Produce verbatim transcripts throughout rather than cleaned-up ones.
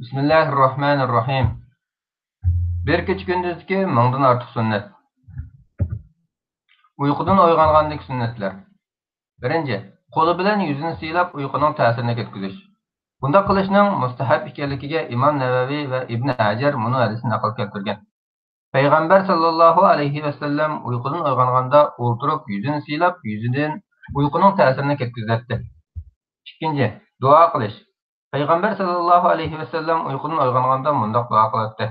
بىسمىللاھىررەھمانىررەھىم. بىر كېچە كۈندۈزدىكى مىڭدىن ئارتۇق سۈننەت. ئۇيقۇدىن ئويغانغاندىكى سۈننەتلەر. بىرىنچى، قولى بىلەن يۈزىنى سىيلاپ ئۇيقۇنىڭ تەسىرىنى كەتكۈزۈش. بۇنداق قىلىشنىڭ مۇستەھەب ئىكەنلىكىگە ئىمام نەۋەۋى ۋە ئىبن ھەجەر مۇنۇ ھەدىسنى نەقىل كەلتۈرگەن. پەيغەمبەر ساللاللاھۇ ئەلەيھى ۋەسەللەم ئۇيقۇدىن ئويغانغاندا ئولتۇرۇپ يۈزىنى سىيلاپ، يۈزىدىن ئۇيقۇنىڭ تەسىرىنى كەتكۈزەتتى. ئىككىنچى، دۇئا قىلىش. پەيغەمبەر ساللاللاھۇ ئەلەيھى ۋەسەللەم ئۇيقۇدىن ئويغانغاندا مۇنداق دۇئا قىلاتتى: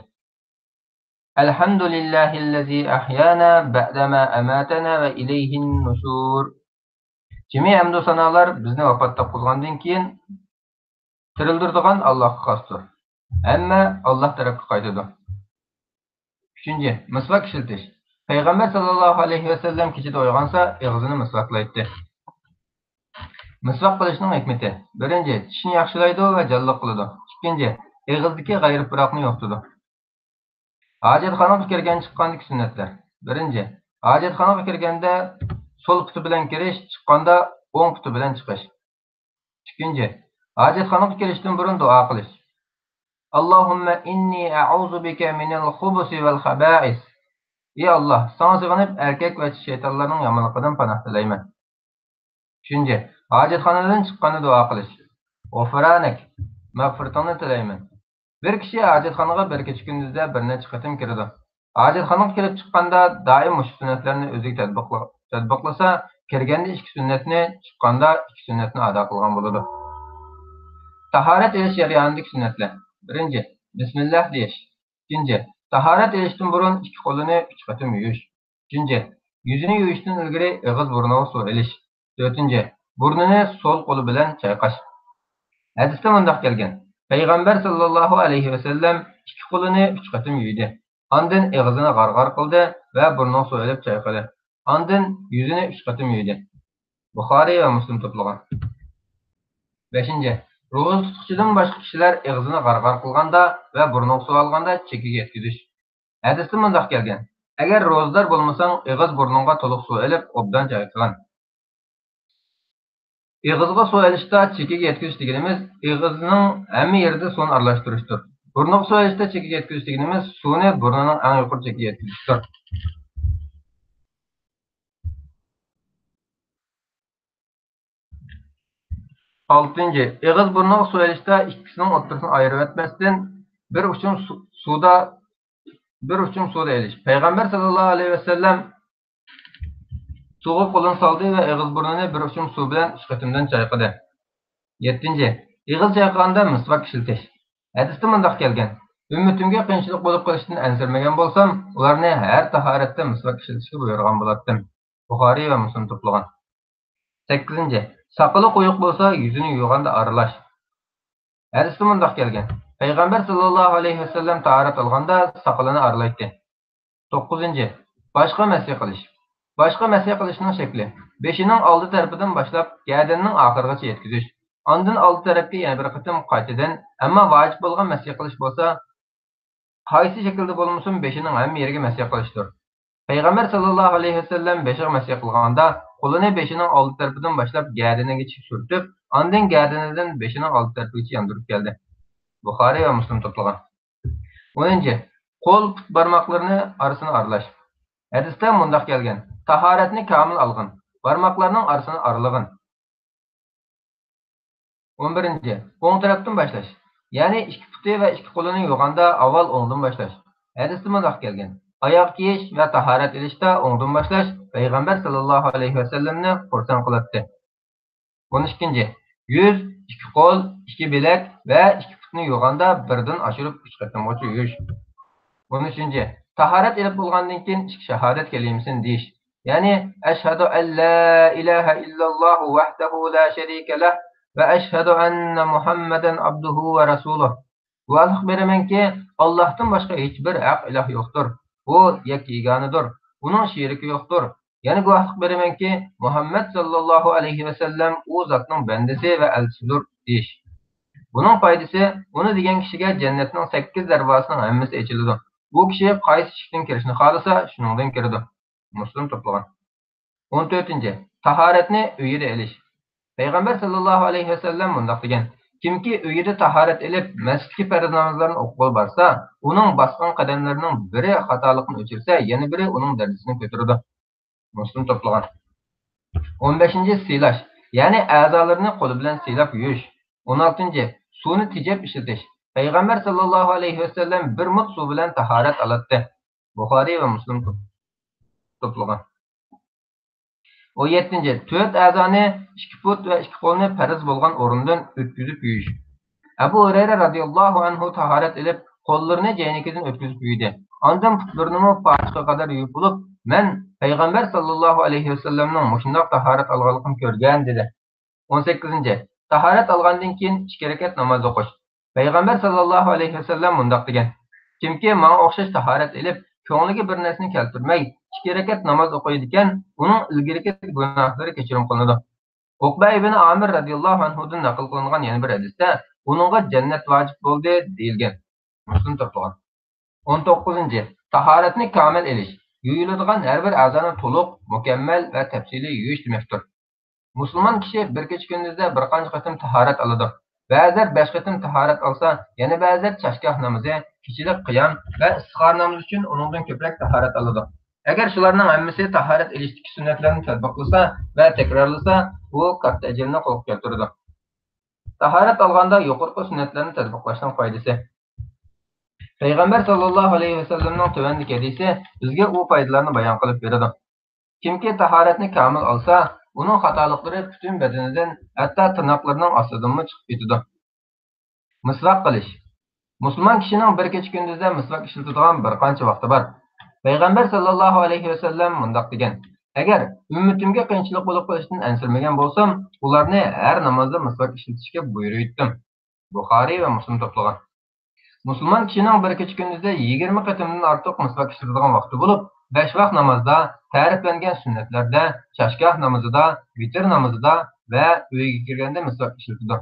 الحمد لله الذي أحيانا بعدما أماتنا وإليه النشور. جىمى ھەمدۇ سانالار بىزنى ۋاپات تاپقۇزغاندىن كېيىن تىرىلدۈرىدىغان ئاللاھقا خاستۇر. ھەممە ئاللاھ تەرەپكە قايتىدۇ. ئۈچىنچى، مىسۋاك ئىشلىتىش. پەيغەمبەر ساللاللاھۇ ئەلەيھى ۋەسەللەم كېچىدە ئويغانسا، ئېغىزىنى مىسۋاكلايتتى. مىسۋاك قىلىشنىڭ ھېكمىتى: بىرىنچى، چىشنى ياخشىلايدۇ ۋە جانلىق قىلىدۇ. ئىككىنچى، ئېغىزدىكى غەيرىي پۇراقنى يوقىتىدۇ. ھاجەتخانىغا كىرگەن چىققاندىكى سۈننەتلەر. بىرىنچى، ھاجەتخانىغا كىرگەندە سول پۇتى بىلەن كىرىش، چىققاندا ئوڭ پۇتى بىلەن چىقىش. ئىككىنچى، ھاجەتخانىغا كىرىشتىن بۇرۇن دۇئا قىلىش. اللهم إني أعوذ بك من الخبث والخبائث. ئى ئاللاھ، ساڭا سېغىنىپ ئەركەك ۋە چىشى شەيتانلارنىڭ يامانلىقىدىن پاناھ تىلەيمەن. ئۈچىنچى، ھاجەتخانىدىن چىققاندا دۇئا قىلىش. غۇفرانەك، مەغپىرىتىڭنى تىلەيمەن. بىر كىشى ھاجەتخانىغا بىر كېچە كۈندۈزدە بىر نەچچە قېتىم كىرىدۇ. ھاجەتخانىغا كىرىپ چىققاندا دائىم مۇشۇ سۈننەتلەرنى ئۆزىگە تەتبىقلا-، تەتبىقلىسا، كىرگەندە ئىككى سۈننەتنى، چىققاندا ئىككى سۈننەتنى ئادا قىلغان بولىدۇ. تاھارەت ئېلىش جەريانىدىكى سۈننەتلەر. بىرىنچى، بىسمىللاھ دېيىش. ئىككىنچى، تاھارەت ئېلىشتىن بۇرۇن ئىككى قولىنى ئۈچ قېتىم يۇيۇش. ئۈچىنچى، يۈزىنى يۇيۇشتىن ئىلگىرى ئېغىز بۇرنىغا سۇ ئېلىش. تۆتىنچى، بۇرنىنى سول قولى بىلەن چايقاش. ھەدىستە مۇنداق كەلگەن: پەيغەمبەر ساللاللاھۇ ئەلەيھى ۋەسەللەم ئىككى قولىنى ئۈچ قېتىم يۇيدى. ئاندىن ئېغىزىنى غارغار قىلدى ۋە بۇرنىغا سۇ ئېلىپ چايقىدى. ئاندىن يۈزىنى ئۈچ قېتىم يۇيدى. بۇخارىي ۋە مۇسلىم توپلىغان. بەشىنچى، روزا تۇتقۇچىدىن باشقا كىشىلەر ئېغىزىنى غارغار قىلغاندا ۋە بۇرنىغا سۇ ئالغاندا چېكىگە يەتكۈزۈش. ھەدىستە مۇنداق كەلگەن: ئەگەر روزىدار بولمىساڭ، ئېغىز بۇرنۇڭغا تولۇق سۇ ئېلىپ، ئوبدان چايقىغىن. ئېغىزغا سۇ ئېلىشتا چېكىگە يەتكۈزۈش دېگىنىمىز، ئېغىزنىڭ ھەممە يېرىدە سۇنى ئارىلاشتۇرۇشتۇر. بۇرنىغا سۇ ئېلىشتا چېكىگە يەتكۈزۈش دېگىنىمىز، سۇنى بۇرنىنىڭ ئەڭ يۇقىرى چېكىگە يەتكۈزۈشتۇر. ئالتىنچى، ئېغىز بۇرنىغا سۇ ئېلىشتا ئىككىسىنىڭ ئوتتۇرىسىنى ئايرىۋەتمەستىن، بىر ئۇچۇم سۇ-، سۇدا، بىر ئۇچۇم سۇدا ئېلىش. پەيغەمبەر ساللاللاھۇ ئەلەيھى ۋەسەللەم سۇغا قولىنى سالدى ۋە ئېغىز بۇرنىنى بىر ئۇچۇم سۇ بىلەن ئۈچ قېتىمدىن چايقىدى. يەتتىنچى، ئېغىز چايقىغاندا مىسۋاك ئىشلىتىش. ھەدىستە مۇنداق كەلگەن: ئۈممىتىمگە قىيىنچىلىق بولۇپ قېلىشتىن ئەنسىرىمىگەن بولسام، ئۇلارنى ھەر تاھارەتتە مىسۋاك ئىشلىتىشكە بۇيرۇغان بولاتتىم. بۇخارىي ۋە مۇسلىم توپلىغان. سەككىزىنچى، ساقىلى قويۇق بولسا، يۈزىنى يۇيغاندا ئارىلاش. ھەدىستە مۇنداق كەلگەن: پەيغەمبەر ساللاللاھۇ ئەلەيھى ۋەسەللەم تاھارەت ئالغاندا ساقىلىنى ئارىلايتتى. توققۇزىنچى، باشقا مەسھى قىلىش. باشقا مەسھى قىلىشنىڭ شەكلى: بېشىنىڭ ئالدى تەرىپىدىن باشلاپ، گەدىنىنىڭ ئاخىرىغىچە يەتكۈزۈش. ئاندىن ئالدى تەرەپكە يەنە بىر قېتىم قايتىدىن، ئەمما ۋاجىپ بولغان مەسھى قىلىش بولسا، قايسى شەكىلدە بولمىسۇن، بېشىنىڭ ھەممە يېرىگە مەسھى قىلىشتۇر. پەيغەمبەر ساللاللاھۇ ئەلەيھى ۋەسەللەم بېشىغا مەسھى قىلغاندا، قولىنى بېشىنىڭ ئالدى تەرىپىدىن باشلاپ گەدىنىگىچە سۈرتۈپ، ئاندىن گەدىنىدىن بېشىنىڭ ئالدى تەرىپىگىچە ياندۇرۇپ كەلدى. بۇخارىي ۋە مۇسلىم توپلىغان. ئونىنچى، قول پۇت بارماقلىرىنى ئارىسىنى ئارىلاش. ھەدىستە مۇنداق كەلگەن: تاھارەتنى كامىل ئالغىن، بارماقلارنىڭ ئارىسىنى ئارىلىغىن. ئون بىرىنچى، ئوڭ تەرەپتىن باشلاش. يەنى ئىككى پۇتى ۋە ئىككى قولىنى يۇغاندا ئاۋۋال ئوڭدىن باشلاش. ھەدىستە مۇنداق كەلگەن: ئاياغ كىيىش ۋە تاھارەت ئېلىشتا ئوڭدىن باشلاش پەيغەمبەر ساللاللاھۇ ئەلەيھى ۋەسەللەمنى خۇرسەن قىلاتتى. ئون ئىككىنچى، يۈز، ئىككى قول، ئىككى بىلەك ۋە ئىككى پۇتنى يۇغاندا بىردىن ئاشۇرۇپ ئۈچ قېتىمغىچە يۇيۇش. ئون ئۈچىنچى، تاھارەت ئېلىپ بولغاندىن كېيىن ئىككى شاھادەت كەلىمىسىنى دېيىش. يەنى، ئەشھەدۇ ئەن لا ئىلاھە ئىللاللاھۇ ۋەھدەھۇ لا شەرىكە لەھ ۋە ئەشھەدۇ ئەننە مۇھەممەدەن ئابدۇھۇ ۋە رەسۇلۇھ. گۇۋاھلىق بېرىمەنكى، ئاللاھتىن باشقا ھېچبىر ھەق ئىلاھ يوقتۇر. ئۇ يەككە يېگانىدۇر. ئۇنىڭ شېرىكى يوقتۇر. يەنە گۇۋاھلىق بېرىمەنكى، مۇھەممەد ساللاللاھۇ ئەلەيھى ۋەسەللەم ئۇ زاتنىڭ بەندىسى ۋە ئەلچىسىدۇر، دېيىش. بۇنىڭ پايدىسى، ئۇنى دېگەن كىشىگە جەننەتنىڭ سەككىز دەرۋازىسىنىڭ ھەممىسى ئېچىلىدۇ. بۇ كىشى قايسى ئىشىكتىن كىرىشنى خالىسا، شۇنىڭدىن كىرىدۇ. مۇسلىم توپلىغان. ئون تۆتىنچى، تاھارەتنى ئۆيىدە ئېلىش. پەيغەمبەر ساللاللاھۇ ئەلەيھى ۋەسەللەم مۇنداق دېگەن: كىمكى ئۆيىدە تاھارەت ئېلىپ، مەسچىتكە پەرز نامازلارنى ئوقۇغىلى بارسا، ئۇنىڭ باسقان قەدەملىرىنىڭ بىرى خاتالىقنى ئۆچۈرسە، يەنە بىرى ئۇنىڭ دەرىجىسىنى كۆتۈرىدۇ. مۇسلىم توپلىغان. ئون بەشىنچى، سىيلاش، يەنى ئەزالىرىنى قولى بىلەن سىيلاپ يۇيۇش. ئون ئالتىنچى، سۇنى تېجەپ ئىشلىتىش. پەيغەمبەر ساللاللاھۇ ئەلەيھى ۋەسەللەم بىر مۇت سۇ بىلەن تاھارەت ئالاتتى. بۇخارىي ۋە مۇسلىم توپ-، توپلىغان. ئون يەتتىنچى، تۆت ئەزانى، ئىككى پۇت ۋە ئىككى قولنى پەرز بولغان ئورۇندىن ئۆتكۈزۈپ يۇيۇش. ئەبۇ ھۇرەيرە رازىياللاھۇ ئەنھۇ تاھارەت ئېلىپ، قوللىرىنى جەينىكىدىن ئۆتكۈزۈپ يۇيدى. ئاندىن پۇتلىرىنىمۇ پاچىقىغا قەدەر يۇيۇپ بولۇپ، مەن پەيغەمبەر ساللاللاھۇ ئەلەيھى ۋەسەللەمنىڭ مۇشۇنداق تاھارەت ئالغانلىقىنى كۆرگەن، دېدى. ئون سەككىزىنچى، تاھارەت ئالغاندىن كېيىن ئىككى رەكەت ناماز ئوقۇش. پەيغەمبەر ساللاللاھۇ ئەلەيھى ۋەسەللەم مۇنداق دېگەن: كىمكى ماڭا ئوخشاش تاھارەت ئېلىپ، كۆڭلىگە بىر نەرسىنى كەلتۈرمەي، ئىككى رەكەت ناماز ئوقۇيدىكەن، ئۇنىڭ ئىلگىرىكى گۇناھلىرى كەچۈرۈم قىلىنىدۇ. ئوقبە ئىبن ئامىر رەزىياللاھۇ ئەنھۇدىن نەقىل قىلىنغان يەنە بىر ھەدىستە، ئۇنىڭغا جەننەت ۋاجىپ بولدى، دېيىلگەن. مۇسلىم توپلىغان. ئون توققۇزىنچى، تاھارەتنى كامىل ئېلىش. يۇيۇلىدىغان ھەر بىر ئەزانى تولۇق، مۇكەممەل ۋە تەپسىلىي يۇيۇش دېمەكتۇر. مۇسۇلمان كىشى بىر كېچە كۈندۈزدە بىر قانچە قېتىم تاھارەت ئالىدۇ. بەزىلەر بەش قېتىم تاھارەت ئالسا، يەنە بەزىلەر چاشگاھ نامىزى، كېچىلىك قىيام ۋە ئىستىخارە نامىزى ئۈچۈن ئۇنىڭدىن كۆپرەك تاھارەت ئالىدۇ. ئەگەر شۇلارنىڭ ھەممىسى تاھارەت ئېلىشتىكى سۈننەتلەرنى تەتبىقلىسا ۋە تەكرارلىسا، ئۇ كاتتا ئەجىرنى قولغا كەلتۈرىدۇ. تاھارەت ئالغاندا يۇقىرىقى سۈننەتلەرنى تەتبىقلاشنىڭ پايدىسى. پەيغەمبەر ساللاللاھۇ ئەلەيھى ۋەسەللەمنىڭ تۆۋەندىكى ھەدىسى بىزگە ئۇ پايدىلارنى بايان قىلىپ بېرىدۇ. كىمكى تاھارەتنى كامىل ئالسا، ئۇنىڭ خاتالىقلىرى پۈتۈن بەدىنىدىن، ھەتتا تىرناقلىرىنىڭ ئاستىدىنمۇ چىقىپ كېتىدۇ. مىسۋاك قىلىش. مۇسۇلمان كىشىنىڭ بىر كېچە كۈندۈزدە مىسۋاك ئىشلىتىدىغان بىر قانچە ۋاقتى بار. پەيغەمبەر ساللاللاھۇ ئەلەيھى ۋەسەللەم مۇنداق دېگەن: ئەگەر ئۈممىتىمگە قىيىنچىلىق بولۇپ قېلىشتىن ئەنسىرىمىگەن بولسام، ئۇلارنى ھەر نامازدا مىسۋاك ئىشلىتىشكە بۇيرۇيتتۇم. بۇخارىي ۋە مۇسلىم توپلىغان. مۇسۇلمان كىشىنىڭ بىر كېچە كۈندۈزدە يىگىرمە قېتىمدىن ئارتۇق مىسۋاك ئىشلىتىدىغان ۋاقتى بولۇپ، بەش ۋاق نامازدا، تەرىپلەنگەن سۈننەتلەردە، چاشگاھ نامىزىدا، ۋىتىر نامىزىدا ۋە ئۆيىگە كىرگەندە مىسۋاك ئىشلىتىدۇ.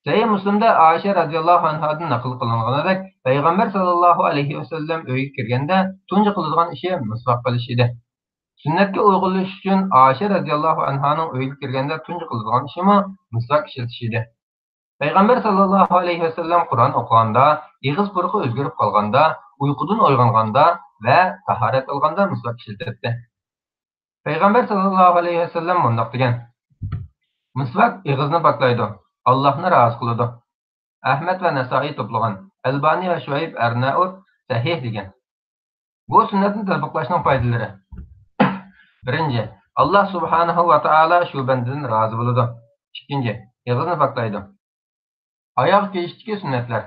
سەھىھ مۇسلىمدا ئائىشە رەزىياللاھۇ ئەنھادىن نەقىل قىلىنغىنىدەك، پەيغەمبەر ساللاللاھۇ ئەلەيھى ۋەسەللەم ئۆيىگە كىرگەندە تۇنجى قىلىدىغان ئىشى مىسۋاك قىلىش ئىدى. سۈننەتكە ئۇيغۇنلىشىش ئۈچۈن ئائىشە رەزىياللاھۇ ئەنھانىڭ ئۆيىگە كىرگەندە تۇنجى قىلىدىغان ئىشىمۇ مىسۋاك ئىشلىتىش ئىدى. پەيغەمبەر ساللاللاھۇ ئەلەيھى ۋەسەللەم قۇرئان ئوقۇغاندا، ئېغىز پۇرىقى ئۆزگىرىپ قالغاندا، ئۇيقۇدىن ئويغانغاندا ۋە تاھارەت ئالغاندا مىسۋاك ئىشلىتەتتى. پەيغەمبەر ساللاللاھۇ ئەلەيھى ۋەسەللەم مۇنداق دېگەن: مىسۋاك ئېغىزنى پاكلايدۇ، ئاللاھنى رازى قىلىدۇ. ئەھمەد ۋە نەسائىي توپلىغان، ئەلبانى ۋە شۇئەيب ئەرنائۇت سەھىھ دېگەن. بۇ سۈننەتنى تەتبىقلاشنىڭ پايدىلىرى. بىرىنچى، ئاللاھ سۇبھانەھۇ ۋە تائالا شۇ بەندىدىن رازى بولىدۇ. ئىككىنچى، ئېغىزنى پاكلايدۇ. ئاياغ كىيىشتىكى سۈننەتلەر.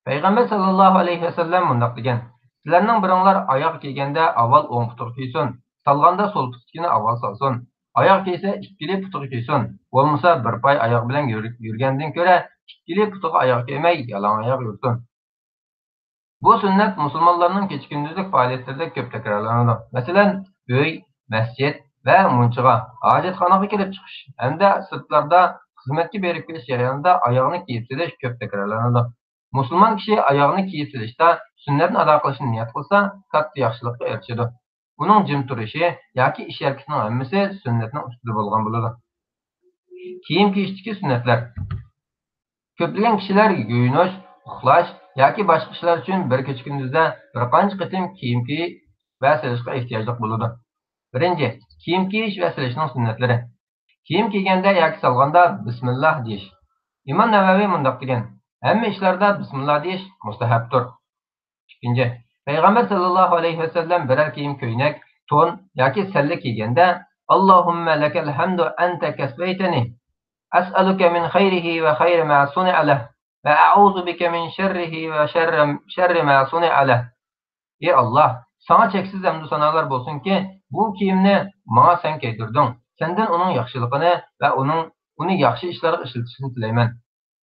پەيغەمبەر ساللاللاھۇ ئەلەيھى ۋەسەللەم مۇنداق دېگەن: سىلەرنىڭ بىرىڭلار ئاياغ كىيگەندە ئاۋۋال ئوڭ پۇتىغا كىيسۇن، سالغاندا سول پۇتىدىكىنى ئاۋۋال سالسۇن. ئاياغ كىيسە ئىككىلى پۇتىغا كىيسۇن، بولمىسا بىر پاي ئاياغ بىلەن يۈر-، يۈرگەندىن كۆرە ئىككىلى پۇتىغا ئاياغ كىيمەي يالاڭ ئاياغ يۈرسۇن. بۇ سۈننەت مۇسۇلمانلارنىڭ كېچە-كۈندۈزلۈك پائالىيەتلىرىدە كۆپ تەكرارلىنىدۇ. مەسىلەن، ئۆي، مەسچىت ۋە مۇنچىغا، ھاجەتخانىغا كىرىپ چىقىش ھەمدە سىرتلاردا خىزمەتكە بېرىپ كېلىش جەريانىدا ئاياغنى كىيىپ سېلىش كۆپ تەكرارلىنىدۇ. مۇسۇلمان كىشى ئاياغنى كىيىپ سېلىشتا سۈننەتنى ئادا قىلىشنى نىيەت قىلسا، كاتتا ياخشىلىققا ئېرىشىدۇ. ئۇنىڭ جىم تۇرۇشى ياكى ئىش-ھەرىكىتىنىڭ ھەممىسى سۈننەتنىڭ ئۈستىدە بولغان بولىدۇ. كىيىم كىيىشتىكى سۈننەتلەر. كۆپلىگەن كىشىلەر يۇيۇنۇش، ئۇخلاش ياكى باشقا ئىشلار ئۈچۈن بىر كېچە-كۈندۈزدە بىر قانچە قېتىم كىيىم كىيىش ۋە سېلىشقا ئېھتىياجلىق بولىدۇ. بىرىنچى، كىيىم كىيىش ۋە سېلىشنىڭ سۈننەتلىرى. كىيىم كىيگەندە ياكى سالغاندا بىسمىللاھ دېيىش. ئىمام نەۋەۋى مۇنداق دېگەن: ھەممە ئىشلاردا بىسمىللاھ دېيىش مۇستەھەبتۇر. ئىككىنچى، پەيغەمبەر ساللاللاھۇ ئەلەيھى ۋەسەللەم بىرەر كىيىم كۆينەك، تون ياكى سەللە كىيگەندە، اللهم لك الحمد أنت كسوتني، أسألك من خيره وخير ما صنع له، وأعوذ بك من شره وشر، شر ما صنع له. ئى ئاللاھ، ساڭا چەكسىز ھەمدۇ سانالار بولسۇنكى، بۇ كىيىمنى ماڭا سەن كىيدۈردۈڭ. سەندىن ئۇنىڭ ياخشىلىقىنى ۋە ئۇنىڭ، ئۇنى ياخشى ئىشلارغا ئىشلىتىشنى تىلەيمەن.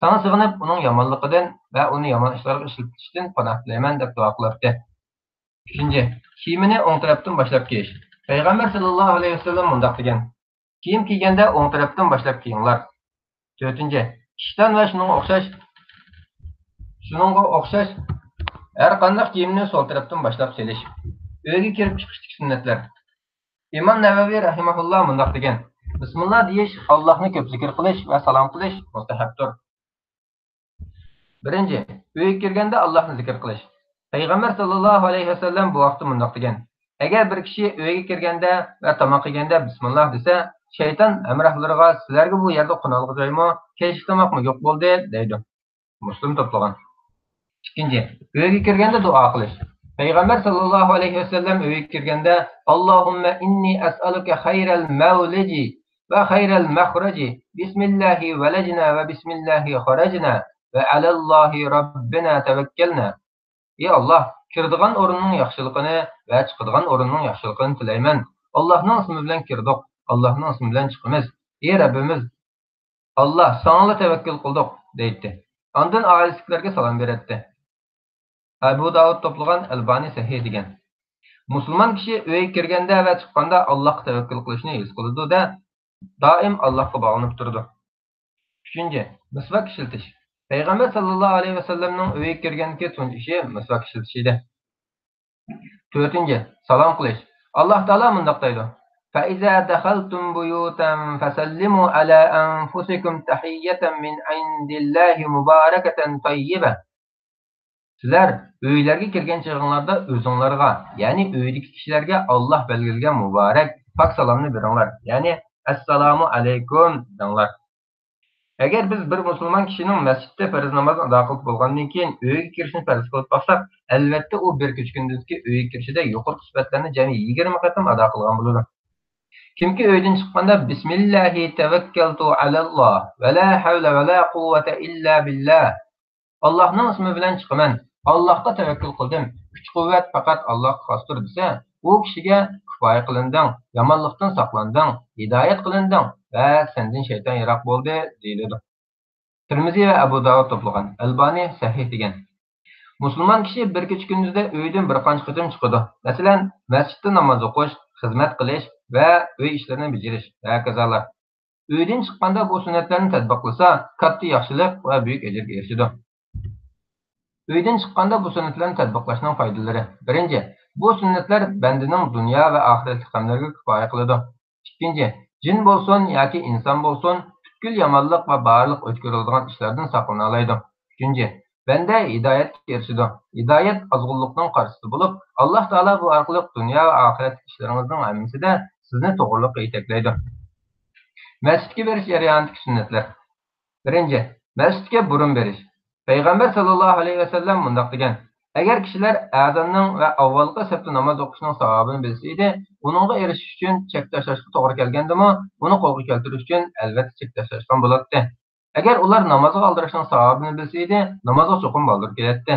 ساڭا سېغىنىپ، ئۇنىڭ يامانلىقىدىن ۋە ئۇنى يامان ئىشلارغا ئىشلىتىشتىن پاناھ تىلەيمەن، دەپ دۇئا قىلاتتى. ئۈچىنچى، كىيىمىنى ئوڭ تەرەپتىن باشلاپ كىيىش. پەيغەمبەر ساللاللاھۇ ئەلەيھى ۋەسەللەم مۇنداق دېگەن: كىيىم كىيگەندە ئوڭ تەرەپتىن باشلاپ كىيىڭلار. تۆتىنچى، ئىشتان ۋە شۇنىڭغا ئوخشاش، شۇنىڭغا ئوخشاش ھەر قانداق كىيىمنى سول تەرەپتىن باشلاپ سېلىش. ئۆيگە كىرىپ چىقىشتىكى سۈننەتلەر. ئىمام نەۋەۋى رەھىمەھۇللا مۇنداق دېگەن: بىسمىللا دېيىش، ئاللاھنى كۆپ زىكىر قىلىش ۋە سالام قىلىش مۇستەھەبتۇر. بىرىنچى، ئۆيگە كىرگەندە ئاللاھنى زىكىر قىلىش. پەيغەمبەر ساللاللاھۇ ئەلەيھى ۋەسەللەم بۇ ھەقتە مۇنداق دېگەن: ئەگەر بىر كىشى ئۆيگە كىرگەندە ۋە تاماق يېگەندە بىسمىللاھ دېسە، شەيتان ھەمراھلىرىغا سىلەرگە بۇ يەردە قونالغۇ جايمۇ، كەچلىك تاماقمۇ يوق بولدى دەيدۇ. مۇسلىم توپلىغان. ئىككىنچى، ئۆيگە كىرگەندە دۇئا قىلىش. پەيغەمبەر ساللاللاھۇ ئەلەيھى ۋەسەللەم ئۆيگە كىرگەندە، اللهم إني أسألك خير المولج وخير المخرج، بسم الله ولجنا وبسم الله خرجنا وعلى الله ربنا توكلنا. ئى ئاللاھ، كىرىدىغان ئورۇننىڭ ياخشىلىقىنى ۋە چىقىدىغان ئورۇننىڭ ياخشىلىقىنى تىلەيمەن. ئاللاھنىڭ ئىسمى بىلەن كىردۇق، ئاللاھنىڭ ئىسمى بىلەن چىقىمىز. ئى رەببىمىز، ئاللاھ، ساڭىلا تەۋەككۈل قىلدۇق، دەيتتى. ئاندىن ئائىلىسىدىكىلەرگە سالام بېرەتتى. ئەبۇ داۋۇد توپلىغان، ئەلبانى سەھىھ دېگەن. مۇسۇلمان كىشى ئۆيگە كىرگەندە ۋە چىققاندا ئاللاھقا تەۋەككۈل قىلىشنى ھېس قىلىدۇ-دە، دائىم ئاللاھقا باغلىنىپ تۇرىدۇ. ئۈچىنچى، مىسۋاك ئىشلىتىش. پەيغەمبەر ساللاللاھۇ ئەلەيھى ۋەسەللەمنىڭ ئۆيگە كىرگەندىكى تۇنجى ئىشى مىسۋاك ئىشلىتىش ئىدى. تۆتىنچى، سالام قىلىش. ئاللاھ تائالا مۇنداق دەيدۇ: فإذا دخلتم بيوتا فسلموا على أنفسكم تحية من عند الله مباركة طيبة. سىلەر ئۆيلەرگە كىرگەن چېغىڭلاردا ئۆزۈڭلارغا، يەنى ئۆيدىكى كىشىلەرگە ئاللاھ بەلگىلىگەن مۇبارەك، پاك سالامنى بېرىڭلار، يەنى ئەسسالامۇ ئەلەيكۇم دەڭلار. ئەگەر بىز بىر مۇسۇلمان كىشىنىڭ مەسچىتتە پەرز نامازىنى ئادا قىلىپ بولغاندىن كېيىن ئۆيگە كىرىشنى پەرز قىلىپ باقساق، ئەلۋەتتە ئۇ بىر كېچە-كۈندۈزدىكى ئۆيگە كىرىشىدەك يۇقىرىقى سۈپەتلەرنى جەمئىي يىگىرمە قېتىم ئادا قىلغان بولىدۇ. كىمكى ئۆيدىن چىققاندا بىسمىللاھى تەۋەككەلتۇ ئەلەللاھ ۋە لا ھەۋلە ۋە لا قۇۋۋەتە ئىللا بىللاھ، ئاللاھنىڭ ئىسمى بىلەن چىقىمەن، ئاللاھقا تەۋەككۈل قىلدىم، كۈچ-قۇۋۋەت پەقەت ئاللاھقا خاستۇر دېسە، ئۇ كىشىگە كۇپايە قىلىندىڭ، يامانلىقتىن ساقلاندىڭ، ھىدايەت قىلىندىڭ ۋە سەندىن شەيتان يىراق بولدى دېيىلىدۇ. تىرمىزى ۋە ئەبۇ داۋۇد توپلىغان، ئەلبانى سەھىھ دېگەن. مۇسۇلمان كىشى بىر كېچە-كۈندۈزدە ئۆيدىن بىر قانچە قېتىم چىقىدۇ. مەسىلەن، مەسچىتتە ناماز ئوقۇش، خىزمەت قىلىش ۋە ئۆي ئىشلىرىنى بېجىرىش ۋە ھاكازالار. ئۆيدىن چىققاندا بۇ سۈننەتلەرنى تەتبىقلىسا، كاتتا ياخشىلىق ۋە بۈيۈك ئەجىرگە ئېرىشىدۇ. ئۆيدىن چىققاندا بۇ سۈننەتلەرنى تەتبىقلاشنىڭ پايدىلىرى. بىرىنچى، بۇ سۈننەتلەر بەندىنىڭ دۇنيا ۋە ئاخىرەتلىك غەملىرىگە كۇپايە قىلىدۇ. ئىككىنچى، جىن بولسۇن ياكى ئىنسان بولسۇن، پۈتكۈل يامانلىق ۋە بارلىق ئۆچ كۆرۈلىدىغان ئىشلاردىن ساقلىنالايدۇ. ئۈچىنچى، بەندە ھىدايەتكە ئېرىشىدۇ. ھىدايەت ئازغۇنلۇقنىڭ قارشىسى بولۇپ، ئاللاھ تائالا بۇ ئارقىلىق دۇنيا ۋە ئاخىرەتلىك ئىشلىرىڭىزنىڭ ھەممىسىدە سىزنى توغرىلىققا يېتەكلەيدۇ. مەسچىتكە بېرىش جەريانىدىكى سۈننەتلەر. بىرىنچى، مەسچىتكە بۇرۇن بېرىش. پەيغەمبەر ساللاللاھۇ ئەلەيھى ۋەسەللەم مۇنداق دېگەن: ئەگەر كىشىلەر ئەزاننىڭ ۋە ئاۋۋالقى سەپتە ناماز ئوقۇشنىڭ ساۋابىنى بىلسە ئىدى، ئۇنىڭغا ئېرىشىش ئۈچۈن چەك تاشلاشقا توغرا كەلگەندىمۇ، ئۇنى قولغا كەلتۈرۈش ئۈچۈن ئەلۋەتتە چەك تاشلاشقان بولاتتى. ئەگەر ئۇلار نامازغا ئالدىراشنىڭ ساۋابىنى بىلسە ئىدى، نامازغا چوقۇم بالدۇر كېلەتتى.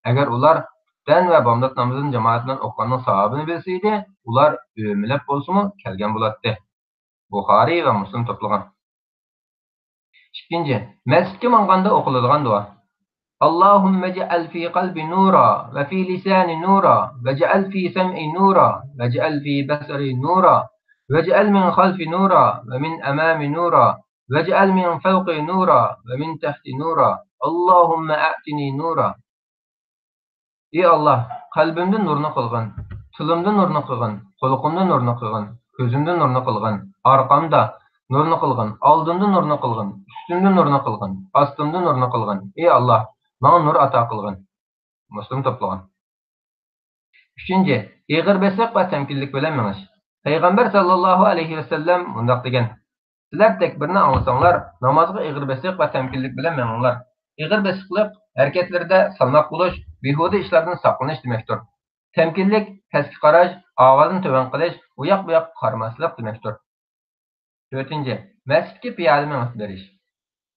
ئەگەر ئۇلار خۇپتەن ۋە بامدات نامىزىنى جامائەت بىلەن ئوقۇغاننىڭ ساۋابىنى بىلسە ئىدى، ئۇلار ئۆمىلەپ بولسىمۇ كەلگەن بولاتتى. بۇخارىي ۋە مۇسلىم توپلىغان. ئىككىنچى، مەسچىتكە ماڭغاندا ئوقۇلىدىغان دۇئا. اللهم اجعل في قلبي نورا وفي لساني نورا واجعل في سمعي نورا واجعل في بصري نورا واجعل من خلفي نورا ومن أمامي نورا واجعل من فوقي نورا ومن تحتي نورا اللهم أعطني نورا. ئى ئاللاھ، قەلبىمدە نۇرنى قىلغىن، تىلىمدا نۇرنى قىلغىن، قۇلىقىمدا نۇرنى قىلغىن، كۆزۈمدە نۇرنى قىلغىن، ئارقامدا نۇرنى قىلغىن، ئالدىمدا نۇرنى قىلغىن، ئۈستۈمدە نۇرنى قىلغىن، ئاستىمدا نۇرنى قىلغىن. ئى ئاللاھ، ماڭا نۇر ئاتا قىلغىن. مۇسلىم توپلىغان. ئۈچىنچى، ئېغىر بېسىق ۋە تەمكىنلىك بىلەن مېڭىش. پەيغەمبەر ساللاللاھۇ ئەلەيھى ۋەسەللەم مۇنداق دېگەن: سىلەر تەكبىرنى ئاڭلىساڭلار، نامازغا ئېغىر بېسىق ۋە تەمكىنلىك بىلەن مېڭىڭلار. ئېغىر بېسىقلىق ھەرىكەتلىرىدە سالماق بولۇش، بىھۇدە ئىشلاردىن ساقلىنىش دېمەكتۇر. تەمكىنلىك پەسكە قاراش، ئاۋازنى تۆۋەن قىلىش، ئۇياق-بۇياققا قارىماسلىق دېمەكتۇر. تۆتىنچى، مەسچىتكە پىيادە مېڭىپ بېرىش.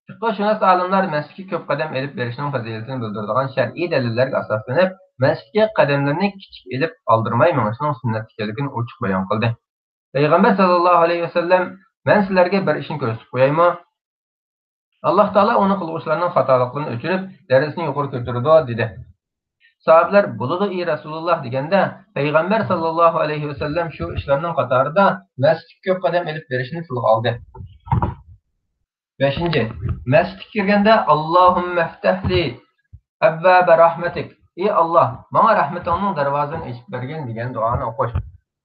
پىقىھشۇناس ئالىملار مەسچىتكە كۆپ قەدەم ئېلىپ بېرىشنىڭ پەزىلىتىنى بىلدۈرىدىغان شەرئىي دەلىللەرگە ئاساسلىنىپ، مەسچىتكە قەدەملىرىنى كىچىك ئېلىپ ئالدىرىماي مېڭىشنىڭ سۈننەت ئىكەنلىكىنى ئوچۇق بايان قىلدى. پەيغەمبەر ساللاللاھۇ ئەلەيھى ۋەسەللەم: مەن سىلەرگە بىر ئىشنى كۆرسىتىپ قويايمۇ؟ ئاللاھ تائالا ئۇنى قىلغۇچىلارنىڭ خاتالىقلىرىنى ئۆچۈرۈپ، دەرىجىسىنى يۇقىرى كۆتۈرىدۇ، دېدى. ساھابىلەر: بولىدۇ، ئى رەسۇلۇللاھ، دېگەندە، پەيغەمبەر ساللاللاھۇ ئەلەيھى ۋەسەللەم شۇ ئىشلارنىڭ قاتارىدا مەسچىتكە كۆپ قەدەم ئېلىپ بېرىشنى تىلغا ئالدى. بەشىنچى، مەسچىتكە كىرگەندە، اللهم افتح لي أبواب رحمتك، ئى ئاللاھ، ماڭا رەھمىتىڭنىڭ دەرۋازىنى ئېچىپ بەرگىن، دېگەن دۇئانى ئوقۇش.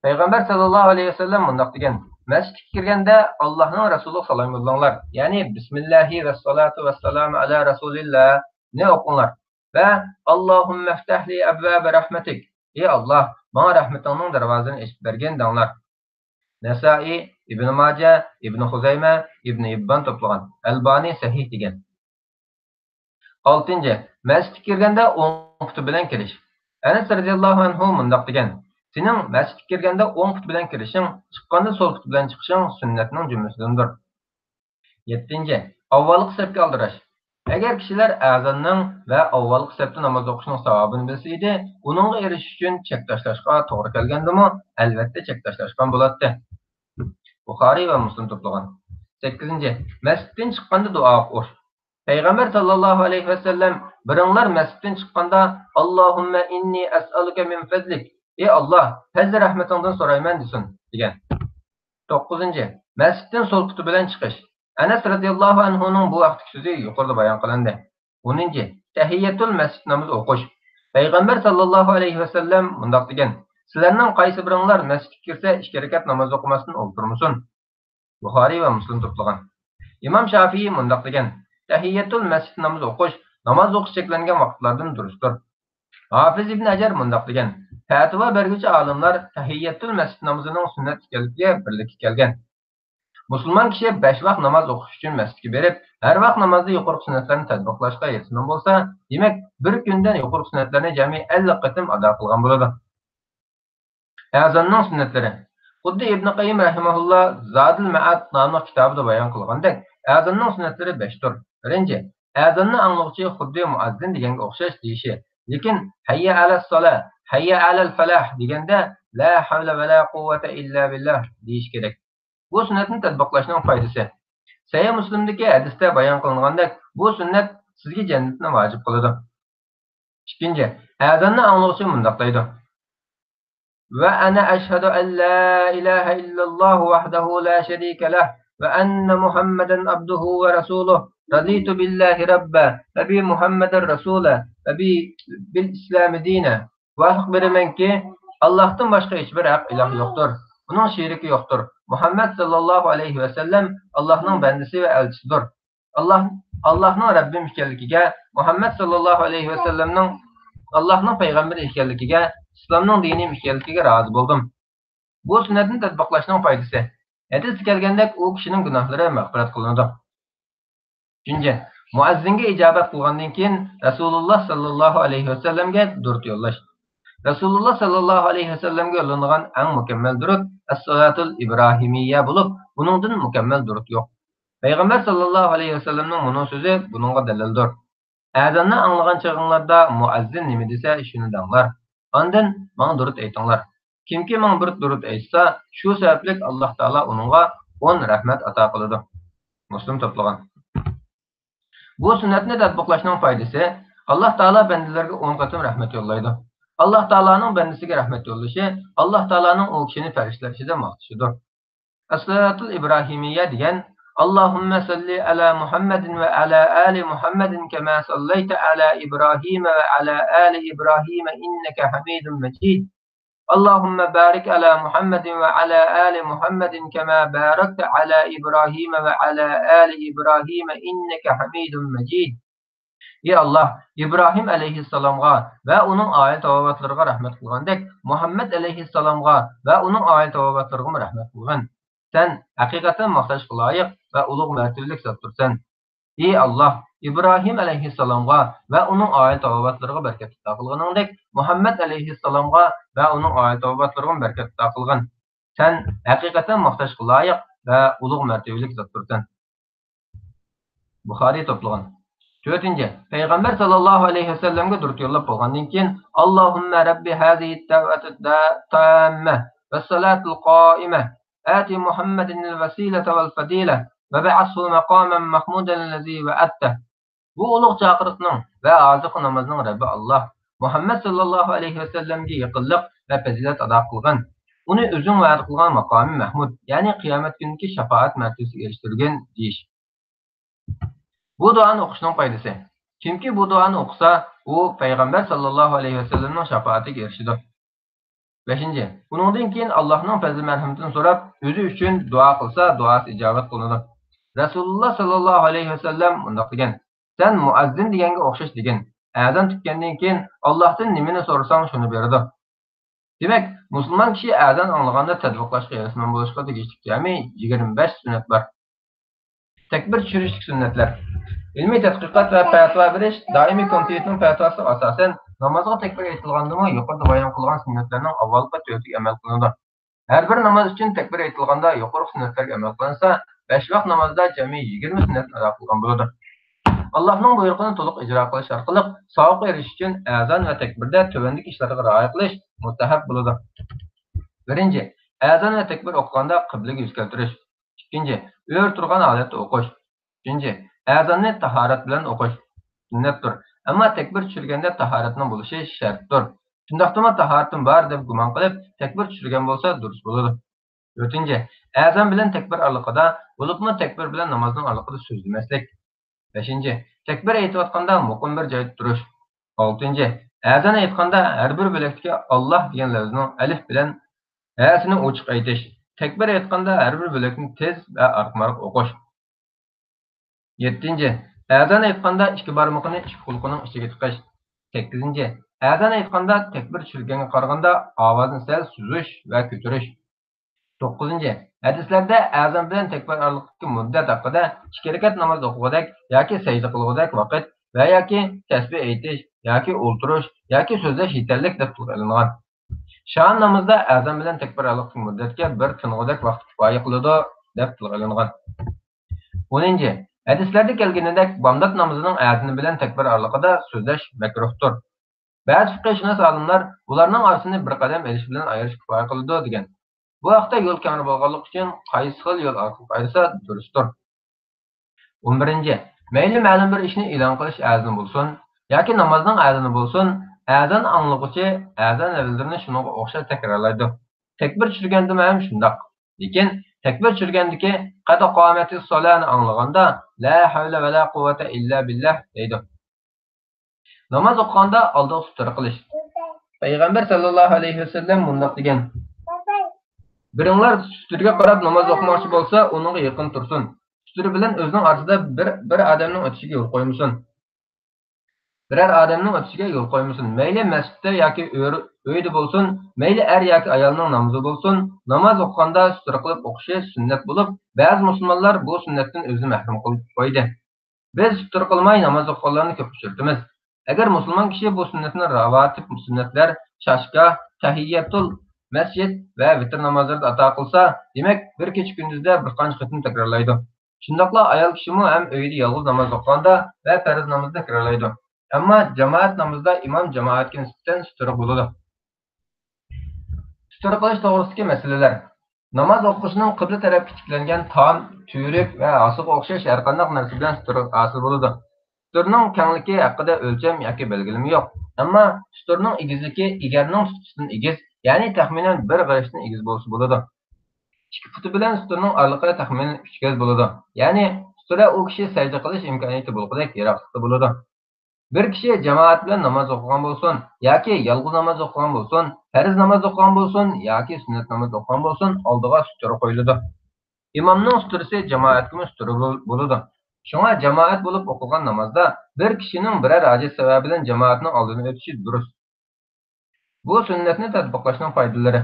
پەيغەمبەر ساللاللاھۇ ئەلەيھى ۋەسەللەم مۇنداق دېگەن: مەسچىتكە كىرگەندە ئاللاھنىڭ رەسۇلىغا سالام يوللاڭلار، يەنى بىسمىللاھى ۋەسسالاتۇ ۋەسسالامۇ ئەلا رەسۇلىللا. نى ئوقۇڭلار ۋە «ئاللاھۇممەفتەھلى ئەبۋابە رەھمەتىك»، ئى ئاللاھ، ماڭا رەھمىتىڭنىڭ دەرۋازىلىرىنى ئېچىپ بەرگىن دەڭلار. نەسائىي، ئىبنى ماجە، ئىبنى خۇزەيمە، ئىبنى ھىببان توپلىغان. ئەلبانى سەھىھ دېگەن. ئالتىنچى، مەسچىتكە كىرگەندە ئوڭ پۇتى بىلەن كىرىش. ئەنەس رەزىياللاھۇ ئەنھۇ مۇنداق دېگەن: سېنىڭ مەسچىتكە كىرگەندە ئوڭ پۇت بىلەن كىرىشىڭ، چىققاندا سول پۇت بىلەن چىقىشىڭ سۈننەتنىڭ جۈملىسىدىندۇر. يەتتىنچى، ئاۋۋالقى سەپكە ئالدىراش. ئەگەر كىشىلەر ئەزاننىڭ ۋە ئاۋۋالقى سەپتە ناماز ئوقۇشنىڭ ساۋابىنى بىلسە ئىدى، ئۇنىڭغا ئېرىشىش ئۈچۈن چەك تاشلاشقا توغرا كەلگەندىمۇ، ئەلۋەتتە چەك تاشلاشقان بولاتتى. بۇخارىي ۋە مۇسلىم توپلىغان. سەككىزىنچى، مەسچىتتىن چىققاندا دۇئا ئوقۇش. پەيغەمبەر ساللاللاھۇ ئەلەيھى ۋەسەللەم: بىرىڭلار مەسچىتتىن چىققاندا، «ئاللاھۇممە ئىننى ئەسئەلۇكە مىن فەزلىك»، «ئى ئاللاھ، پەزلى رەھمىتىڭدىن سورايمەن» دېسۇن، دېگەن. توققۇزىنچى، مەسچىتتىن سول پۇتى بىلەن چىقىش. ئەنەس رەزىياللاھۇ ئەنھۇنىڭ بۇ ھەقتىكى سۆزى يۇقىرىدا بايان قىلىندى. ئونىنچى، تەھىيەتۇل مەسچىت نامىزى ئوقۇش. پەيغەمبەر ساللاللاھۇ ئەلەيھى ۋەسەللەم مۇنداق دېگەن: سىلەرنىڭ قايسى بىرىڭلار مەسچىتكە كىرسە ئىككى رەكەت ناماز ئوقۇماستىن ئولتۇرمىسۇن. بۇخارىي ۋە مۇسلىم توپلىغان. ئىمام شافىئىي مۇنداق دېگەن: تەھىيەتۇل مەسچىت نامىزى ئوقۇش ناماز ئوقۇش چەكلەنگەن ۋاقىتلاردىن دۇرۇستۇر. ھافىز ئىبن ھەجەر مۇنداق دېگەن: پەتىۋا بەرگۈچى ئالىملار تەھىيەتۇل مەسچىت نامىزىنىڭ سۈننەت ئىكەنلىكىگە بىرلىككە كەلگەن. مۇسۇلمان كىشى بەش ۋاق ناماز ئوقۇش ئۈچۈن مەسچىتكە بېرىپ، ھەر ۋاق نامازدا يۇقىرىقى سۈننەتلەرنى تەتبىقلاشقا ھېرىسمەن بولسا، دېمەك، بىر كۈندە يۇقىرىقى سۈننەتلەرنى جەمئىي ئەللىك قېتىم ئادا قىلغان بولىدۇ. ئەزاننىڭ سۈننەتلىرى. خۇددى ئىبن قەييىم رەھىمەھۇللا زادىل مەئاد ناملىق كىتابىدا بايان قىلغاندەك، ئەزاننىڭ سۈننەتلىرى بەشتۇر. بىرىنچى، ئەزاننى ئاڭلىغۇچى خۇددى مۇئەززىن دېگەنگە ئوخشاش دېيىشى، لېكىن «ھەييە ئەلەس سالا، ھەييە ئەلەل فەلاھ» دېگەندە «لا ھەۋلە ۋە لا قۇۋۋەتە ئىللا بىللاھ» دېيىشى كېرەك. بۇ سۈننەتنى تەتبىقلاشنىڭ پايدىسى. سەھىھ مۇسلىمدىكى ھەدىستە بايان قىلىنغاندەك، بۇ سۈننەت سىزگە جەننەتنى ۋاجىپ قىلىدۇ. ئىككىنچى، ئەزاننى ئاڭلىغۇچى مۇنداق دەيدۇ: «ۋە ئەنە ئەشھەدۇ ئەن لا ئىلاھە ئىللەللاھۇ ۋەھدەھۇ لا شەرىكە لەھ ۋە ئەننە مۇھەممەدەن ئەبدۇھۇ ۋە رەسۇلۇھ. رەزىتۇ بىللاھى رەببە ۋە بى مۇھەممەدەن رەسۇلە ۋە بى، بىل ئىسلامى دىنە.» گۇۋاھلىق بېرىمەنكى، ئاللاھتىن باشقا ھېچبىر ھەق ئىلاھ يوقتۇر. ئۇنىڭ شېرىكى يوقتۇر. مۇھەممەد ساللاللاھۇ ئەلەيھى ۋەسەللەم ئاللاھنىڭ بەندىسى ۋە ئەلچىسىدۇر. ئاللاھ، ئاللاھنىڭ رەببىم ئىكەنلىكىگە، مۇھەممەد ساللاللاھۇ ئەلەيھى ۋەسەللەمنىڭ ئاللاھنىڭ پەيغەمبىرى ئىكەنلىكىگە، ئىسلامنىڭ دىنى ئىكەنلىكىگە رازى بولدۇم. بۇ سۈننەتنى تەتبىقلاشنىڭ پايدىسى. ھەدىستە كەلگەندەك، ئۇ كىشىنىڭ گۇناھلىرى مەغپىرەت قىلىنىدۇ. ئۈچىنچى، مۇئەززىنگە ئىجابەت قىلغاندىن كېيىن رەسۇلۇللا ساللاللاھۇ ئەلەيھى ۋەسەللەمگە دۇرۇت يوللاش. رەسۇلۇللا ساللاللاھۇ ئەلەيھى ۋەسەللەمگە يوللىنىدىغان ئەڭ مۇكەممەل دۇرۇت ئەسسالاتۇل ئىبراھىمىيە بولۇپ، بۇنىڭدىن مۇكەممەل دۇرۇت يوق. پەيغەمبەر ساللاللاھۇ ئەلەيھى ۋەسەللەمنىڭ مۇنۇ سۆزى بۇنىڭغا دەلىلدۇر: ئەزاننى ئاڭلىغان چېغىڭلاردا مۇئەززىن نېمە دېسە، شۇنى دەڭلار. ئاندىن ماڭا دۇرۇت ئېيتىڭلار. كىمكى ماڭا بىر دۇرۇت ئېيتسا، شۇ سەۋەبلىك ئاللاھ تائالا ئۇنىڭغا ئون رەھمەت ئاتا قىلىدۇ. مۇسلىم توپلىغان. بۇ سۈننەتنى تەتبىقلاشنىڭ پايدىسى، ئاللاھ تائالا بەندىلىرىگە ئون قېتىم رەھمەت يوللايدۇ. ئاللاھ تائالانىڭ بەندىسىگە رەھمەت يوللىشى، ئاللاھ تائالانىڭ ئۇ كىشىنى پەرىشتىلەر ئىچىدە ماختىشىدۇر. ئەسسالاتۇل ئىبراھىمىيە دېگەن، اللهم صل على محمد وعلى آل محمد كما صليت على إبراهيم وعلى آل إبراهيم إنك حميد مجيد. اللهم بارك على محمد وعلى آل محمد كما باركت على إبراهيم وعلى آل إبراهيم إنك حميد مجيد. ئى ئاللاھ، ئىبراھىم ئەلەيھىسسالامغا ۋە ئۇنىڭ ئائىلە تاۋابىئاتلىرىغا رەھمەت قىلغاندەك، مۇھەممەد ئەلەيھىسسالامغا ۋە ئۇنىڭ ئائىلە تاۋابىئاتلىرىغىمۇ رەھمەت قىلغىن. سەن ھەقىقەتەن ماختاشقا لايىق ۋە ئۇلۇغ مەرتىۋىلىك زاتتۇرسەن. ئى ئاللاھ، ئىبراھىم ئەلەيھىسسالامغا ۋە ئۇنىڭ ئائىلە تاۋابىئاتلىرىغا بەرىكەت ئاتا قىلغىنىڭدەك، مۇھەممەد ئەلەيھىسسالامغا ۋە ئۇنىڭ ئائىلە تاۋابىئاتلىرىغىمۇ بەرىكەت ئاتا قىلغىن. سەن ھەقىقەتەن ماختاشقا لايىق ۋە ئۇلۇغ مەرتىۋىلىك زاتتۇرسەن. بۇخارىي توپلىغان. تۆتىنچى، پەيغەمبەر ساللاللاھۇ ئەلەيھى ۋەسەللەمگە دۇرۇت يوللاپ بولغاندىن كېيىن، اللهم رب هذه الدعوة التامة والصلاة القائمة آت محمدا الوسيلة والفضيلة وابعثه مقاما محمودا الذي وعدته. بۇ ئۇلۇغ چاقىرىقنىڭ ۋە ھازىرقى نامازنىڭ رەببى ئاللاھ، مۇھەممەد ساللاللاھۇ ئەلەيھى ۋەسەللەمگە يېقىنلىق ۋە پەزىلەت ئاتا قىلغىن. ئۇنى ئۆزۈڭ ۋەدە قىلغان ماقامى مەھمۇد، يەنى قىيامەت كۈنىدىكى شاپائەت مەرتىۋىسىگە ئېرىشتۈرگىن، دېيىش. بۇ دۇئانى ئوقۇشنىڭ پايدىسى. كىمكى بۇ دۇئانى ئوقۇسا، ئۇ پەيغەمبەر ساللاللاھۇ ئەلەيھى ۋەسەللەمنىڭ شاپائىتىگە ئېرىشىدۇ. بەشىنچى، ئۇنىڭدىن كېيىن ئاللاھنىڭ پەزلى مەرھىمىتىنى سوراپ، ئۆزى ئۈچۈن دۇئا قىلسا، دۇئاسى ئىجابەت قىلىنىدۇ. رەسۇلۇللا ساللاللاھۇ ئەلەيھى ۋەسەللەم مۇنداق دېگەن: سەن مۇئەززىن دېگەنگە ئوخشاش دېگىن. ئەزان تۈگىگەندىن كېيىن ئاللاھتىن نېمىنى سورىساڭ، شۇنى بېرىدۇ. دېمەك، مۇسۇلمان كىشى ئەزان ئاڭلىغاندا تەتبىقلاشقا ھېرىسمەن بولۇشقا تېگىشلىك جەمئىي يىگىرمە بەش سۈننەت بار. تەكبىر چۈشۈرۈشلۈك سۈننەتلەر. ئىلمىي تەتقىقات ۋە پەتىۋا بېرىش دائىمىي كومىتېتىنىڭ پەتىۋاسىغا ئاساسەن، نامازغا تەكبىر ئېيتىلغاندىمۇ يۇقىرىدا بايان قىلغان سۈننەتلەرنىڭ ئاۋۋالقى تۆتىگە ئەمەل قىلىنىدۇ. ھەر بىر ناماز ئۈچۈن تەكبىر ئېيتىلغاندا يۇقىرىقى سۈننەتلەرگە ئەمەل قىلىنسا، بەش ۋاق نامازدا جەمئىي يىگىرمە سۈننەتنى ئادا قىلغان بولىدۇ. ئاللاھنىڭ بۇيرۇقىنى تولۇق ئىجرا قىلىش ئارقىلىق ساۋابقا ئېرىشىش ئۈچۈن ئەزان ۋە تەكبىردە تۆۋەندىكى ئىشلارغا رىئايە قىلىش مۇستەھەپ بولىدۇ. بىرىنچى، ئەزان ۋە تەكبىر ئوقۇغاندا قىبلىگە يۈز كەلتۈرۈش. ئىككىنچى، ئۆرە تۇرغان ھالەتتە ئوقۇش. ئۈچىنچى، ئەزاننى تاھارەت بىلەن ئوقۇش سۈننەتتۇر. ئەمما تەكبىر چۈشۈرگەندە تاھارەتنىڭ بولۇشى شەرتتۇر. شۇنداقتىمۇ تاھارىتىم بار دەپ گۇمان قىلىپ، تەكبىر چۈشۈرگەن بولسا دۇرۇس بولىدۇ. تۆتىنچى، ئەزان بىلەن تەكبىر ئارىلىقىدا، بولۇپمۇ تەكبىر بىلەن نامازنىڭ ئارىلىقىدا سۆزلىمەسلىك. بەشىنچى، تەكبىر ئېيتىۋاتقاندا مۇقىم بىر جايدا تۇرۇش. ئالتىنچى، ئەزان ئېيتقاندا ھەر بىر بۆلەكتىكى ئاللاھ دېگەن لەۋزنىڭ ئەلىف بىلەن ھەسىنى ئوچۇق ئېيتىش. تەكبىر ئېيتقاندا ھەر بىر بۆلەكنى تېز ۋە ئارقىمارقا ئوقۇش. يەتتىنچى، ئەزان ئېيتقاندا ئىككى بارمىقىنى ئىككى قۇلىقىنىڭ ئىچىگە تىقىش. سەككىزىنچى، ئەزان ئېيتقاندا تەكبىر چۈشۈرگەنگە قارىغاندا ئاۋازنى سەل سۈزۈش ۋە كۆتۈرۈش. توققۇزىنچى، ھەدىسلەردە ئەزان بىلەن تەكبىر ئارىلىقتىكى مۇددەت ھەققىدە ئىككى رەكەت ناماز ئوقۇغۇدەك ياكى سەجدە قىلغۇدەك ۋاقىت ۋە ياكى تەسبىھ ئېيتىش ياكى ئولتۇرۇش ياكى سۆزلەش يېتەرلىك دەپ تىلغا ئېلىنغان. شام نامىزىدا ئەزان بىلەن تەكبىر ئارىلىقتىكى مۇددەتكە بىر تىنغۇدەك ۋاقىت كۇپايە قىلىدۇ دەپ تىلغا ئېلىنغان. ئونىنچى، ھەدىسلەردە كەلگىنىدەك بامدات نامىزىنىڭ ئەزىنى بىلەن تەكبىر ئارىلىقىدا سۆزلەش مەكرۇھتۇر. بەزى پىقىھشۇناس ئالىملار بۇلارنىڭ ئارىسىنى بىر قەدەم ئېلىش بىلەن ئايرىش كۇپايە قىلىدۇ دېگەن. بۇ ھەقتە يول كەڭرى بولغانلىقى ئۈچۈن قايسى خىل يول ئارقىلىق ئايرىسا دۇرۇستۇر؟ ئون بىرىنچى، مەيلى مەلۇم بىر ئىشنى ئېلان قىلىش ئەزىنى بولسۇن ياكى نامازنىڭ ئەزىنى بولسۇن، ئەزان ئاڭلىغۇچى ئەزان لەۋزلىرىنى شۇنىڭغا ئوخشاش تەكرارلايدۇ. تەكبىر چۈشۈرگەندىمۇ ھەم شۇنداق. لېكىن تەكبىر چۈشۈرگەندىكى قەد قامەتىس سالانى ئاڭلىغاندا لا ھەۋلە ۋە لا قۇۋۋەتە ئىللا بىللاھ دەيدۇ. ناماز ئوقۇغاندا ئالدىغا سۇترا قىلىش. پەيغەمبەر سەللەللاھۇ ئەلەيھى ۋەسەللەم مۇنداق دېگەن: بىرىڭلار سۈترىگە قاراپ ناماز ئوقۇماقچى بولسا، ئۇنىڭغا يېقىن تۇرسۇن. سۈترە بىلەن ئۆزىنىڭ ئارىسىدا بىر، بىر ئادەمنىڭ ئۆتۈشىگە يول قويمىسۇن. بىرەر ئادەمنىڭ ئۆتۈشىگە يول قويمىسۇن. مەيلى مەسچىتتە ياكى ئۆر-، ئۆيدە بولسۇن، مەيلى ئەر ياكى ئايالنىڭ نامىزى بولسۇن، ناماز ئوقۇغاندا سۈترە قىلىپ ئوقۇشى سۈننەت بولۇپ، بەزى مۇسۇلمانلار بۇ سۈننەتتىن ئۆزىنى مەھرۇم قىلىپ قويدى. بىز سۈترە قىلماي ناماز ئوقۇغانلارنى كۆپ ئۇچرىتىمىز. ئەگەر مۇسۇلمان كىشى بۇ سۈننەتنى راۋاتىپ سۈننەتلەر، چاشكا، تەھىيەتۇل مەسچىت ۋە ۋىتىر نامازلىرىدا ئادا قىلسا، دېمەك، بىر كېچە كۈندۈزدە بىر قانچە قېتىم تەكرارلايدۇ. شۇنداقلا ئايال كىشىمۇ ھەم ئۆيىدە يالغۇز ناماز ئوقۇغاندا ۋە پەرز نامازدا تەكرارلايدۇ. ئەمما جامائەت نامىزىدا ئىمام جامائەتكە نىسبەتەن سۈترە بولىدۇ. سۈترە قىلىش توغرىسىدىكى مەسىلىلەر. ناماز ئوقۇغۇچىنىڭ قىبلە تەرەپكە تىكلەنگەن تام، تۈۋرۈك ۋە ھاسىغا ئوخشاش ھەرقانداق نەرسە بىلەن سۈترە ھاسىل بولىدۇ. سۈترىنىڭ كەڭلىكى ھەققىدە ئۆلچەم ياكى بەلگىلىمە يوق. ئەمما سۈترىنىڭ ئېگىزلىكى ئېگەرنىڭ تۇتقىسىدىن ئېگىز، يەنى تەخمىنەن بىر غېرىشتىن ئېگىز بولسا بولىدۇ. ئىككى پۇتى بىلەن سۈترىنىڭ ئارىلىقى تەخمىنەن ئۈچ گەز بولىدۇ. يەنى سۈترە ئۇ كىشى سەجدە قىلىش ئىمكانىيىتى بولغۇدەك يىراقلىقتا بولىدۇ. بىر كىشى جامائەت بىلەن ناماز ئوقۇغان بولسۇن ياكى يالغۇز ناماز ئوقۇغان بولسۇن، پەرز ناماز ئوقۇغان بولسۇن ياكى سۈننەت ناماز ئوقۇغان بولسۇن، ئالدىغا سۈترە قويۇلىدۇ. ئىمامنىڭ سۈترىسى جامائەتكىمۇ سۈترە بول-، بولىدۇ. شۇڭا جامائەت بولۇپ ئوقۇلغان نامازدا بىر كىشىنىڭ بىرەر ھاجەت سەۋەبى بىلەن جامائەتنىڭ ئالدىدىن ئۆتۈشى دۇرۇس. بۇ سۈننەتنى تەتبىقلاشنىڭ پايدىلىرى.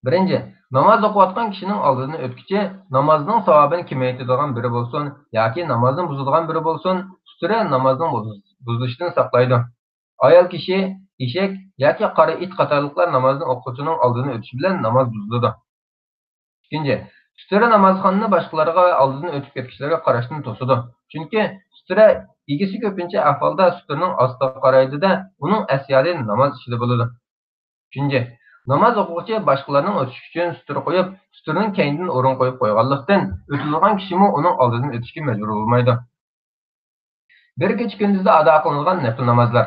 بىرىنچى، ناماز ئوقۇۋاتقان كىشىنىڭ ئالدىدىن ئۆتكۈچى نامازنىڭ ساۋابىنى كېمەيتىدىغان بىرى بولسۇن ياكى نامازنى بۇزىدىغان بىرى بولسۇن، سۈترە نامازنىڭ بۇز-، بۇزۇلۇشىدىن ساقلايدۇ. ئايال كىشى، ئېشەك ياكى قارا ئىت قاتارلىقلار نامازنى ئوقۇغۇچىنىڭ ئالدىدىن ئۆتۈشى بىلەن ناماز بۇزۇلىدۇ. ئىككىنچى، سۈترە نامازخانىنى باشقىلارغا ۋە ئالدىدىن ئۆتۈپ كەتكۈچىلەرگە قاراشتىن توسىدۇ. چۈنكى سۈترە ئىگىسى كۆپىنچە ئەھۋالدا سۈترىنىڭ ئاستىغا قارايدۇ-دە، ئۇنىڭ ئەسيادى ناماز ئىچىدە بولىدۇ. ئۈچىنچى، ناماز ئوقۇغۇچى باشقىلارنىڭ ئۆتۈشى ئۈچۈن سۈترە قويۇپ، سۈترىنىڭ كەينىدىن ئورۇن قويۇپ قويغانلىقتىن، ئۆتىدىغان كىشىمۇ ئۇنىڭ ئالدىدىن ئۆتۈشكە مەجبۇر بولمايدۇ. بىر كېچە كۈندۈزدە ئادا قىلىنىدىغان نەپىل نامازلار.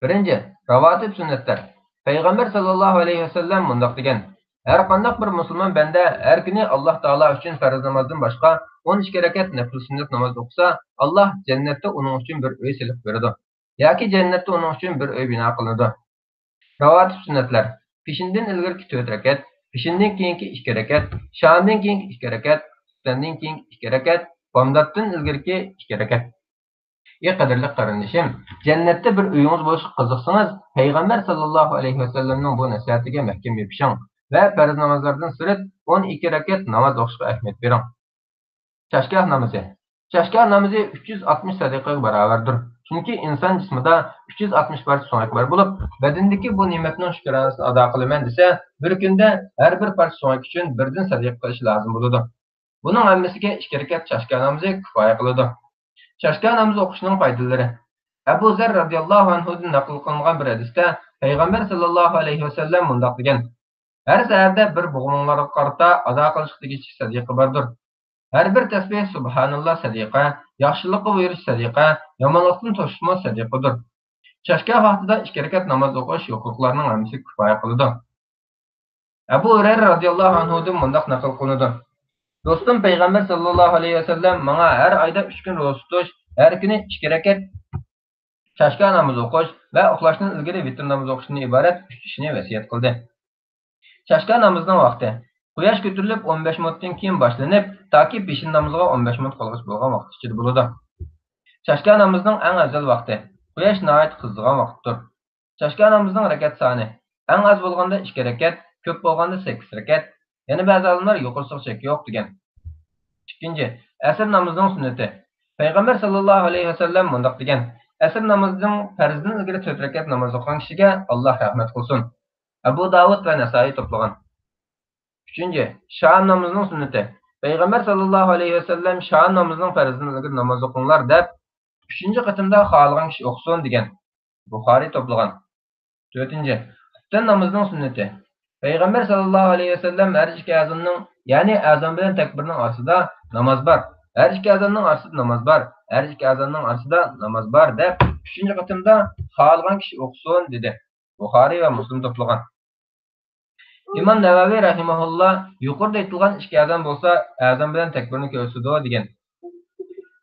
بىرىنچى، راۋاتىپ سۈننەتلەر. پەيغەمبەر ساللاللاھۇ ئەلەيھى ۋەسەللەم مۇنداق دېگەن: ھەرقانداق بىر مۇسۇلمان بەندە ھەر كۈنى ئاللاھ تائالا ئۈچۈن پەرز نامازدىن باشقا ئون ئىككى رەكەت نەپىل سۈننەت ناماز ئوقۇسا، ئاللاھ جەننەتتە ئۇنىڭ ئۈچۈن بىر ئۆي سېلىپ بېرىدۇ ياكى جەننەتتە ئۇنىڭ ئۈچۈن بىر ئۆي بىنا قىلىدۇ. راۋاتىپ سۈننەتلەر. پېشىندىن ئىلگىرىكى تۆت رەكەت، پېشىندىن كېيىنكى ئىككى رەكەت، شامدىن كېيىنكى ئىككى رەكەت، خۇپتەندىن كېيىنكى ئىككى رەكەت، بامداتتىن ئىلگىرىكى ئىككى رەكەت. ئى قەدىرلىك قېرىندىشىم، جەننەتتە بىر ئۆيىڭىز بولۇشىغا قىزىقسىڭىز، پەيغەمبەر ساللاللاھۇ ئەلەيھى ۋەسەللەمنىڭ بۇ نەسىھەتىگە مەھكەم يېپىشىڭ ۋە پەرز نامازلاردىن سىرت ئون ئىككى رەكەت ناماز ئوقۇشقا ئەھمىيەت بېرىڭ. چاشگاھ نامىزى. چاشگاھ نامىزى ئۈچ يۈز ئاتمىش سەدىقىگە باراۋەردۇر. چۈنكى ئىنسان جىسمىدا ئۈچ يۈز ئاتمىش پارچە سۆڭەك بار بولۇپ، بەدىنىدىكى بۇ نېمەتنىڭ شۈكرانىسىنى ئادا قىلىمەن دېسە، بىر كۈندە ھەر بىر پارچە سۆڭەك ئۈچۈن بىردىن سەدىقە قىلىش لازىم بولىدۇ. بۇنىڭ ھەممىسىگە ئىككى رەكەت چاشگاھ نامىزى كۇپايە قىلىدۇ. چاشگاھ نامىزى ئوقۇشنىڭ پايدىلىرى. ئەبۇ زەر رەزىياللاھۇ ئەنھۇدىن نەقىل قىلىنغان بىر ھەدىستە پەيغەمبەر ساللاللاھۇ ئەلەيھى ۋەسەللەم مۇنداق دېگەن: ھەر سەھەردە بىر بوغۇملارغا قارىتا ئادا قىلىشقا تېگىشلىك سەدىقە باردۇر. ھەر بىر تەسبىھ سۇبھاناللا سەدىقە، ياخشىلىققا بۇيرۇش سەدىقە، يامانلىقتىن توسۇشمۇ سەدىقىدۇر. چاشگاھ ۋاقتىدا ئىككى رەكەت ناماز ئوقۇش يوقلۇقلارنىڭ ھەممىسىگە كۇپايە قىلىدۇ. ئەبۇ ھۇرەيرە رازىياللاھۇ ئەنھۇدىن مۇنداق نەقىل قىلىنىدۇ: دوستۇم پەيغەمبەر ساللاللاھۇ ئەلەيھى ۋەسەللەم ماڭا ھەر ئايدا ئۈچ كۈن روزا تۇتۇش، ھەر كۈنى ئىككى رەكەت چاشگاھ نامىزى ئوقۇش ۋە ئۇخلاشتىن ئىلگىرى ۋىتىر نامىزى ئوقۇشتىن ئىبارەت ئۈچ ئىشنى ۋەسىيەت قىلدى. چاشگاھ نامىزىنىڭ ۋاقتى. قۇياش كۆتۈرۈلۈپ ئون بەش مىنۇتتىن كېيىن باشلىنىپ، تاكى پېشىن نامىزىغا ئون بەش مىنۇت قالغىچە بولغان ۋاقىت ئىچىدە بولىدۇ. چاشگاھ نامىزىنىڭ ئەڭ ئەۋزەل ۋاقتى. قۇياش ناھايىتى قىزىغان ۋاقىتتۇر. چاشگاھ نامىزىنىڭ رەكەت سانى. ئەڭ ئاز بولغاندا ئىككى رەكەت، كۆپ بولغاندا سەككىز رەكەت. يەنە بەزى ئالىملار يۇقىرىسىغا چەك يوق دېگەن. ئىككىنچى، ئەسىر نامىزىنىڭ سۈننىتى. پەيغەمبەر ساللاللاھۇ ئەلەيھى ۋەسەللەم مۇنداق دېگەن: ئەسىر نامىزىدىن پەرزدىن ئىلگىرى تۆت رەكەت ناماز ئوقۇغان كىشىگە ئاللاھ رەھمەت قىلسۇن. ئەبۇ داۋۇد ۋە نەسائىي توپلىغان. ئۈچىنچى، شام نامىزىنىڭ سۈننىتى. پەيغەمبەر ساللاللاھۇ ئەلەيھى ۋەسەللەم شام نامىزىنىڭ پەرزىدىن ئىلگىرى ناماز ئوقۇڭلار دەپ، ئۈچىنچى قېتىمدا خالىغان كىشى ئوقۇسۇن دېگەن. بۇخارىي توپلىغان. تۆتىنچى، خۇپتەن نامىزىنىڭ سۈننىتى. پەيغەمبەر ساللاللاھۇ ئەلەيھى ۋەسەللەم ھەر ئىككى ئەزاننىڭ، يەنى ئەزان بىلەن تەكبىرنىڭ ئارىسىدا ناماز بار، ھەر ئىككى ئەزاننىڭ ئارىسىدا ناماز بار، ھەر ئىككى ئەزاننىڭ ئارىسىدا ناماز بار دەپ، ئۈچىنچى قېتىمدا خالىغان كىشى ئوقۇسۇن دېدى. بۇخارىي ۋە مۇسلىم توپلىغان. ئىمام نەۋەۋى رەھىمەھۇللا يۇقىرىدا ئېيتىلغان ئىككى ئەزان بولسا ئەزان بىلەن تەكبىرنى كۆرسىتىدۇ دېگەن.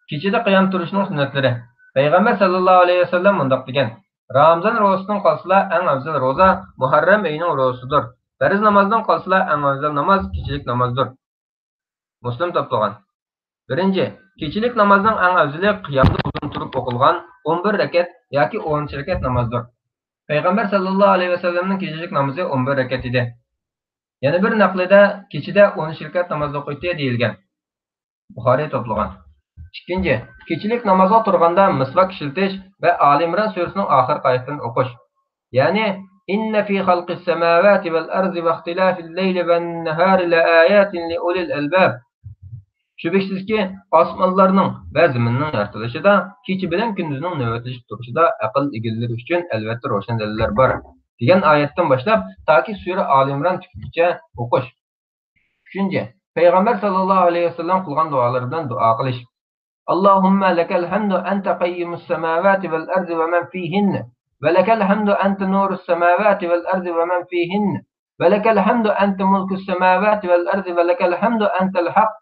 كېچىدە قىيام تۇرۇشنىڭ سۈننەتلىرى. پەيغەمبەر ساللاللاھۇ ئەلەيھى ۋەسەللەم مۇنداق دېگەن: رامىزان روزىسىدىن قالسىلا ئەڭ ئەۋزەل روزا مۇھەررەم ئېيىنىڭ روزىسىدۇر. پەرز نامازدىن قالسىلا ئەڭ ئەۋزەل ناماز كېچىلىك نامازدۇر. مۇسلىم توپلىغان. بىرىنچى، كېچىلىك نامازنىڭ ئەڭ ئەۋزىلى قىيامدا ئۇزۇن تۇرۇپ ئوقۇلغان ئون بىر رەكەت ياكى ئون ئۈچ رەكەت نامازدۇر. پەيغەمبەر ساللاللاھۇ ئەلەيھى ۋەسەللەمنىڭ كېچىلىك نامىزى ئون بىر رەكەت ئىدى. يەنە بىر نەقلىدە كېچىدە ئون ئۈچ رەكەت ناماز ئوقۇيتتى دېيىلگەن. بۇخارىي توپلىغان. ئىككىنچى، كېچىلىك نامازغا تۇرغاندا مىسۋاك ئىشلىتىش ۋە ئالى ئىمران سۈرىسىنىڭ ئاخىرقى ئايىتىنى ئوقۇش. يەنى، إن في خلق السماوات والأرض واختلاف الليل والنهار لآيات لأولي الألباب. شۈبھىسىزكى، ئاسمانلارنىڭ ۋە زېمىننىڭ يارىتىلىشىدا، كېچە بىلەن كۈندۈزنىڭ نۆۋەتلىشىپ تۇرۇشىدا ئەقىل ئىگىلىرى ئۈچۈن ئەلۋەتتە روشەن دەلىللەر بار، دېگەن ئايەتتىن باشلاپ تاكى سۈرە ئالى ئىمران تۈگىگىچە ئوقۇش. ئۈچىنچى، پەيغەمبەر ساللاللاھۇ ئەلەيھى ۋەسەللەم قىلغان دۇئالىرىدىن دۇئا قىلىش. اللهم لك الحمد أنت قيم السماوات والأرض ومن فيهن، ولك الحمد أنت نور السماوات والأرض ومن فيهن، ولك الحمد أنت ملك السماوات والأرض، ولك الحمد أنت الحق،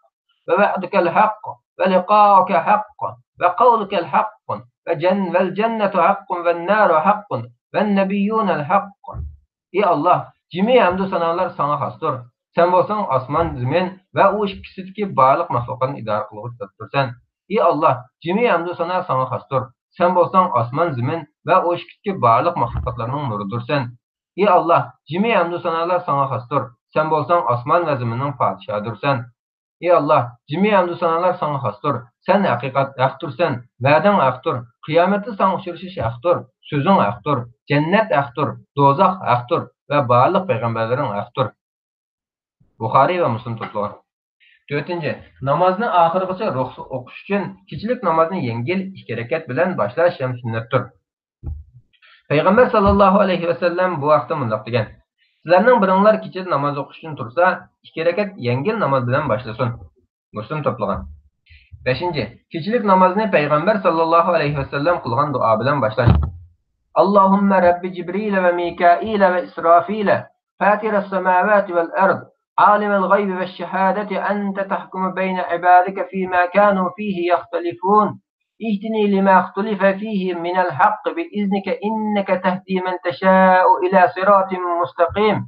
ووعدك الحق، ولقاؤك حق، وقولك الحق، وجن-، والجنة حق، والنار حق، والنبيون الحق. ئى ئاللاھ، جىمى ھەمدۇ سانالار ساڭا خاستۇر. سەن بولساڭ ئاسمان، زېمىن ۋە ئۇ ئىككىسىدىكى بارلىق مەخلۇقاتنى ئىدارە قىلغۇچى زاتتۇرسەن. ئى ئاللاھ، جىمى ھەمدۇ سانا ساڭا خاستۇر. سەن بولساڭ ئاسمان، زېمىن ۋە ئۇ ئىككىدىكى بارلىق مەخلۇقاتلارنىڭ نۇرىدۇرسەن. ئى ئاللاھ، جىمى ھەمدۇ سانالار ساڭا خاستۇر. سەن بولساڭ ئاسمان ۋە زېمىننىڭ پادىشاھىدۇرسەن. ئى ئاللاھ، جىمى ھەمدۇ سانالار ساڭا خاستۇر. سەن ھەقىقەت ھەقتۇرسەن، ۋەدەڭ ھەقتۇر، قىيامەتتە ساڭا ئۇچرىشىش ھەقتۇر، سۆزۈڭ ھەقتۇر، جەننەت ھەقتۇر، دوزاخ ھەقتۇر ۋە بارلىق پەيغەمبەرلىرىڭ ھەقتۇر. بۇخارىي ۋە مۇسلىم توپلىغان. تۆتىنچى، نامازنى ئاخىرىغىچە روھسىز ئوقۇش ئۈچۈن كېچىلىك نامازنى يەڭگىل ئىككى رەكەت بىلەن باشلاش ھەم سۈننەتتۇر. پەيغەمبەر ساللاللاھۇ ئەلەيھى ۋەسەللەم بۇ ھەقتە مۇنداق دېگەن: سىلەرنىڭ بىرىڭلار كېچىدە ناماز ئوقۇش ئۈچۈن تۇرسا، ئىككى رەكەت يەڭگىل ناماز بىلەن باشلىسۇن. مۇسلىم توپلىغان. بەشىنچى، كېچىلىك نامازنى پەيغەمبەر ساللاللاھۇ ئەلەيھى ۋەسەللەم قىلغان دۇئا بىلەن باشلاش. اللهم رب جبريل وميكائيل وإسرافيل فاطر السماوات والأرض عالم الغيب والشهادة أنت تحكم بين عبادك فيما كانوا فيه يختلفون اهدني لما اختلف فيه من الحق بإذنك إنك تهدي من تشاء إلى صراط مستقيم.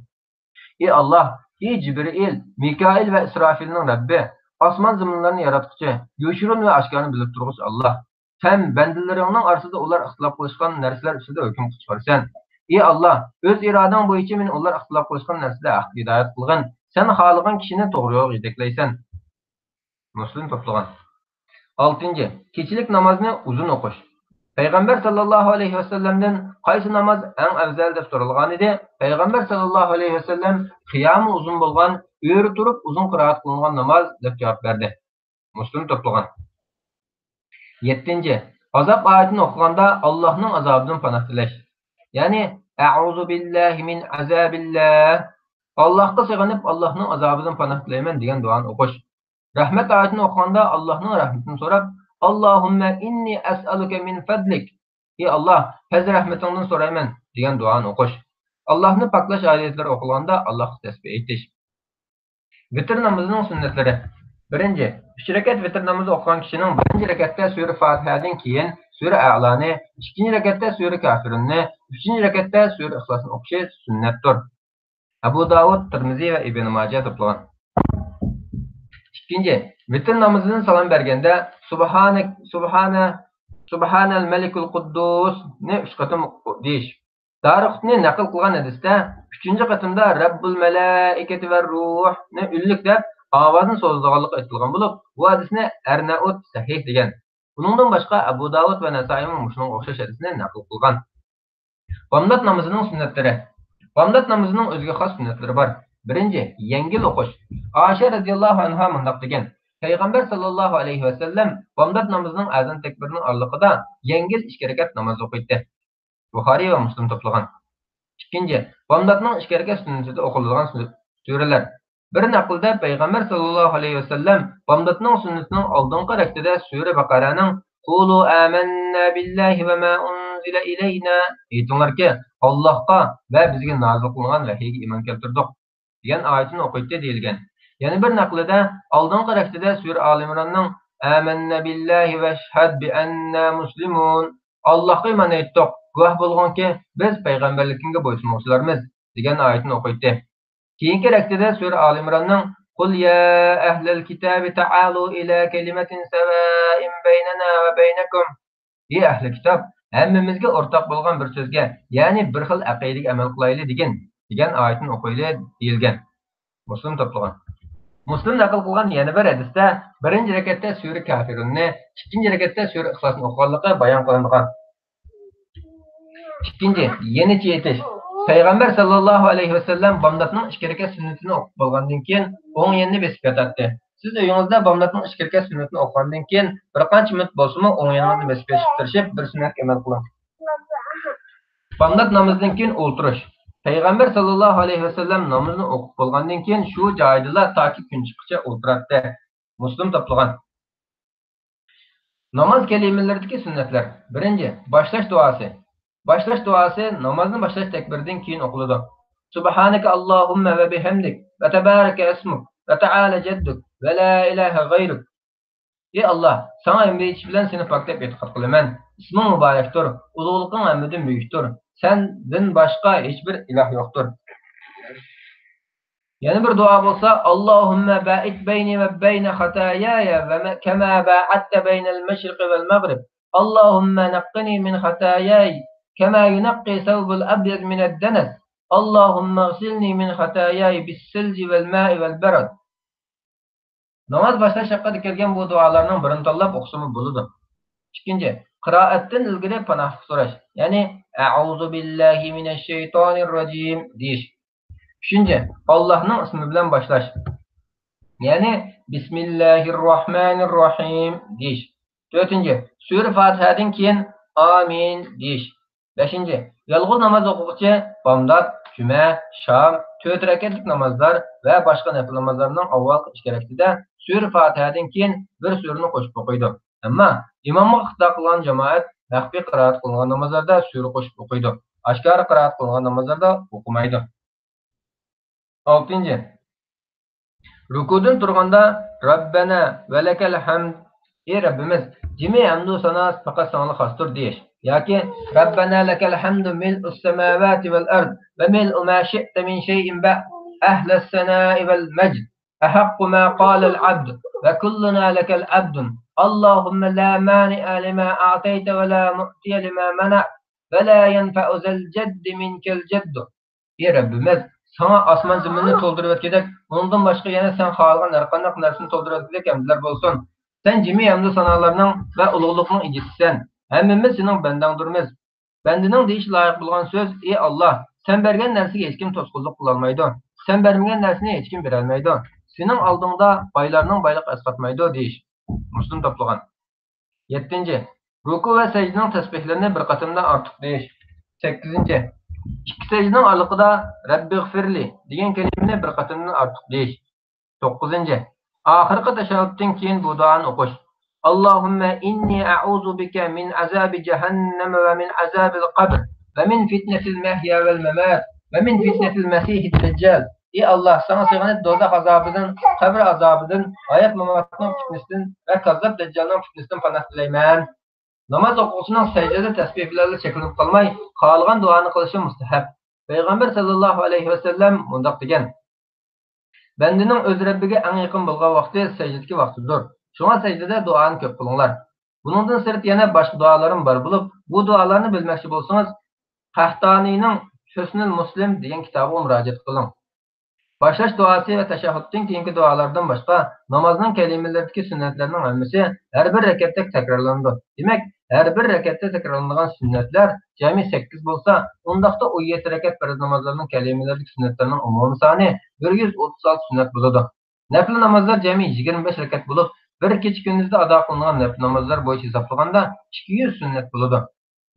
ئى ئاللاھ، ئى جىبرىئىل، مىكائىل ۋە ئىسرافىلنىڭ رەببى، ئاسمان زېمىنلارنى ياراتقۇچى، يوشۇرۇن ۋە ئاشكارىنى بىلىپ تۇرغۇچى ئاللاھ. ھەم بەندىلىرىڭنىڭ ئارىسىدا ئۇلار ئىختىلاپ قىلىشقان نەرسىلەر ئۈستىدە ھۆكۈم قىلىپ چىقارسەن. ئى ئاللا، ئۆز ئىرادەڭ بويىچە مېنى ئۇلار ئىختىلاپ قىلىشقان نەرسىدە ھەققە ھىدايەت قىلغىن. سەن خالىغان كىشىنى توغرا يولغا يېتەكلەيسەن. مۇسلىم توپلىغان. ئالتىنچى، كېچىلىك نامازنى ئۇزۇن ئوقۇش. پەيغەمبەر ساللاللاھۇ ئەلەيھى ۋەسەللەمدىن قايسى ناماز ئەڭ ئەۋزەل دەپ سورالغانىدى، پەيغەمبەر ساللاللاھۇ ئەلەيھى ۋەسەللەم قىيامى ئۇزۇن بولغان، ئۆرە تۇرۇپ ئۇزۇن قىرائەت قىلىنغان ناماز دەپ جاۋاب بەردى. مۇسلىم توپلىغان. يەتتىنچى، ئازاب ئايىتىنى ئوقۇغاندا ئاللاھنىڭ ئازابىدىن پاناھ تىلەش. يەنى، ئەئۇزۇ بىللاھى مىن ئەزابىللاھ. ئاللاھقا سېغىنىپ، ئاللاھنىڭ ئازابىدىن پاناھ تىلەيمەن دېگەن دۇئانى ئوقۇش. رەھمەت ئايىتىنى ئوقۇغاندا ئاللاھنىڭ رەھمىتىنى سوراپ، ئاللاھۇممە ئىننى ئەسئەلۇكە مىن فەدلىك. ئى ئاللاھ، پەزلى رەھمىتىڭدىن سورايمەن دېگەن دۇئانى ئوقۇش. ئاللاھنى پاكلاش ئايەتلىرى ئوقۇلغاندا ئاللاھقا تەسبىھ ئېيتىش. ۋىتىر نامىزىنىڭ سۈننەتلىرى. بىرىنچى، ئۈچ رەكەت ۋىتىر نامىزى ئوقۇغان كىشىنىڭ بىرىنچى رەكەتتە سۈرە فاتىھەدىن كېيىن سۈرە ئەئلانى، ئىككىنچى رەكەتتە سۈرە كافىرۇننى، ئۈچىنچى رەكەتتە سۈرە ئىخلاسنى ئوقۇشى سۈننەتتۇر. ئەبۇ داۋۇد، تىرمىزى ۋە ئىبن ماجە توپلىغان. ئىككىنچى، ۋىتىر نامىزىدىن سالام بەرگەندە سۇبھانە، سۇبھانە، سۇبھانەل مەلىكۇل قۇددۇسنى ئۈچ قېتىم دېيىش. دارىقۇتنى نەقىل قىلغان ھەدىستە ئۈچىنچى قېتىمدا رەببۇل مەلائىكەتى ۋە روھنى ئۈنلۈك دەپ ئاۋازنى سوزىدىغانلىقى ئېيتىلغان بولۇپ، بۇ ھەدىسنى ئەرنەئۇت سەھىھ دېگەن. بۇنىڭدىن باشقا ئەبۇ داۋۇد ۋە نەسائىيمۇ مۇشۇنىڭغا ئوخشاش ھەدىسنى نەقىل قىلغان. بامدات نامىزىنىڭ سۈننەتلىرى. بامدات نامىزىنىڭ ئۆزىگە خاس سۈننەتلىرى بار. بىرىنچى، يەڭگىل ئوقۇش. ئائىشە رەزىياللاھۇ ئەنھا مۇنداق دېگەن، پەيغەمبەر ساللاللاھۇ ئەلەيھى ۋەسەللەم بامدات نامىزىنىڭ ئەزان تەكبىرىنىڭ ئارىلىقىدا يەڭگىل ئىككى رەكەت ناماز ئوقۇيتتى. بۇخارىي ۋە مۇسلىم توپلىغان. ئىككىنچى، بامداتنىڭ ئىككى رەكەت سۈننىتىدە ئوقۇلىدىغان سۈ-، سۈرىلەر. بىر نەقىلدە پەيغەمبەر ساللاللاھۇ ئەلەيھى ۋەسەللەم بامداتنىڭ سۈننىتىنىڭ ئالدىنقى رەكىتىدە سۈرە بەقەرەنىڭ قۇلۇ ئامەننا بىللاھى ۋە ما ئۇنزىلە ئىلەينا، ئېيتىڭلاركى، ئاللاھقا ۋە بىزگە نازىل قىلىنغان ۋەھىيگە ئىمان كەلتۈردۇق دېگەن ئايىتىنى ئوقۇيتتى دېيىلگەن. يەنە بىر نەقلىدە ئالدىنقى رەكىتىدە سۈرە ئالى ئىمراننىڭ ئامەننا بىللاھى ۋەشھەد بىئەننا مۇسلىمۇن، ئاللاھقا ئىمان ئېيتتۇق، گۇۋاھ بولغىنكى، بىز پەيغەمبەرلىكىڭگە بويسۇنغۇچىلارمىز دېگەن ئايىتىنى ئوقۇيتتى. كېيىنكى رەكىتىدە سۈرە ئالى ئىمراننىڭ قۇل يا ئەھلەل كىتابى تەئالۇ ئىلە كەلىمەتىن سەۋائىن بەينەنا ۋە بەينەكۇم، ئى ئەھلى كىتاب، ھەممىمىزگە ئورتاق بولغان بىر سۆزگە، يەنى بىر خىل ئەقىدىگە ئەمەل قىلايلى دېگىن، دېگەن ئايىتىنى ئوقۇيلى دېيىلگەن. مۇسلىم توپلىغان. مۇسلىم نەقىل قىلغان يەنە بىر ھەدىستە بىرىنچى رەكەتتە سۈرە كافىرۇننى، ئىككىنچى رەكەتتە سۈرە ئىخلاسنى ئوقۇغانلىقى بايان قىلىنغان. ئىككىنچى، يېڭىچە ئېيتىش. پەيغەمبەر ساللاللاھۇ ئەلەيھى ۋەسەللەم بامداتنىڭ ئىككى رەكەت سۈننىتىنى ئوقۇپ بولغاندىن كېيىن، ئوڭ يېنىنى بېسىپ ياتاتتى. سىز ئۆيىڭىزدە بامداتنىڭ ئىككى رەكەت سۈننىتىنى ئوقۇغاندىن كېيىن، بىر قانچە مىنۇت بولسىمۇ ئوڭ يېنىڭىزنى بېسىپ يېتىشكە تىرىشىپ، بىر سۈننەتكە ئەمەل قىلىڭ. بامدات نامىزىدىن كېيىن ئولتۇرۇش. پەيغەمبەر ساللاللاھۇ ئەلەيھى ۋەسەللەم نامىزىنى ئوقۇپ بولغاندىن كېيىن، شۇ جايىدىلا تاكى كۈن چىققىچە ئولتۇراتتى. مۇسلىم توپلىغان. ناماز كەلىمىلىرىدىكى سۈننەتلەر. بىرىنچى، باشلاش دۇئاسى. باشلاش دۇئاسى نامازنى باشلاش تەكبىرىدىن كېيىن ئوقۇلىدۇ. سۇبھانەكە ئاللاھۇممە ۋە بىھەمدىك ۋە تەبارەكە ئىسمۇك ۋە تەئالە جەددۇك ۋە لا ئىلاھە غەيرۇك. ئى ئاللا، ساڭا ھەمدە ئېيتىش بىلەن سېنى پاكلاپ ئېتىقاد قىلىمەن. ئىسمىڭ مۇبارەكتۇر، ئۇلۇغلۇقۇڭ ھەممىدىن بۈيۈكتۇر. سەندىن باشقا ھېچبىر ئىلاھ يوقتۇر. يەنە بىر دۇئا بولسا، اللهم باعد بيني وبين خطاياي كما باعدت بين المشرق والمغرب. اللهم نقني من خطاياي كما ينقى الثوب الأبيض من الدنس. اللهم اغسلني من خطاياي بالثلج والماء والبرد. ناماز باشلاش ھەققىدە كەلگەن بۇ دۇئالارنىڭ بىرىنى تاللاپ ئوقۇسىمۇ بولىدۇ. ئىككىنچى، قىرائەتتىن ئىلگىرى پاناھلىق سوراش، يەنى ئەئۇزۇ بىللاھى مىنەششەيتانىر راجىم دېيىش. ئۈچىنچى، ئاللاھنىڭ ئىسمى بىلەن باشلاش، يەنى بىسمىللاھىر راھمانىر راھىم دېيىش. تۆتىنچى، سۈرە فاتىھەدىن كېيىن ئامىن دېيىش. بەشىنچى، يالغۇز ناماز ئوقۇغۇچى بامدات، جۈمە، شام، تۆت رەكەتلىك نامازلار ۋە باشقا نەپىل نامازلارنىڭ ئاۋۋالقى ئىككى رەكىتىدە سۈرە فاتىھەدىن كېيىن بىر سۈرىنى قوشۇپ ئوقۇيدۇ. ئەمما ئىمامغا ئىقتىدا قىلغان جامائەت مەخپىي قىرائەت قىلىنغان نامازلاردا سۈرە قوشۇپ ئوقۇيدۇ. ئاشكارا قىرائەت قىلىنغان نامازلاردا ئوقۇمايدۇ. ئالتىنچى، رۇكۇدىن تۇرغاندا رەببەنا ۋە لەكەل ھەمد، ئى رەببىمىز، جىمى ھەمدۇ سانا پەقەت ساڭىلا خاستۇر دېيىش ياكى رەببەنا لەكەل ھەمدۇ مىلئۇس سەماۋاتى ۋەل ئەرد ۋە مىلئۇ ما شىئتە مىن شەيئىن بەئد ئەھلەس سەنائى ۋەل مەجد ئەھەققۇ ما قالەل ئەبد وكلنا لك العبد، اللهم لا مانع لما أعطيت ولا معطي لما منعت ولا ينفع ذا الجد منك الجد. ئى رەببىمىز، ساڭا ئاسمان زېمىننى تولدۇرۇۋەتكۈدەك، ئۇنىڭدىن باشقا يەنە سەن خالىغان ھەرقانداق نەرسىنى تولدۇرۇۋەتكۈدەك ھەمدلەر بولسۇن. سەن جىمى ھەمدۇ سانالارنىڭ ۋە ئۇلۇغلۇقنىڭ ئىگىسىسەن. ھەممىمىز سېنىڭ بەندەڭدۇرمىز. بەندىنىڭ دېيىشى لايىق بولغان سۆز، ئى ئاللا، سەن بەرگەن نەرسىگە ھېچكىم توسقۇنلۇق قىلالمايدۇ. سەن بەرمىگەن نەرسىنى ھېچكىم بېرەلمەيدۇ. سېنىڭ ئالدىڭدا بايلارنىڭ بايلىقى ئەسقاتمايدۇ دېيىش. مۇسلىم توپلىغان. يەتتىنچى، رۇكۇ ۋە سەجدىنىڭ تەسبىھلىرىنى بىر قېتىمدا ئارتۇق دېيىش. سەككىزىنچى، ئىككى سەجدىنىڭ ئارىلىقىدا رەببىغفىرلى دېگەن كەلىمىنى بىر قېتىمدىن ئارتۇق دېيىش. توققۇزىنچى، ئاخىرقى تەشەھھۇدتىن كېيىن بۇ دۇئانى ئوقۇش. اللهم إني أعوذ بك من عذاب جهنم ومن عذاب القبر ومن فتنة المحيا والممات ومن فتنة المسيح الدجال. ئى ئاللا، ساڭا سېغىنىپ دوزاخ ئازابىدىن، قەبرە ئازابىدىن، ھايات ماماتنىڭ پىتنىسىدىن ۋە كاززاپ دەججالنىڭ پىتنىسىدىن پاناھ تىلەيمەن. ناماز ئوقۇغۇچىنىڭ سەجدىدە تەسبىھ بىلەنلا چەكلىنىپ قالماي، خالىغان دۇئانى قىلىشى مۇستەھەب. پەيغەمبەر سەللەللاھۇ ئەلەيھى ۋەسەللەم مۇنداق دېگەن: بەندىنىڭ ئۆز رەببىگە ئەڭ يېقىن بولغان ۋاقتى سەجدىدىكى ۋاقتىدۇر. شۇڭا سەجدىدە دۇئانى كۆپ قىلىڭلار. بۇنىڭدىن سىرت يەنە باشقا دۇئالارمۇ بار بولۇپ، بۇ دۇئالارنى بىلمەكچى بولسىڭىز، قەھتانىنىڭ ھۆسنۇل مۇسلىم دېگەن كىتابىغا مۇراجىئەت قىلىڭ. باشلاش دۇئاسى ۋە تەشەھھۇدتىن كېيىنكى دۇئالاردىن باشقا، نامازنىڭ كەلىمىلىرىدىكى سۈننەتلەرنىڭ ھەممىسى ھەر بىر رەكەتتە تەكرارلىنىدۇ. دېمەك، ھەر بىر رەكەتتە تەكرارلىنىدىغان سۈننەتلەر جەمئىي سەككىز بولسا، ئۇنداقتا ئون يەتتە رەكەت پەرز نامازلارنىڭ كەلىمىلىرىدىكى سۈننەتلەرنىڭ ئومۇمىي سانى بىر يۈز ئوتتۇز ئالتە سۈننەت بولىدۇ. نەپلى نامازلار جەمئىي يىگىرمە بەش رەكەت بولۇپ، بىر كېچە-كۈندۈزدە ئادا قىلىنغان نەپلى نامازلار بويىچە ھېسابلىغاندا ئىككى يۈز سۈننەت بولىدۇ.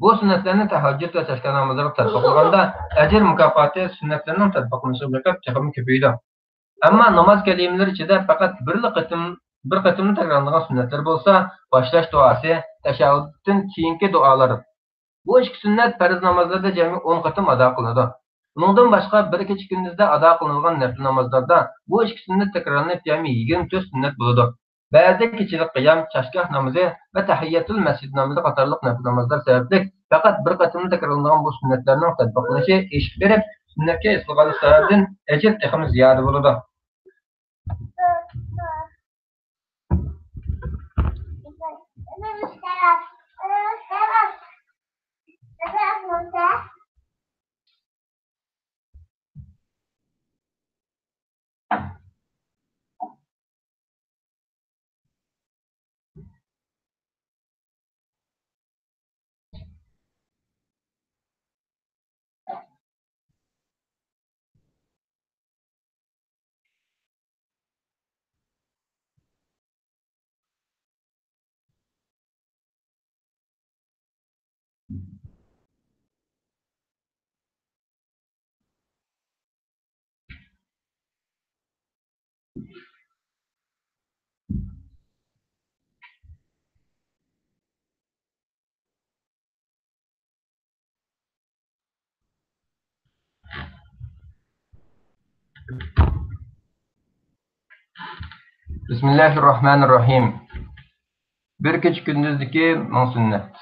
بۇ سۈننەتلەرنى تەھەججۇد ۋە چاشقان نامازلىرىغا تەتبىقلىغاندا، ئەجىر مۇكاپاتى سۈننەتلەرنىڭ تەتبىقلىنىشىغا بېقىپ تېخىمۇ كۆپىيىدۇ. ئەمما ناماز كەلىمىلىرى ئىچىدە پەقەت بىرلا قېتىم، بىر قېتىملا تەكرارلىنىدىغان سۈننەتلەر بولسا، باشلاش دۇئاسى، تەشەھھۇدتىن كېيىنكى دۇئالار. بۇ ئىككى سۈننەت پەرز نامازلاردا جەمئىي ئون قېتىم ئادا قىلىنىدۇ. ئۇنىڭدىن باشقا، بىر كېچە-كۈندۈزدە ئادا قىلىنىدىغان نەپلى نامازلاردا بۇ ئىككى سۈننەت تەكرارلىنىپ، جەمئىي يىگىرمە تۆت سۈننەت بولىدۇ. بەزىدە كېچىلىك قىيام، چاشگاھ نامىزى ۋە تەھىيەتۇل مەسچىد نامىزى قاتارلىق نەپلى نامازلار سەۋەبلىك پەقەت بىر قېتىملا تەكرارلىنىدىغان بۇ سۈننەتلەرنىڭ تەتبىقلىنىشى ئېشىپ بېرىپ، سۈننەتكە ھېسابلىغانلىق سەۋەبىدىن ئەجىر تېخىمۇ زىيادە بولىدۇ. بىسمىللاھىررەھمانىررەھىم. بىر كېچە-كۈندۈزدىكى مىڭ سۈننەت.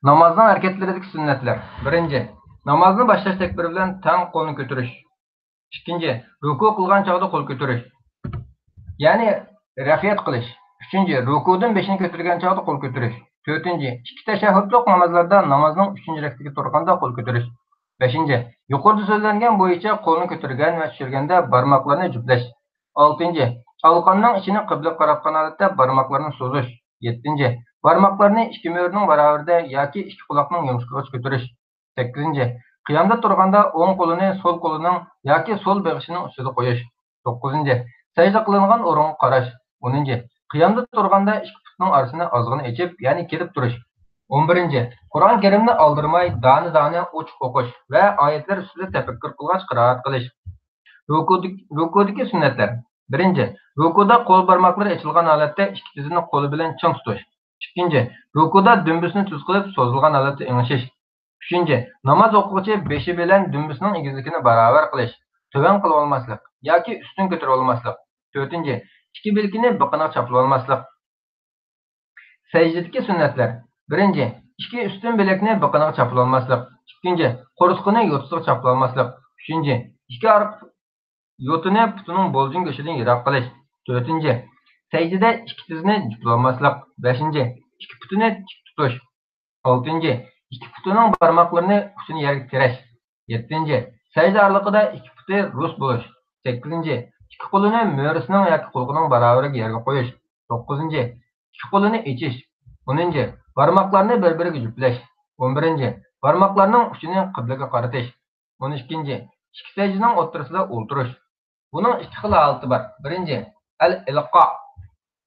نامازنىڭ ھەرىكەتلىرىدىكى سۈننەتلەر. بىرىنچى، نامازنى باشلاش تەكبىرى بىلەن تەڭ قولنى كۆتۈرۈش. ئىككىنچى، رۇكۇ قىلغان چاغدا قول كۆتۈرۈش، يەنى رەفئىيەت قىلىش. ئۈچىنچى، رۇكۇدىن بېشىنى كۆتۈرگەن چاغدا قول كۆتۈرۈش. تۆتىنچى، ئىككى تەشەھھۇدلۇق نامازلاردا نامازنىڭ ئۈچىنچى رەكىتىگە تۇرغاندا قول كۆتۈرۈش. بەشىنچى، يۇقىرىدا سۆزلەنگەن بويىچە قولنى كۆتۈرگەن ۋە چۈشۈرگەندە بارماقلارنى جۈپلەش. ئالتىنچى، قالقاننىڭ ئىچىنى قىبلىگە قاراتقان ھالەتتە بارماقلارنى سوزۇش. يەتتىنچى، بارماقلارنى ئىككى مۈرىنىڭ باراۋىرىدە ياكى ئىككى قۇلاقنىڭ يومشىقىغىچە كۆتۈرۈش. سەككىزىنچى، قىيامدا تۇرغاندا ئوڭ قولىنى سول قولىنىڭ ياكى سول بېغىشىنىڭ ئۈستىدە قويۇش. توققۇزىنچى، سەجدە قىلىنغان ئورۇنغا قاراش. ئونىنچى، قىيامدا تۇرغاندا ئىككى پۇتنىڭ ئارىسىنى ئازغىنە ئېچىپ، يەنى كېرىپ تۇرۇش. ئون بىرىنچى، قۇرئان كەرىمنى ئالدىرىماي، دانە-دانە ئوچۇق ئوقۇش ۋە ئايەتلەر ئۈستىدە تەپەككۇر قىلغاچ قىرائەت قىلىش. رۇكۇدىكى، رۇكۇدىكى سۈننەتلەر. بىرىنچى، رۇكۇدا قول بارماقلىرى ئېچىلغان ھالەتتە ئىككى تىزىنى قولى بىلەن چىڭ تۇتۇش. ئىككىنچى، رۇكۇدا دۈمبىسىنى تۈز قىلىپ سوزۇلغان ھالەتتە ئېڭىشىش. ئۈچىنچى، ناماز ئوقۇغۇچى بېشى بىلەن دۈمبىسىنىڭ ئېگىزلىكىنى باراۋەر قىلىش، تۆۋەن قىلىۋالماسلىق ياكى ئۈستۈن كۆتۈرۈۋالماسلىق. تۆتىنچى، ئىككى بىلىكىنى بېقىنىغا چاپلىۋالماسلىق. سەجدىدىكى سۈننەتلەر. بىرىنچى، ئىككى ئۈستۈن بىلەكنى بېقىنىغا چاپلىۋالماسلىق. ئىككىنچى، قورسىقىنى يوتىسىغا چاپلىۋالماسلىق. ئۈچىنچى، ئىككى ئارقا يوتىنى پۇتىنىڭ بولجىن گۆشىدىن يىراق قىلىش. تۆتىنچى، سەجدىدە ئىككى تىزىنى جۈپلىۋالماسلىق. بەشىنچى، ئىككى پۇتىنى تىك تۇتۇش. ئالتىنچى، ئىككى پۇتىنىڭ بارماقلىرىنى ئۇچىنى يەرگە تىرەش. يەتتىنچى، سەجدە ئارىلىقىدا ئىككى پۇتى رۇس بولۇش. سەككىزىنچى، ئىككى قولىنى مۈرىسىنىڭ ياكى قۇلىقىنىڭ باراۋىرىگە يەرگە قويۇش. توققۇزىنچى، ئىككى قولىنى ئېچىش. ئونىنچى، بارماقلارنى بىر-بىرىگە جۈپلەش. ئون بىرىنچى، بارماقلارنىڭ ئۇچىنى قىبلىگە قارىتىش. ئون ئىككىنچى، ئىككى سەجدىنىڭ ئوتتۇرىسىدا ئولتۇرۇش. بۇنىڭ ئىككى خىل ھالىتى بار. بىرىنچى، ئەل ئىلقا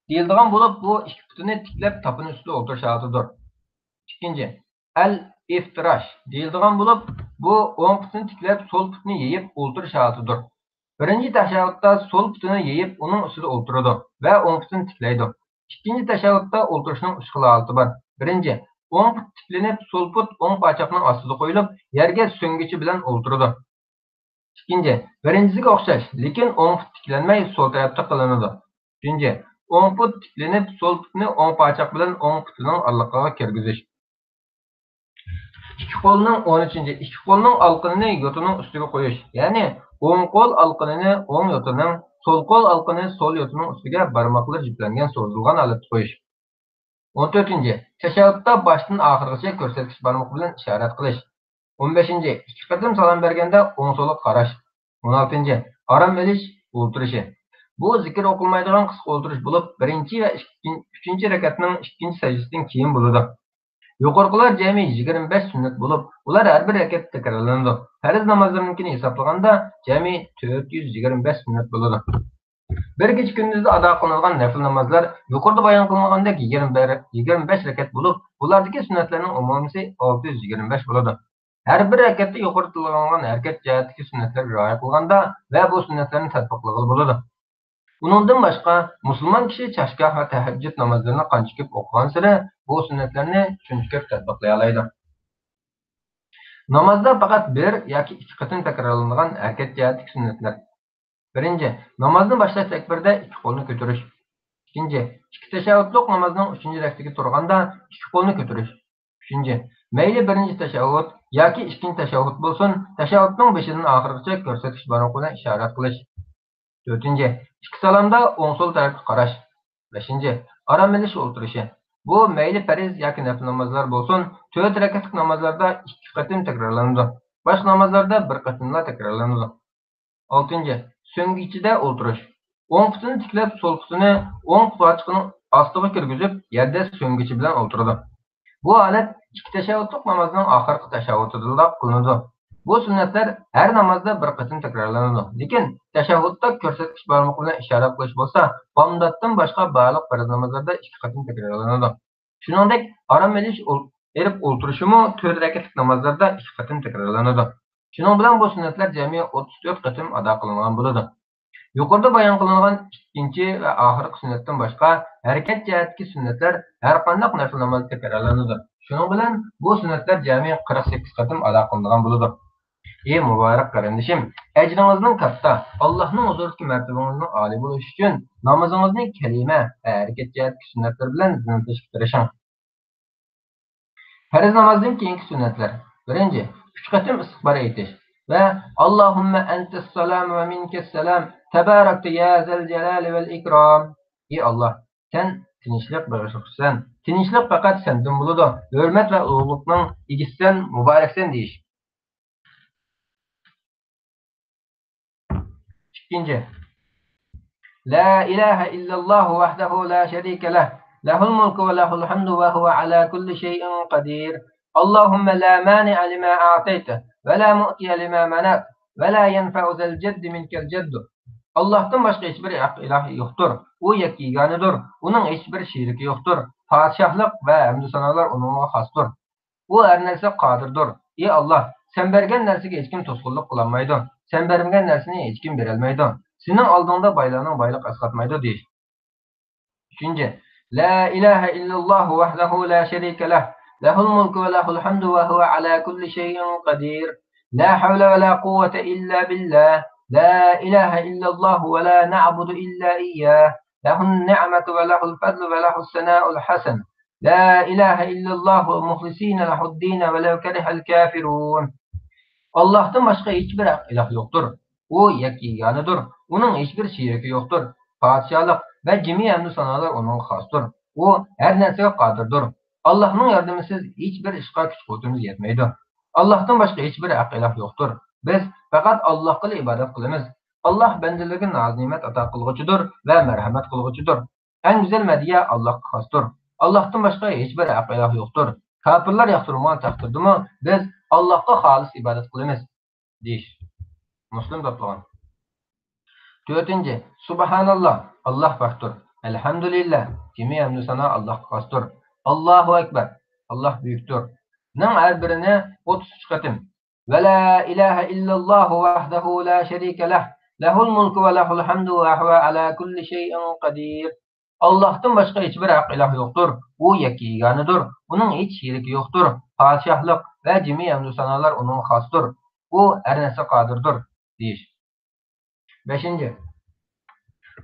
دېيىلىدىغان بولۇپ، بۇ ئىككى پۇتىنى تىكلەپ تاپىنى ئۈستىدە ئولتۇرۇش ھالىتىدۇر. ئىككىنچى، ئەل ئىفتىراش دېيىلىدىغان بولۇپ، بۇ ئوڭ پۇتىنى تىكلەپ، سول پۇتىنى يېيىپ ئولتۇرۇش ھالىتىدۇر. بىرىنچى تەشەھھۇدتا سول پۇتىنى يېيىپ، ئۇنىڭ ئۈستىدە ئولتۇرىدۇ ۋە ئوڭ پۇتىنى تىكلەيدۇ. ئىككىنچى تەشەھھۇدتا ئولتۇرۇشنىڭ ئۈچ خىل ھالىتى بار. بىرىنچى، ئوڭ پۇت تىكلىنىپ، سول پۇت ئوڭ پاچاقنىڭ ئاستىدا قويۇلۇپ، يەرگە سۆڭگىچى بىلەن ئولتۇرىدۇ. ئىككىنچى، بىرىنچىسىگە ئوخشاش، لېكىن ئوڭ پۇت تىكلەنمەي، سول تەرەپتە قىلىنىدۇ. ئۈچىنچى، ئوڭ پۇت تىكلىنىپ، سول پۇتنى ئوڭ پاچاق بىلەن ئوڭ پۇتىنىڭ ئارىلىقىغا كىرگۈزۈش. ئىككى قولنىڭ، ئون ئۈچىنچى، ئىككى قولنىڭ ئالىقىنىنى يوتىنىڭ ئۈستىگە قويۇش، يەنى ئوڭ قول ئالىقىنىنى ئوڭ يوتىنىڭ، سول قول ئالىقىنى سول يوتىنىڭ ئۈستىگە بارماقلىرى جۈپلەنگەن سوزۇلغان ھالەتتە قويۇش. ئون تۆتىنچى، تەشەھھۇدتا باشتىن ئاخىرغىچە كۆرسەتكۈچ بارمىقى بىلەن ئىشارەت قىلىش. ئون بەشىنچى، ئىككى قېتىم سالام بەرگەندە ئوڭ سولغا قاراش. ئون ئالتىنچى، ئارام ئېلىش ئولتۇرۇشى. بۇ زىكىر ئوقۇلمايدىغان قىسقا ئولتۇرۇش بولۇپ، بىرىنچى ۋە ئىككىنچى، ئۈچىنچى رەكەتنىڭ ئىككىنچى سەجدىسىدىن كېيىن بولىدۇ. يۇقىرىقىلار جەمئىي يىگىرمە بەش سۈننەت بولۇپ، ئۇلار ھەر بىر رەكەتتە تەكرارلىنىدۇ. پەرز نامازلىرىنىڭكىنى ھېسابلىغاندا، جەمئىي تۆت يۈز يىگىرمە بەش سۈننەت بولىدۇ. بىر كېچە كۈندۈزدە ئادا قىلىنىدىغان نەپلى نامازلار يۇقىرىدا بايان قىلىنغاندەك يىگىرمە بىر، يىگىرمە بەش رەكەت بولۇپ، بۇلاردىكى سۈننەتلەرنىڭ ئومۇمىسى ئالتە يۈز يىگىرمە بەش بولىدۇ. ھەر بىر رەكەتتە يۇقىرىدا تىلغا ئالىنغان ھەرىكەت جەھەتتىكى سۈننەتلەرگە رىئايە قىلغاندا ۋە بۇ سۈننەتلەرنى تەتبىقلىغىلى بولىدۇ. ئۇنىڭدىن باشقا، مۇسۇلمان كىشى چاشگاھ ۋە تەھەججۇد نامازلىرىنى قانچە كۆپ ئوقۇغانسېرى، بۇ سۈننەتلەرنى شۇنچە كۆپ تەتبىقلىيالايدۇ. نامازدا پەقەت بىر ياكى ئىككى قېتىم تەكرارلىنىدىغان ھەرىكەت جەھەتتىكى سۈننەتلەر. بىرىنچى، نامازنى باشلاش تەكبىرىدە ئىككى قولنى كۆتۈرۈش. ئىككىنچى، ئىككى تەشەھھۇدلۇق نامازنىڭ ئۈچىنچى رەكىتىگە تۇرغاندا ئىككى قولنى كۆتۈرۈش. ئۈچىنچى، مەيلى بىرىنچى تەشەھھۇد ياكى ئىككىنچى تەشەھھۇد بولسۇن، تەشەھھۇدنىڭ بېشىدىن ئاخىرغىچە كۆرسەتكۈچ بارمىقى بىلەن ئىشارەت قىلىش. تۆتىنچى، ئىككى سالامدا ئوڭ سول تەرەپكە قاراش. بەشىنچى، ئارام ئېلىش ئولتۇرۇشى. بۇ مەيلى پەرز ياكى نەپلى نامازلار بولسۇن، تۆت رەكەتلىك نامازلاردا ئىككى قېتىم تەكرارلىنىدۇ. باشقا نامازلاردا بىر قېتىملا تەكرارلىنىدۇ. ئالتىنچى، سۆڭگىچىدە ئولتۇرۇش. ئوڭ پۇتىنى تىكلەپ، سول پۇتىنى ئوڭ پاچىقىنىڭ ئاستىغا كىرگۈزۈپ، يەردە سۆڭگىچى بىلەن ئولتۇرىدۇ. بۇ ھالەت ئىككى تەشەھھۇدلۇق نامازنىڭ ئاخىرقى تەشەھھۇدىدىلا قىلىنىدۇ. بۇ سۈننەتلەر ھەر نامازدا بىر قېتىم تەكرارلىنىدۇ. لېكىن تەشەھھۇدتا كۆرسەتكۈچ بارمىقى بىلەن ئىشارەت قىلىش بولسا، بامداتتىن باشقا بارلىق پەرز نامازلاردا ئىككى قېتىم تەكرارلىنىدۇ. شۇنىڭدەك ئارام ئېلىش ئول-، ئېلىپ ئولتۇرۇشىمۇ تۆت رەكەتلىك نامازلاردا ئىككى قېتىم تەكرارلىنىدۇ. شۇنىڭ بىلەن بۇ سۈننەتلەر جەمئىي ئوتتۇز تۆت قېتىم ئادا قىلىنغان بولىدۇ. يۇقىرىدا بايان قىلىنغان ئىككىنچى ۋە ئاخىرقى سۈننەتتىن باشقا، ھەرىكەت جەھەتتىكى سۈننەتلەر ھەرقانداق نەپلى نامازدا تەكرارلىنىدۇ. شۇنىڭ بىلەن بۇ سۈننەتلەر جەمئىي قىرىق سەككىز قېتىم ئادا قىلىنىدىغان بولىدۇ. ئى مۇبارەك قېرىندىشىم، ئەجرىڭىزنىڭ كاتتا، ئاللاھنىڭ ھۇزۇرىدىكى مەرتىۋىڭىزنىڭ ئالىي بولۇشى ئۈچۈن نامىزىڭىزنى كەلىمە ۋە ھەرىكەت جەھەتتىكى سۈننەتلەر بىلەن زىننەتلەشكە تىرىشىڭ. پەرز نامازدىن كېيىنكى سۈننەتلەر. بىرىنچى، ئۈچ قېتىم ئىستىغپار ئېيتىش ۋە اللهم أنت السلام ومنك السلام تباركت يا ذا الجلال والإكرام. ئى ئاللاھ، سەن تىنچلىق بېغىشلىغۇچىسەن. تىنچلىق پەقەت سەندىن بولىدۇ. ھۆرمەت ۋە ئۇلۇغلۇقنىڭ ئىگىسىسەن، مۇبارەكسەن دېيىش. ئىككىنچى، لا إله إلا الله وحده لا شريك له، له الملك وله الحمد وهو على كل شيء قدير. اللهم لا مانع لما أعطيت، ولا معطي لما منعت، ولا ينفع ذا الجد منك الجد. ئاللاھتىن باشقا ھېچبىر ھەق ئىلاھ يوقتۇر. ئۇ يەككە يېگانىدۇر. ئۇنىڭ ھېچبىر شېرىكى يوقتۇر. پادىشاھلىق ۋە ھەمدۇ سانالار ئۇنىڭغا خاستۇر. ئۇ ھەر نەرسىگە قادىردۇر. ئى ئاللاھ، سەن بەرگەن نەرسىگە ھېچكىم توسقۇنلۇق قىلالمايدۇ، سەن بەرمىگەن نەرسىنى ھېچكىم بېرەلمەيدۇ، سېنىڭ ئالدىڭدا بايلارنىڭ بايلىقى ئەسقاتمايدۇ دېيىش. ئۈچىنچى، لا إله إلا الله وحده لا شريك له، له الملك وله الحمد وهو على كل شيء قدير. لا حول ولا قوة إلا بالله. لا إله إلا الله ولا نعبد إلا إياه. له النعمة وله الفضل وله الثناء الحسن. لا إله إلا الله مخلصين له الدين ولو كره الكافرون. ئاللاھتىن باشقا ھېچبىر ھەق ئىلاھ يوقتۇر. ئۇ يەككە يېگانىدۇر. ئۇنىڭ ھېچبىر شېرىكى يوقتۇر. پادىشاھلىق، ۋە جىمى ھەمدۇ سانالار ئۇنىڭغا خاستۇر. ئۇ ھەر نەرسىگە قادىردۇر. ئاللاھنىڭ ياردىمىسىز ھېچبىر ئىشقا كۈچ-قۇۋۋىتىمىز يەتمەيدۇ. ئاللاھتىن باشقا ھېچبىر ھەق ئىلاھ يوقتۇر. بىز پەقەت ئاللاھقىلا ئىبادەت قىلىمىز. ئاللاھ بەندىلىرىگە ناز-نېمەت ئاتا قىلغۇچىدۇر ۋە مەرھەمەت قىلغۇچىدۇر. ئەڭ گۈزەل مەدھىيە ئاللاھقا خاستۇر. ئاللاھتىن باشقا ھېچبىر ھەق ئىلاھ يوقتۇر. كاپىرلار ياقتۇرمىغان تەقدىردىمۇ بىز ئاللاھقا خالىس ئىبادەت قىلىمىز. دېيىش. مۇسلىم توپلىغان. تۆتىنچى، سۇبھاناللا، ئاللاھ پاكتۇر. ئەلھەمدۇلىللا، جىمى ھەمدۇ سانا ئاللاھقا خاستۇر. ئاللاھۇ ئەكبەر، ئاللاھ بۈيۈكتۇر. نىڭ ھەر بىرىنى ئوتتۇز ئۈچ قېتىم. ۋە لا ئىلاھە ئىللاللاھۇ ۋەھدەھۇ لا شەرىكە لەھ، لەھۇل مۇلكۇ ۋە لەھۇل ھەمدۇ ۋە ھۇۋە ئەلا كۇللى شەيئىن قەدىر. ئاللاھتىن باشقا ھېچبىر ھەق ئىلاھ يوقتۇر. ئۇ يەككە يېگانىدۇر. ئۇنىڭ ھېچ شېرىكى يوقتۇر. پادىشاھلىق ۋە جىمى ھەمدۇ سانالار ئۇنىڭغا خاستۇر. ئۇ ھەر نەرسىگە قادىردۇر، دېيىش. بەشىنچى،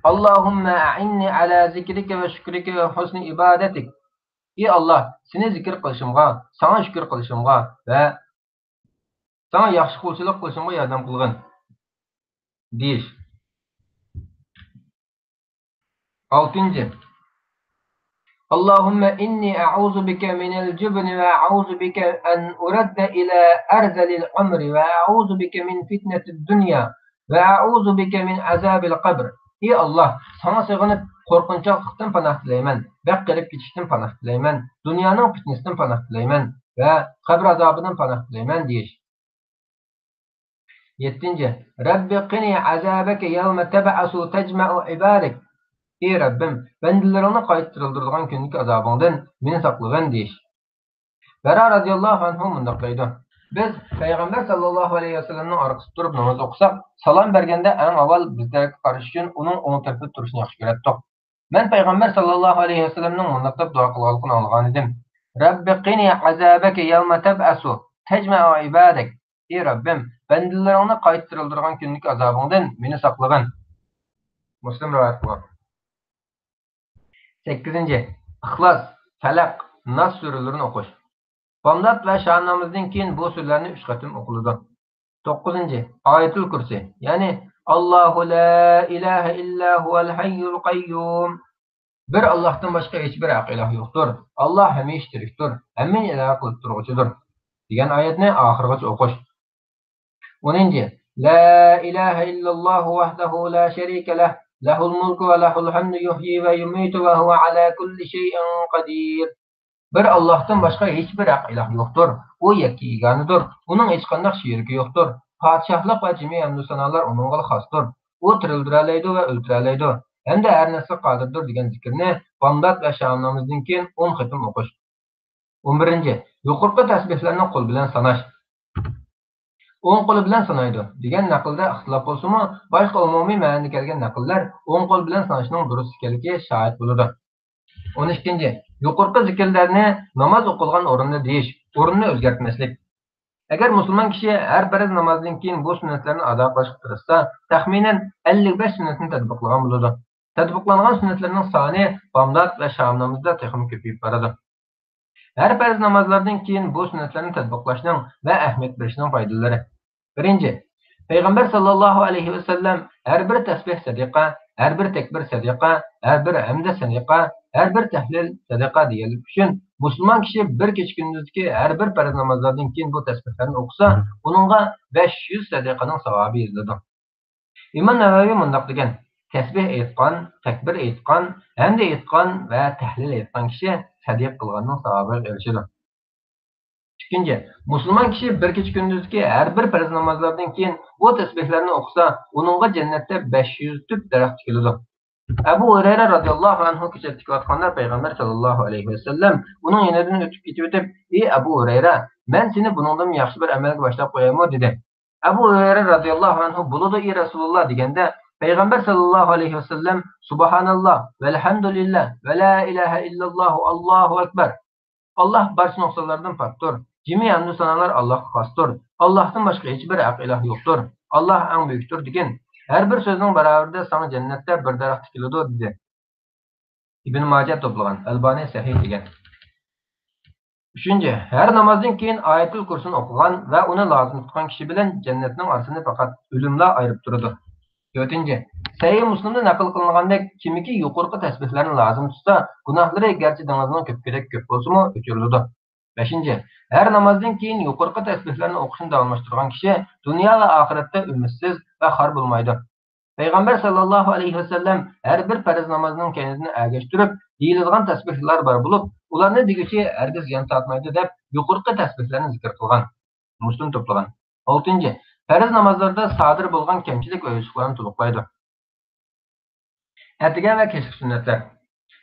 ئاللاھۇممە ئەئىننى ئەلا زىكرىكە ۋە شۈكرىكە ۋە ھۇسنى ئىبادەتىك. ئى ئاللاھ، سېنى زىكىر قىلىشىمغا، ساڭا شۈكۈر قىلىشىمغا ۋە ساڭا ياخشى قۇلچىلىق قىلىشىمغا ياردەم قىلغىن، دېيىش. ئالتىنچى، اللهم إني أعوذ بك من الجبن وأعوذ بك أن أرد إلى أرذل العمر وأعوذ بك من فتنة الدنيا وأعوذ بك من عذاب القبر. ئى ئاللاھ، ساڭا سېغىنىپ قورقۇنچاقلىقتىن پاناھ تىلەيمەن، بەك قېرىپ كېتىشتىن پاناھ تىلەيمەن، دۇنيانىڭ پىتنىسىدىن پاناھ تىلەيمەن ۋە قەبرە ئازابىدىن پاناھ تىلەيمەن، دېيىش. يەتتىنچى، رەببى قىنى ئەزابەكە يەۋمە تەبئەسۇ تەجمەئۇ ئىبادەك. ئى رەببىم، بەندىلىرىڭنى قايتا تىرىلدۈرىدىغان كۈندىكى ئازابىڭدىن مېنى ساقلىغىن، دېيىش. بەرا رازىياللاھۇ ئەنھۇ مۇنداق دەيدۇ: بىز پەيغەمبەر ساللاللاھۇ ئەلەيھى ۋەسەللەمنىڭ ئارقىسىدا تۇرۇپ ناماز ئوقۇساق، سالام بەرگەندە ئەڭ ئاۋۋال بىز تەرەپكە قارىشى ئۈچۈن ئۇنىڭ ئوڭ تەرىپىدە تۇرۇشنى ياخشى كۆرەتتۇق. مەن پەيغەمبەر ساللاللاھۇ ئەلەيھى ۋەسەللەمنىڭ مۇنداق دەپ دۇئا قىلغانلىقىنى ئاڭلىغانىدىم: رەببى قىنى ئەزابەكە يەۋمە تەبئەسۇ تەجمەئۇ ئىبادەك. ئى رەببىم، بەندىلىرىڭنى قايتا تىرىلدۈرغان كۈندىكى ئازابىڭدىن مېنى ساقلىغىن. مۇسلىم رىۋايەت قىلغان. سەككىزىنچى، ئىخلاس، پەلەق، ناس سۈرىلىرىنى ئوقۇش. بامدات ۋە شام نامىزىدىن كېيىن بۇ سۈرىلەرنى ئۈچ قېتىم ئوقۇلىدۇ. توققۇزىنچى، ئايەتۇل كۇرسى، يەنى، ئاللاھۇ لا ئىلاھە ئىللا ھۇۋەل ھەييۇل قەييۇم. بىر ئاللاھتىن باشقا ھېچبىر ھەق ئىلاھ يوقتۇر. ئاللاھ ھەمىشە تىرىكتۇر، ھەممىنى ئىدارە قىلىپ تۇرغۇچىدۇر، دېگەن ئايەتنى ئاخىرغىچە ئوقۇش. ئونىنچى، لا ئىلاھە ئىللاللاھۇ ۋەھدەھۇ لا شەرىكە لەھ، لەھۇل مۇلكۇ ۋە لەھۇل ھەمدۇ يۇھيى ۋە يۇمىتۇ ۋە ھۇۋە ئەلا كۇللى شەيئىن قەدىر. بىر ئاللاھتىن باشقا ھېچبىر ھەق ئىلاھ يوقتۇر. ئۇ يەككە يېگانىدۇر. ئۇنىڭ ھېچقانداق شېرىكى يوقتۇر. پادىشاھلىق ۋە جىمى ھەمدۇ سانالار ئۇنىڭغىلا خاستۇر. ئۇ تىرىلدۈرەلەيدۇ ۋە ئۆلتۈرەلەيدۇ ھەمدە ھەر نەرسىگە قادىردۇر دېگەن زىكىرنى بامدات ۋە شام نامىزىدىن كېيىن ئون قېتىم ئوقۇش. ئون بىرىنچى، يۇقىرىقى تەسبىھلەرنى قول بىلەن ساناش. ئوڭ قولى بىلەن سانايدۇ دېگەن نەقىلدە ئىختىلاپ بولسىمۇ، باشقا ئومۇمىي مەنىدە كەلگەن نەقىللەر ئوڭ قول بىلەن ساناشنىڭ دۇرۇس ئىكەنلىكىگە شاھىت بولىدۇ. ئون ئىككىنچى، يۇقىرىقى زىكىرلەرنى ناماز ئوقۇلغان ئورۇندا دېيىش، ئورۇننى ئۆزگەرتمەسلىك. ئەگەر مۇسۇلمان كىشى ھەر پەرز نامازدىن كېيىن بۇ سۈننەتلەرنى ئادا قىلىشقا تىرىشسا، تەخمىنەن ئەللىك بەش سۈننەتنى تەتبىقلىغان بولىدۇ. تەتبىقلانغان سۈننەتلەرنىڭ سانى بامدات ۋە شام نامىزىدا تېخىمۇ كۆپىيىپ بارىدۇ. ھەر پەرز نامازلاردىن كېيىن بۇ سۈننەتلەرنى تەتبىقلاشنىڭ ۋە ئەھمىيەت بېرىشنىڭ پايدىلىرى. بىرىنچى، پەيغەمبەر ساللاللاھۇ ئەلەيھى ۋەسەللەم ھەر بىر تەسبىھ سەدىقە، ھەر بىر تەكبىر سەدىقە، ھەر بىر ھەمدە سەدىقە، ھەر بىر تەھلىل سەدىقە دېگەنلىكى ئۈچۈن، مۇسۇلمان كىشى بىر كېچە كۈندۈزدىكى ھەر بىر پەرز نامازلاردىن كېيىن بۇ تەسبىھلەرنى ئوقۇسا، ئۇنىڭغا بەش يۈز سەدىقىنىڭ ساۋابى يېزىلىدۇ. ئىمام نەۋەۋى مۇنداق دېگەن: تەسبىھ ئېيتقان، تەكبىر ئېيتقان، ھەمدە ئېيتقان ۋە تەھلىل ئېيتقان كىشى سەدىقە قىلغاننىڭ ساۋابىغا ئېرىشىدۇ. ئىككىنچى، مۇسۇلمان كىشى بىر كېچە كۈندۈزدىكى ھەر بىر پەرز نامازلاردىن كېيىن بۇ تەسبىھلەرنى ئوقۇسا، ئۇنىڭغا جەننەتتە بەش يۈز تۈپ دەرەخ تىكىلىدۇ. ئەبۇ ھۇرەيرە رازىياللاھۇ ئەنھۇ كېچىدە تىكىۋاتقاندا پەيغەمبەر ساللاللاھۇ ئەلەيھى ۋەسەللەم ئۇنىڭ يېنىدىن ئۆتۈپ كېتىۋېتىپ، ئى ئەبۇ ھۇرەيرە، مەن سېنى بۇنىڭدىنمۇ ياخشى بىر ئەمەلگە باشلاپ قويايمۇ؟ دېدى. ئەبۇ ھۇرەيرە رازىياللاھۇ ئەنھۇ بولىدۇ، ئى رەسۇلۇللا دېگەندە، پەيغەمبەر ساللاللاھۇ ئەلەيھى ۋەسەللەم سۇبھاناللا، ۋەلھەمدۇلىللا، ۋە لا ئىلاھە ئىللاللاھۇ، ئاللاھۇ ئەكبەر. ئاللاھ بارچە نۇقسانلاردىن پاكتۇر. جىمى ھەمدۇ سانالار ئاللاھقا خاستۇر. ئاللاھتىن باشقا ھېچبىر ھەق ئىلاھ يوقتۇر. ئاللاھ ئەڭ بۈيۈكتۇر دېگىن. ھەر بىر سۆزنىڭ باراۋىرىدە ساڭا جەننەتتە بىر دەرەخ تىكىلىدۇ، دېدى. ئىبن ماجە توپلىغان، ئەلبانى سەھىھ دېگەن. ئۈچىنچى، ھەر نامازدىن كېيىن ئايەتۇل كۇرسىنى ئوقۇغان ۋە ئۇنى لازىم تۇتقان كىشى بىلەن جەننەتنىڭ ئارىسىنى پەقەت ئۆلۈملا ئايرىپ تۇرىدۇ. تۆتىنچى، سەھىھ مۇسلىمدا نەقىل قىلىنغاندەك، كىمكى يۇقىرىقى تەسبىھلەرنى لازىم تۇتسا، گۇناھلىرى گەرچە دېڭىزنىڭ كۆپۈكىدەك كۆپ بولسىمۇ، ئۆچۈرۈلىدۇ. بەشىنچى، ھەر نامازدىن كېيىن يۇقىرىقى تەسبىھلەرنى ئوقۇشنى داۋاملاشتۇرغان كىشى دۇنيا ۋە ئاخىرەتتە ئۈمىدسىز ۋە خار بولمايدۇ. پەيغەمبەر ساللاللاھۇ ئەلەيھى ۋەسەللەم ھەر بىر پەرز نامازنىڭ كەينىدىن ئەگەشتۈرۈپ دېيىلىدىغان تەسبىھلەر بار بولۇپ، ئۇلارنى دېگۈچى ھەرگىز يان تارتمايدۇ دەپ يۇقىرىقى تەسبىھلەرنى زىكىر قىلغان. مۇسلىم توپلىغان. ئالتىنچى، پەرز نامازلاردا سادىر بولغان كەمچىلىك ۋە يوشۇقلارنى تولۇقلايدۇ. ئەتىگەن ۋە كەچلىك سۈننەتلەر.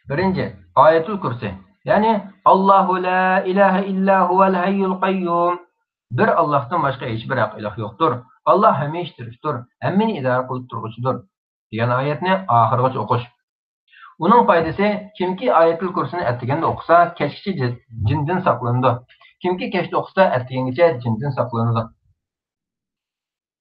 بىرىنچى، ئايەتۇل كۇرسى، يەنى، «ئاللاھۇ لا ئىلاھە ئىللا ھۇۋەل ھەييۇل قەييۇم.» بىر ئاللاھتىن باشقا ھېچبىر ھەق ئىلاھ يوقتۇر. ئاللاھ ھەمىشە تىرىكتۇر، ھەممىنى ئىدارە قىلىپ تۇرغۇچىدۇر، دېگەن ئايەتنى ئاخىرغىچە ئوقۇش. ئۇنىڭ پايدىسى، كىمكى ئايەتۇل كۇرسىنى ئەتىگەندە ئوقۇسا، كەچكىچە جىن-، جىندىن ساقلىنىدۇ. كىمكى كەچتە ئوقۇسا، ئەتىگەنگىچە جىندىن ساقلىنىدۇ.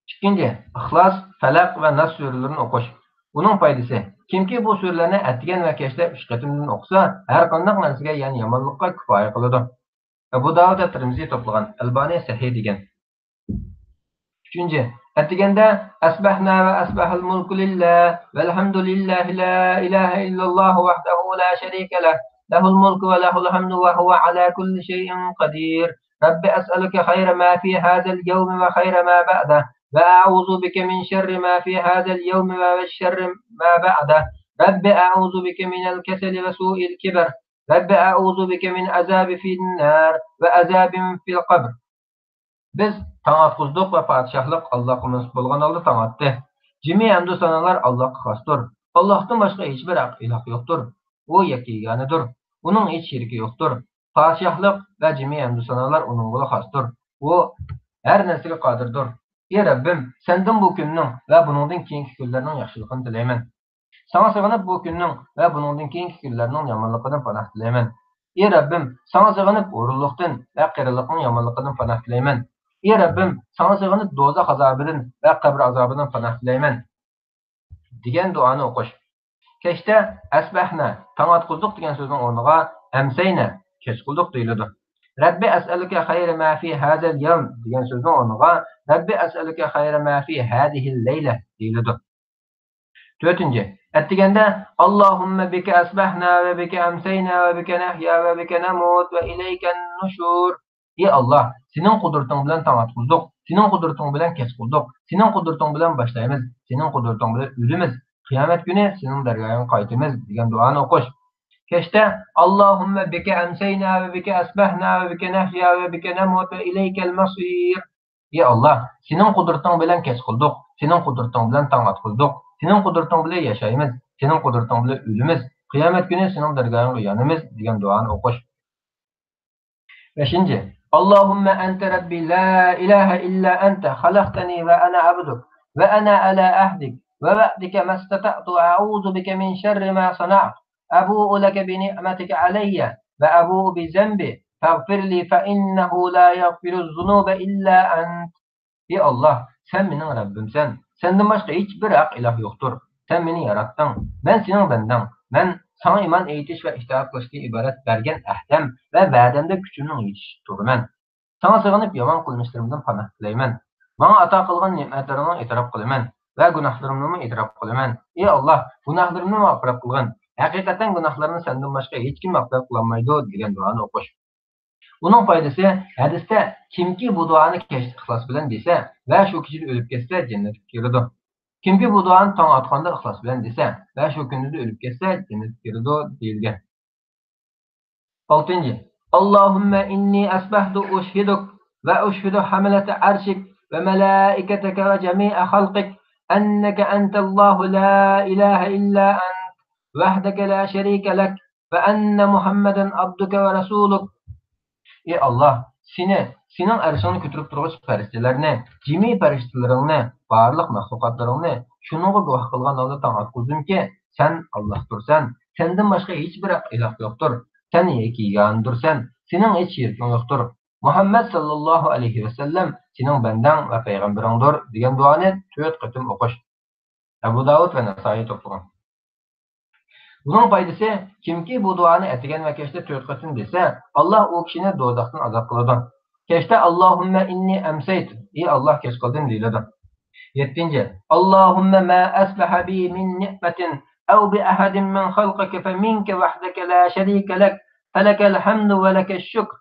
ئىككىنچى، ئىخلاس، پەلەق ۋە ناس سۈرىلىرىنى ئوقۇش. ئۇنىڭ پايدىسى، كىمكى بۇ سۈرىلەرنى ئەتىگەن ۋە كەچتە ئۈچ قېتىمدىن ئوقۇسا، ھەر قانداق نەرسىگە، يەنى يامانلىققا كۇپايە قىلىدۇ. ئەبۇ داۋۇد ۋە تىرمىزى توپلىغان، ئەلبانى سەھىھ دېگەن. ئۈچىنچى، ئەتىگەندە، «أصبحنا وأصبح الملك لله، والحمد لله، لا إله إلا الله وحده لا شريك له، له الملك وله الحمد وهو على كل شيء قدير. رب أسألك خير ما في هذا اليوم وخير ما بعده، وأعوذ بك من شر ما في هذا اليوم وشر ما بعده. رب أعوذ بك من الكسل وسوء الكبر. رب أعوذ بك من عذاب في النار وعذاب في القبر.» بىز تاڭ ئاتقۇزدۇق ۋە پادىشاھلىق ئاللاھقا مەنسۇپ بولغان ھالدا تاڭ ئاتتى. جىمى ھەمدۇ سانالار ئاللاھقا خاستۇر. ئاللاھتىن باشقا ھېچبىر ھەق ئىلاھ يوقتۇر. ئۇ يەككە يېگانىدۇر. ئۇنىڭ ھېچ شېرىكى يوقتۇر. پادىشاھلىق ۋە جىمى ھەمدۇ سانالار ئۇنىڭغىلا خاستۇر. ئۇ ھەر نەرسىگە قادىردۇر. ئى رەببىم، سەندىن بۇ كۈننىڭ ۋە بۇنىڭدىن كېيىنكى كۈنلەرنىڭ ياخشىلىقىنى تىلەيمەن. ساڭا سېغىنىپ بۇ كۈننىڭ ۋە بۇنىڭدىن كېيىنكى كۈنلەرنىڭ يامانلىقىدىن پاناھ تىلەيمەن. ئى رەببىم، ساڭا سېغىنىپ ھۇرۇنلۇقتىن ۋە قېرىلىقنىڭ يامانلىقىدىن پاناھ تىلەيمەن. ئى رەببىم، ساڭا سېغىنىپ دوزاخ ئازابىدىن ۋە قەبرە ئازابىدىن پاناھ تىلەيمەن، دېگەن دۇئانى ئوقۇش. كەچتە «ئەسبەھنا»، تاڭ ئاتقۇزدۇق دېگەن سۆزنىڭ ئورنىغا «ئەمسەينا»، كەچ قىلدۇق دېيىلىدۇ. «رەببى ئەسئەلۇكە خەيرە ما فى ھازەل يەۋم» دېگەن سۆزنىڭ ئورنىغا «رەببى ئەسئەلۇكە خەيرە ما فى ھازىھىل لەيلە» دېيىلىدۇ. تۆتىنچى، ئەتىگەندە «ئاللاھۇممە بىكە ئەسبەھنا ۋە بىكە ئەمسەينا ۋە بىكە نەھيا ۋە بىكە نەمۇت ۋە ئىلەيكەن نۇشۇر». ئى ئاللاھ، سېنىڭ قۇدرىتىڭ بىلەن تاڭ ئاتقۇزدۇق، سېنىڭ قۇدرىتىڭ بىلەن كەچ قىلدۇق، سېنىڭ قۇدرىتىڭ بىلەن باشلايمىز، سېنىڭ قۇدرىتىڭ بىلەن ئۆلىمىز، قىيامەت كۈنى سېنىڭ دەرگاھىڭغا قايتىمىز، دېگەن دۇئانى ئوقۇش. كەچتە «ئاللاھۇممە بىكە ئەمسەينا ۋە بىكە ئەسبەھنا ۋە بىكە نەھيا ۋە بىكە نەمۇت ۋە ئىلەيكەل مەسىر». ئى ئاللاھ، سېنىڭ قۇدرىتىڭ بىلەن كەچ قىلدۇق، سېنىڭ قۇدرىتىڭ بىلەن تاڭ ئاتقۇزدۇق، سېنىڭ قۇدرىتىڭ بىلەن ياشايمىز، سېنىڭ قۇدرىتىڭ بىلەن ئۆلىمىز، قىيامەت كۈنى سېنىڭ دەرگاھىڭغا يانىمىز، دېگەن دۇئانى ئوقۇش. بەشىنچى، «ئاللاھۇممە ئەنتە رەببى لا ئىلاھە ئىللا ئەنتە خەلەقتەنى ۋە ئەنە ئەبدۇك ۋە ئەنە ئەلا ئەھدىك ۋە ۋەئدىكە مەستەتەئتۇ ۋە ئەئۇزۇ بىكە مىن شەررى ما سەنەئت. ئەبۇئۇ لەكە بىنىئمەتىكە ئەلەييە ۋە ئەبۇئۇ بىزەنبى فەغفىرلى فەئىننەھۇ لا يەغفىرۇز زۇنۇبە ئىللا ئەنت.» ئى ئاللاھ، سەن مېنىڭ رەببىمسەن، سەندىن باشقا ھېچبىر ھەق ئىلاھ يوقتۇر. سەن مېنى ياراتتىڭ، مەن سېنىڭ بەندەڭ. مەن ساڭا ئىمان ئېيتىش ۋە ئىتائەت قىلىشقا ئىبارەت بەرگەن ئەھدەم ۋە ۋەدەمدە كۈچۈمنىڭ يېتىشىچە تۇرىمەن. ساڭا سېغىنىپ يامان قىلمىشلىرىمدىن پاناھ تىلەيمەن. ماڭا ئاتا قىلغان نېمەتلىرىڭنى ئېتىراپ قىلىمەن ۋە گۇناھلىرىمنىمۇ ئېتىراپ قىلىمەن. ئى ئاللاھ، گۇناھلىرىمنى مەغپىرەت قىلغىن. ھەقىقەتەن گۇناھلارنى سەندىن باشقا ھېچكىم مەغپىرەت قىلالمايدۇ، دېگەن دۇئانى ئوقۇش. ئۇنىڭ پايدىسى، ھەدىستە، كىمكى بۇ دۇئانى كەچتە ئىخلاس بىلەن دېسە ۋە شۇ كېچىدە ئۆلۈپ كەتسە، جەننەتكە كىرىدۇ. كىمكى بۇ دۇئانى تاڭ ئاتقاندا ئىخلاس بىلەن دېسە ۋە شۇ كۈندىزى ئۆلۈپ كەتسە، جەننەتكە كىرىدۇ، دېيىلگەن. ئالتىنچى، «اللهم إني أصبحت أشهدك وأشهد حملة عرشك وملائكتك وجميع خلقك أنك أنت الله لا إله إلا أنت وحدك لا شريك لك وأن محمدا عبدك ورسولك.» ئى ئاللاھ، سېنى، سېنىڭ ئەرشىڭنى كۆتۈرۈپ تۇرغۇچى پەرىشتىلەرنى، جىمى پەرىشتىلىرىڭنى، بارلىق مەخلۇقاتلىرىڭنى شۇنىڭغا گۇۋاھ قىلغان ھالدا تاڭ ئاتقۇزدۇمكى، سەن ئاللاھتۇرسەن، سەندىن باشقا ھېچبىر ھەق ئىلاھ يوقتۇر، سەن يەككە يېگانىدۇرسەن، سېنىڭ ھېچ شېرىكىڭ يوقتۇر. مۇھەممەد ساللاللاھۇ ئەلەيھى ۋەسەللەم سېنىڭ بەندەڭ ۋە پەيغەمبىرىڭدۇر، دېگەن دۇئانى تۆت قېتىم ئوقۇش. ئەبۇ داۋۇد ۋە نەسائىي توپلىغان. بۇنىڭ پايدىسى، كىمكى بۇ دۇئانى ئەتىگەن ۋە كەچتە تۆت قېتىم دېسە، ئاللاھ ئۇ كىشىنى دوزاختىن ئازاد قىلىدۇ. كەچتە «اللهم إني أمسيت»، ئى ئاللاھ، كەچ قىلدىم، دېيىلىدۇ. يەتتىنچى، اللهم ما أصبح بي من نعمة أو بأحد من خلقك فمنك وحدك لا شريك لك، فلك الحمد ولك الشكر.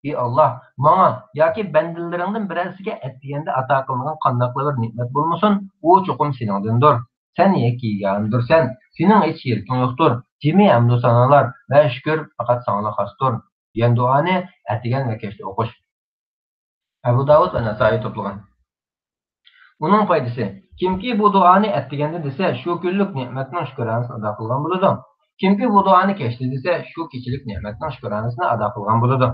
ئى ئاللاھ، ماڭا ياكى بەندىلىرىڭدىن بىرەرسىگە ئەتىگەندە ئاتا قىلىنغان قانداقلا بىر نېمەت بولمىسۇن، ئۇ چوقۇم سېنىڭدىندۇر. سەن يەككە يېگانىدۇرسەن، سېنىڭ ھېچ شېرىكىڭ يوقتۇر. جىمى ھەمدۇ سانالار ۋە شۈكۈر پەقەت ساڭىلا خاستۇر، دېگەن دۇئانى ئەتىگەن ۋە كەچتە ئوقۇش. ئەبۇ داۋۇد ۋە نەسائىي توپلىغان. ئۇنىڭ پايدىسى، كىمكى بۇ دۇئانى ئەتىگەندە دېسە، شۇ كۈنلۈك نېمەتنىڭ شۈكرانىسىنى ئادا قىلغان بولىدۇ. كىمكى بۇ دۇئانى كەچتە دېسە، شۇ كېچىلىك نېمەتنىڭ شۈكرانىسىنى ئادا قىلغان بولىدۇ.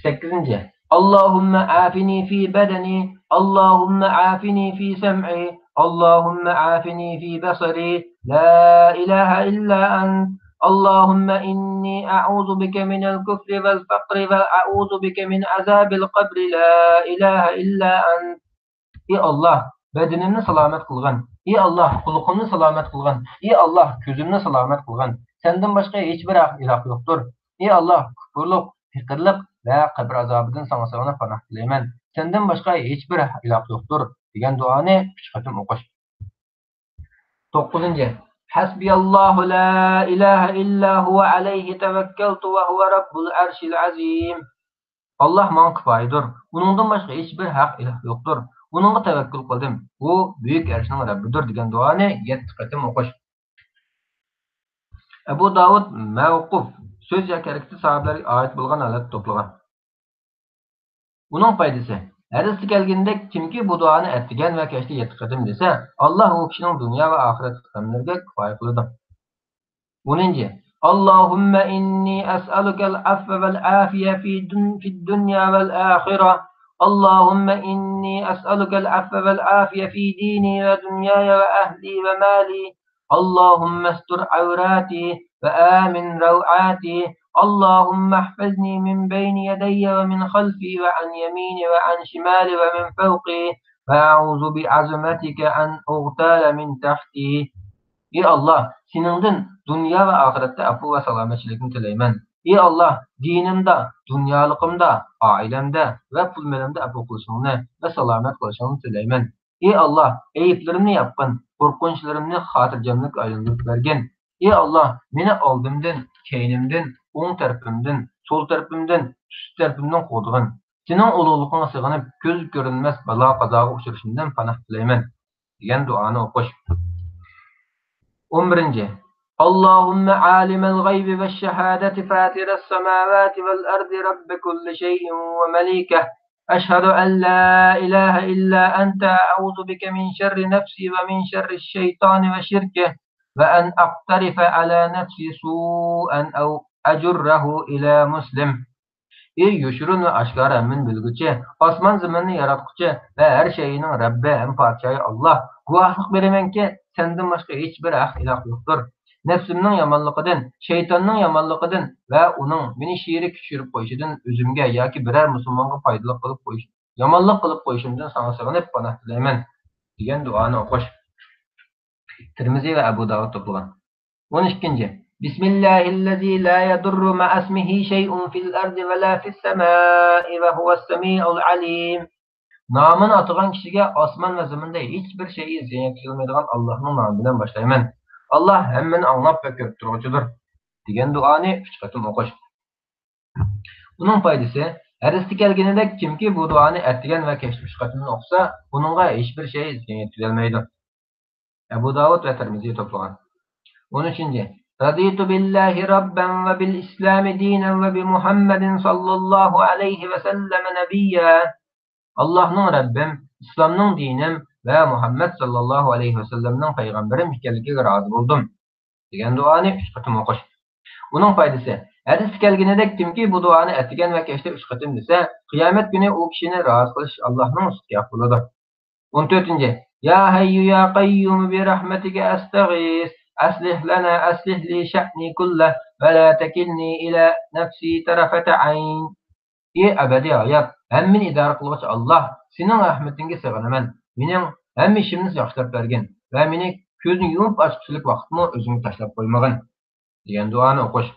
سەككىزىنچى، اللهم عافني في بدني، اللهم عافني في سمعي، اللهم عافني في بصري، لا إله إلا أنت، اللهم إني أعوذ بك من الكفر والفقر وأعوذ بك من عذاب القبر، لا إله إلا أنت. ئى ئاللاھ، بەدىنىمنى سالامەت قىلغىن. ئى ئاللاھ، قۇلىقىمنى سالامەت قىلغىن. ئى ئاللاھ، كۆزۈمنى سالامەت قىلغىن. سەندىن باشقا ھېچبىر ھەق ئىلاھ يوقتۇر. ئى ئاللاھ، كۇپۇرلۇق، پېقىرلىق ۋە قەبرە ئازابىدىن ساڭا سېغىنىپ پاناھ تىلەيمەن. سەندىن باشقا ھېچبىر ھەق ئىلاھ يوقتۇر، دېگەن دۇئانى ئۈچ قېتىم ئوقۇش. توققۇزىنچى، حسبي الله لا إله إلا هو عليه توكلت وهو رب العرش العظيم. ئاللاھ ماڭا كۇپايىدۇر، ئۇنىڭدىن باشقا ھېچبىر ھەق ئىلاھ يوقتۇر، ئۇنىڭغا تەۋەككۈل قىلدىم، ئۇ بۈيۈك ئەرشنىڭ رەببىدۇر، دېگەن دۇئانى يەتتە قېتىم ئوقۇش. ئەبۇ داۋۇد مەۋقۇپ، سۆز ياكى ھەرىكىتى ساھابىلەرگە ئائىت بولغان ھالەتتە توپلىغان. ئۇنىڭ پايدىسى، ھەدىستە كەلگىنىدەك، كىمكى بۇ دۇئانى ئەتىگەن ۋە كەچتە يەتتە قېتىم دېسە، ئاللاھ ئۇ كىشىنىڭ دۇنيا ۋە ئاخىرەتتىكى غەملىرىگە كۇپايە قىلىدۇ. ئونىنچى، اللهم إني أسألك العفو والعافية في دن-، في الدنيا والآخرة. اللهم إني أسألك العفو والعافية في ديني ودنياي وأهلي ومالي. اللهم استر عوراتي وآمن روعاتي. اللهم احفظني من بين يدي ومن خلفي وعن يميني وعن شمالي ومن فوقي. وأعوذ بعظمتك أن أغتال من تحتي. ئى ئاللاھ، سېنىڭدىن دۇنيا ۋە ئاخىرەتتە ئەپۇ ۋە سالامەتچىلىكنى تىلەيمەن. ئى ئاللاھ، دىنىمدا، دۇنيالىقىمدا، ئائىلەمدە ۋە پۇل-مېلىمدە ئەپۇ قىلىشىڭنى ۋە سالامەت قىلىشىڭنى تىلەيمەن. ئى ئاللاھ، ئەيىبلىرىمنى ياپقىن، قورقۇنچلىرىمنى خاتىرجەملىككە ئايلاندۇرۇپ بەرگىن. ئى ئاللاھ، مېنى ئالدىمدىن، كەينىمدىن، ئوڭ تەرىپىمدىن، سول تەرىپىمدىن، ئۈست تەرىپىمدىن قوغدىغىن. سېنىڭ ئۇلۇغلۇقۇڭغا سېغىنىپ، كۆز كۆرۈنمەس بالا-قازاغا ئۇچرىشىمدىن پاناھ تىلەيمەن، دېگەن دۇئانى ئوقۇش. ئون بىرىنچى، اللهم عالم الغيب والشهادة فاطر السماوات والأرض رب كل شيء ومليكه، أشهد أن لا إله إلا أنت، أعوذ بك من شر نفسي ومن شر الشيطان وشركه، وأن أقترف على نفسي سوءا أو أجره إلى مسلم. ئى يوشۇرۇن ۋە ئاشكارا ھەممىنى بىلگۈچى، ئاسمان-زېمىننى ياراتقۇچى ۋە ھەر شەيئىنىڭ رەببى ھەم پادىشاھى ئاللاھ، گۇۋاھلىق بېرىمەنكى، سەندىن باشقا ھېچبىر ھەق ئىلاھ يوقتۇر. نەپسىمنىڭ يامانلىقىدىن، شەيتاننىڭ يامانلىقىدىن ۋە ئۇنىڭ مېنى شېرىككە چۈشۈرۈپ قويۇشىدىن ئۆزۈمگە ياكى بىرەر مۇسۇلمانغا پايدىلىق قىلىپ قويۇش، يامانلىق قىلىپ قويۇشۇمدىن ساڭا سېغىنىپ پاناھ تىلەيمەن، دېگەن دۇئانى ئوقۇش. تىرمىزى ۋە ئەبۇ داۋۇد توپلىغان. ئون ئىككىنچى، بسم الله الذي لا يضر مع اسمه شيء في الأرض ولا في السماء وهو السميع العليم. نامىنى ئاتىغان كىشىگە ئاسمان ۋە زېمىندا ھېچبىر شەيئى زىيان يەتكۈزەلمەيدىغان ئاللاھنىڭ نامى بىلەن باشلايمەن. ئاللاھ ھەممىنى ئاڭلاپ ۋە كۆرۈپ تۇرغۇچىدۇر، دېگەن دۇئانى ئۈچ قېتىم ئوقۇش. ئۇنىڭ پايدىسى، ھەدىستە كەلگىنىدەك، كىمكى بۇ دۇئانى ئەتىگەن ۋە كەچتە ئۈچ قېتىمدىن ئوقۇسا، ئۇنىڭغا ھېچبىر شەيئى زىيان يەتكۈزەلمەيدۇ. ئەبۇ داۋۇد ۋە تىرمىزى توپلىغان. ئون ئۈچىنچى، رضيت بالله ربا وبالإسلام دينا وبمحمد صلى الله عليه وسلم نبيا. ئاللاھنىڭ رەببىم، ئىسلامنىڭ دىنىم ۋە مۇھەممەد ساللاللاھۇ ئەلەيھى ۋەسەللەمنىڭ پەيغەمبىرىم ئىكەنلىكىگە رازى بولدۇم، دېگەن دۇئانى ئۈچ قېتىم ئوقۇش. ئۇنىڭ پايدىسى، ھەدىستە كەلگىنىدەك، كىمكى بۇ دۇئانى ئەتىگەن ۋە كەچتە ئۈچ قېتىم دېسە، قىيامەت كۈنى ئۇ كىشىنى رازى قىلىش ئاللاھنىڭ ئۈستىگە ھەق بولىدۇ. ئون تۆتىنچى، يا حي يا قيوم برحمتك أستغيث، أصلح لنا، أصلح لي شأني كله ولا تكلني إلى نفسي طرفة عين. ئى ئەبەدىي ھايات، ھەممىنى ئىدارە قىلغۇچى ئاللاھ، سېنىڭ رەھمىتىڭگە سېغىنىمەن. مېنىڭ ھەممە ئىشىمنى ياخشىلاپ بەرگىن ۋە مېنى كۆزنى يۇمۇپ ئاچقۇچىلىك ۋاقىتمۇ ئۆزۈڭگە تاشلاپ قويمىغىن، دېگەن دۇئانى ئوقۇش.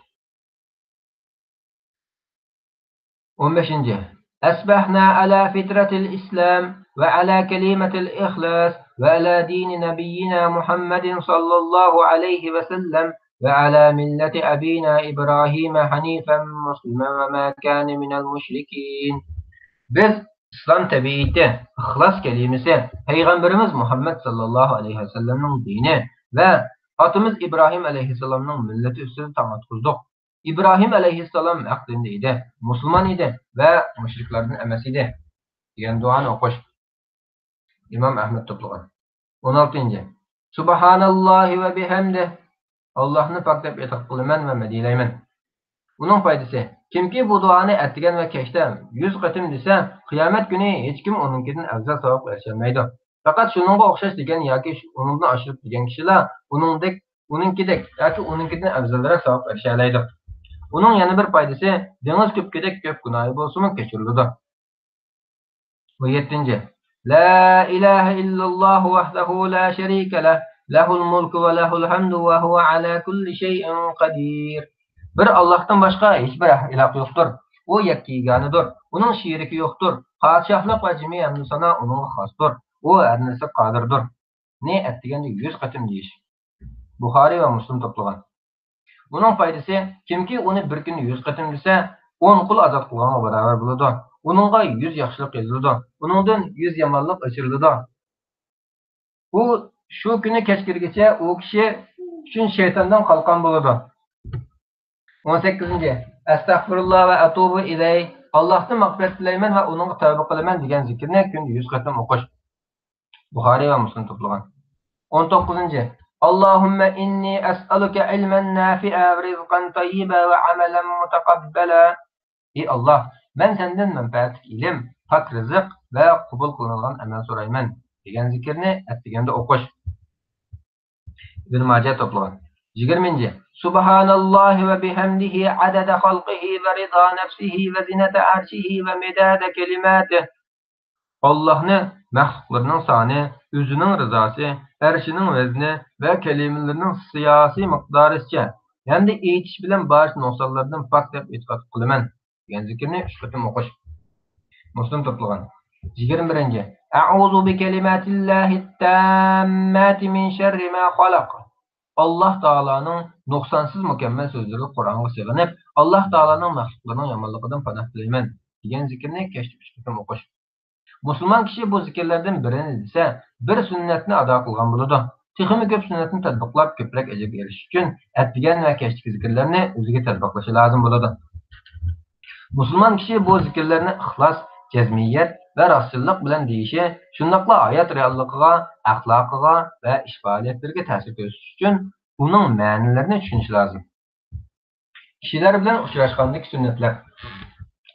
ئون بەشىنچى، أصبحنا على فطرة الإسلام وعلى كلمة الإخلاص وعلى دين نبينا محمد صلى الله عليه وسلم وعلى ملة أبينا إبراهيم حنيفا مسلما وما كان من المشركين. بىز ئىسلام تەبىئىتى، ئىخلاس كەلىمىسى، پەيغەمبىرىمىز مۇھەممەد ساللاللاھۇ ئەلەيھى ۋەسەللەمنىڭ دىنى ۋە ئاتىمىز ئىبراھىم ئەلەيھىسسالامنىڭ مىللىتى ئۈستىدە تاڭ ئاتقۇزدۇق. ئىبراھىم ئەلەيھىسسالام ھەق دىندا ئىدى، مۇسۇلمان ئىدى ۋە مۇشرىكلاردىن ئەمەس ئىدى، دېگەن دۇئانى ئوقۇش. ئىمام ئەھمەد توپلىغان. ئون ئالتىنچى. سۇبھاناللاھى ۋە بىھەمدىھ. ئاللاھنى پاك دەپ ئېتىقاد قىلىمەن ۋە مەدھىيلەيمەن. ئۇنىڭ پايدىسى، كىمكى بۇ دۇئانى ئەتىگەن ۋە كەچتە يۈز قېتىم دېسە، قىيامەت كۈنى ھېچكىم ئۇنىڭكىدىن ئەۋزەل ساۋابقا ئېرىشەلمەيدۇ. پەقەت شۇنىڭغا ئوخشاش دېگەن ياكى شۇ-، ئۇنىڭدىن ئاشۇرۇپ دېگەن كىشىلا ئۇنىڭدەك، ئۇنىڭكىدەك ياكى ئۇنىڭكىدىن ئەۋزەلرەك ساۋابقا ئېرىشەلەيدۇ. ئۇنىڭ يەنە بىر پايدىسى، دېڭىز كۆپۈكىدەك كۆپ گۇناھى بولسىمۇ كەچۈرۈلىدۇ. ئون يەتتىنچى. لا إله إلا الله وحده لا شريك له، له الملك وله الحمد وهو على كل شيء قدير. بىر ئاللاھتىن باشقا ھېچبىر ئىلاھ يوقتۇر. ئۇ يەككە يېگانىدۇر. ئۇنىڭ شېرىكى يوقتۇر. پادىشاھلىق ۋە جىمى ھەمدۇ سانا ئۇنىڭغا خاستۇر. ئۇ ھەر نەرسىگە قادىردۇر. نى ئەتىگەندە يۈز قېتىم دېيىش. بۇخارىي ۋە مۇسلىم توپلىغان. ئۇنىڭ پايدىسى، كىمكى ئۇنى بىر كۈندە يۈز قېتىم دېسە، ئون قۇل ئازاد قىلغانغا باراۋەر بولىدۇ. ئۇنىڭغا يۈز ياخشىلىق يېزىلىدۇ. ئۇنىڭدىن يۈز يامانلىق ئۆچۈرۈلىدۇ. ئۇ شۇ كۈنى كەچ كىرگىچە ئۇ كىشى ئۈچۈن شەيتاندىن قالقان بولىدۇ. ئون سەككىزىنچى. ئەستەغپىرۇللا ۋە ئەتۇبۇ ئىلەيھ. ئاللاھتىن مەغپىرەت تىلەيمەن ۋە ئۇنىڭغا تەۋبە قىلىمەن دېگەن زىكىرنى كۈندە يۈز قېتىم ئوقۇش. بۇخارىي ۋە مۇسلىم توپلىغان. ئون توققۇزىنچى. اللهم إني أسألك علما نافعا ورزقا طيبا وعملا متقبلا. ئى ئاللاھ، مەن سەندىن مەنپەئەتلىك ئىلىم، پاك رىزىق ۋە قوبۇل قىلىنىدىغان ئەمەل سورايمەن، دېگەن زىكىرنى ئەتىگەندە ئوقۇش. ئىبن ماجە توپلىغان. يىگىرمىنچى. سبحان الله وبحمده عدد خلقه ورضا نفسه وزنة عرشه ومداد كلماته. ئاللاھنى مەخلۇقلىرىنىڭ سانى، ئۆزىنىڭ رىزاسى، ئەرشىنىڭ ۋەزنى ۋە كەلىمىلىرىنىڭ سىياسىي مىقدارىچە ھەمدە ئېيتىش بىلەن بارچە نۇقسانلاردىن پاك دەپ ئېتىقاد قىلىمەن، دېگەن زىكىرنى ئۈچ قېتىم ئوقۇش. مۇسلىم توپلىغان. يىگىرمە بىرىنچى. أعوذ بكلمات الله التامات من شر ما خلق. ئاللاھ تائالانىڭ نۇقسانسىز مۇكەممەل سۆزلىرى قۇرئانغا سېغىنىپ، ئاللاھ تائالانىڭ مەخلۇقلىرىنىڭ يامانلىقىدىن پاناھ تىلەيمەن، دېگەن زىكىرنى كەچتە ئۈچ قېتىم ئوقۇش. مۇسۇلمان كىشى بۇ زىكىرلەردىن بىرىنى دېسە، بىر سۈننەتنى ئادا قىلغان بولىدۇ. تېخىمۇ كۆپ سۈننەتنى تەتبىقلاپ، كۆپرەك ئەجىرگە ئېرىشىش ئۈچۈن، ئەتىگەن ۋە كەچتىكى زىكىرلەرنى ئۆزىگە تەتبىقلىشى لازىم بولىدۇ. مۇسۇلمان كىشى بۇ زىكىرلەرنى ئىخلاس، جەزمىيەت ۋە راستچىللىق بىلەن دېيىشى، شۇنداقلا ھايات رېئاللىقىغا، ئەخلاقىغا ۋە ئىش پائالىيەتلىرىگە تەسىر كۆرسىتىش ئۈچۈن ئۇنىڭ مەنىلىرىنى چۈشىنىشى لازىم. كىشىلەر بىلەن ئۇچراشقاندىكى سۈننەتلەر.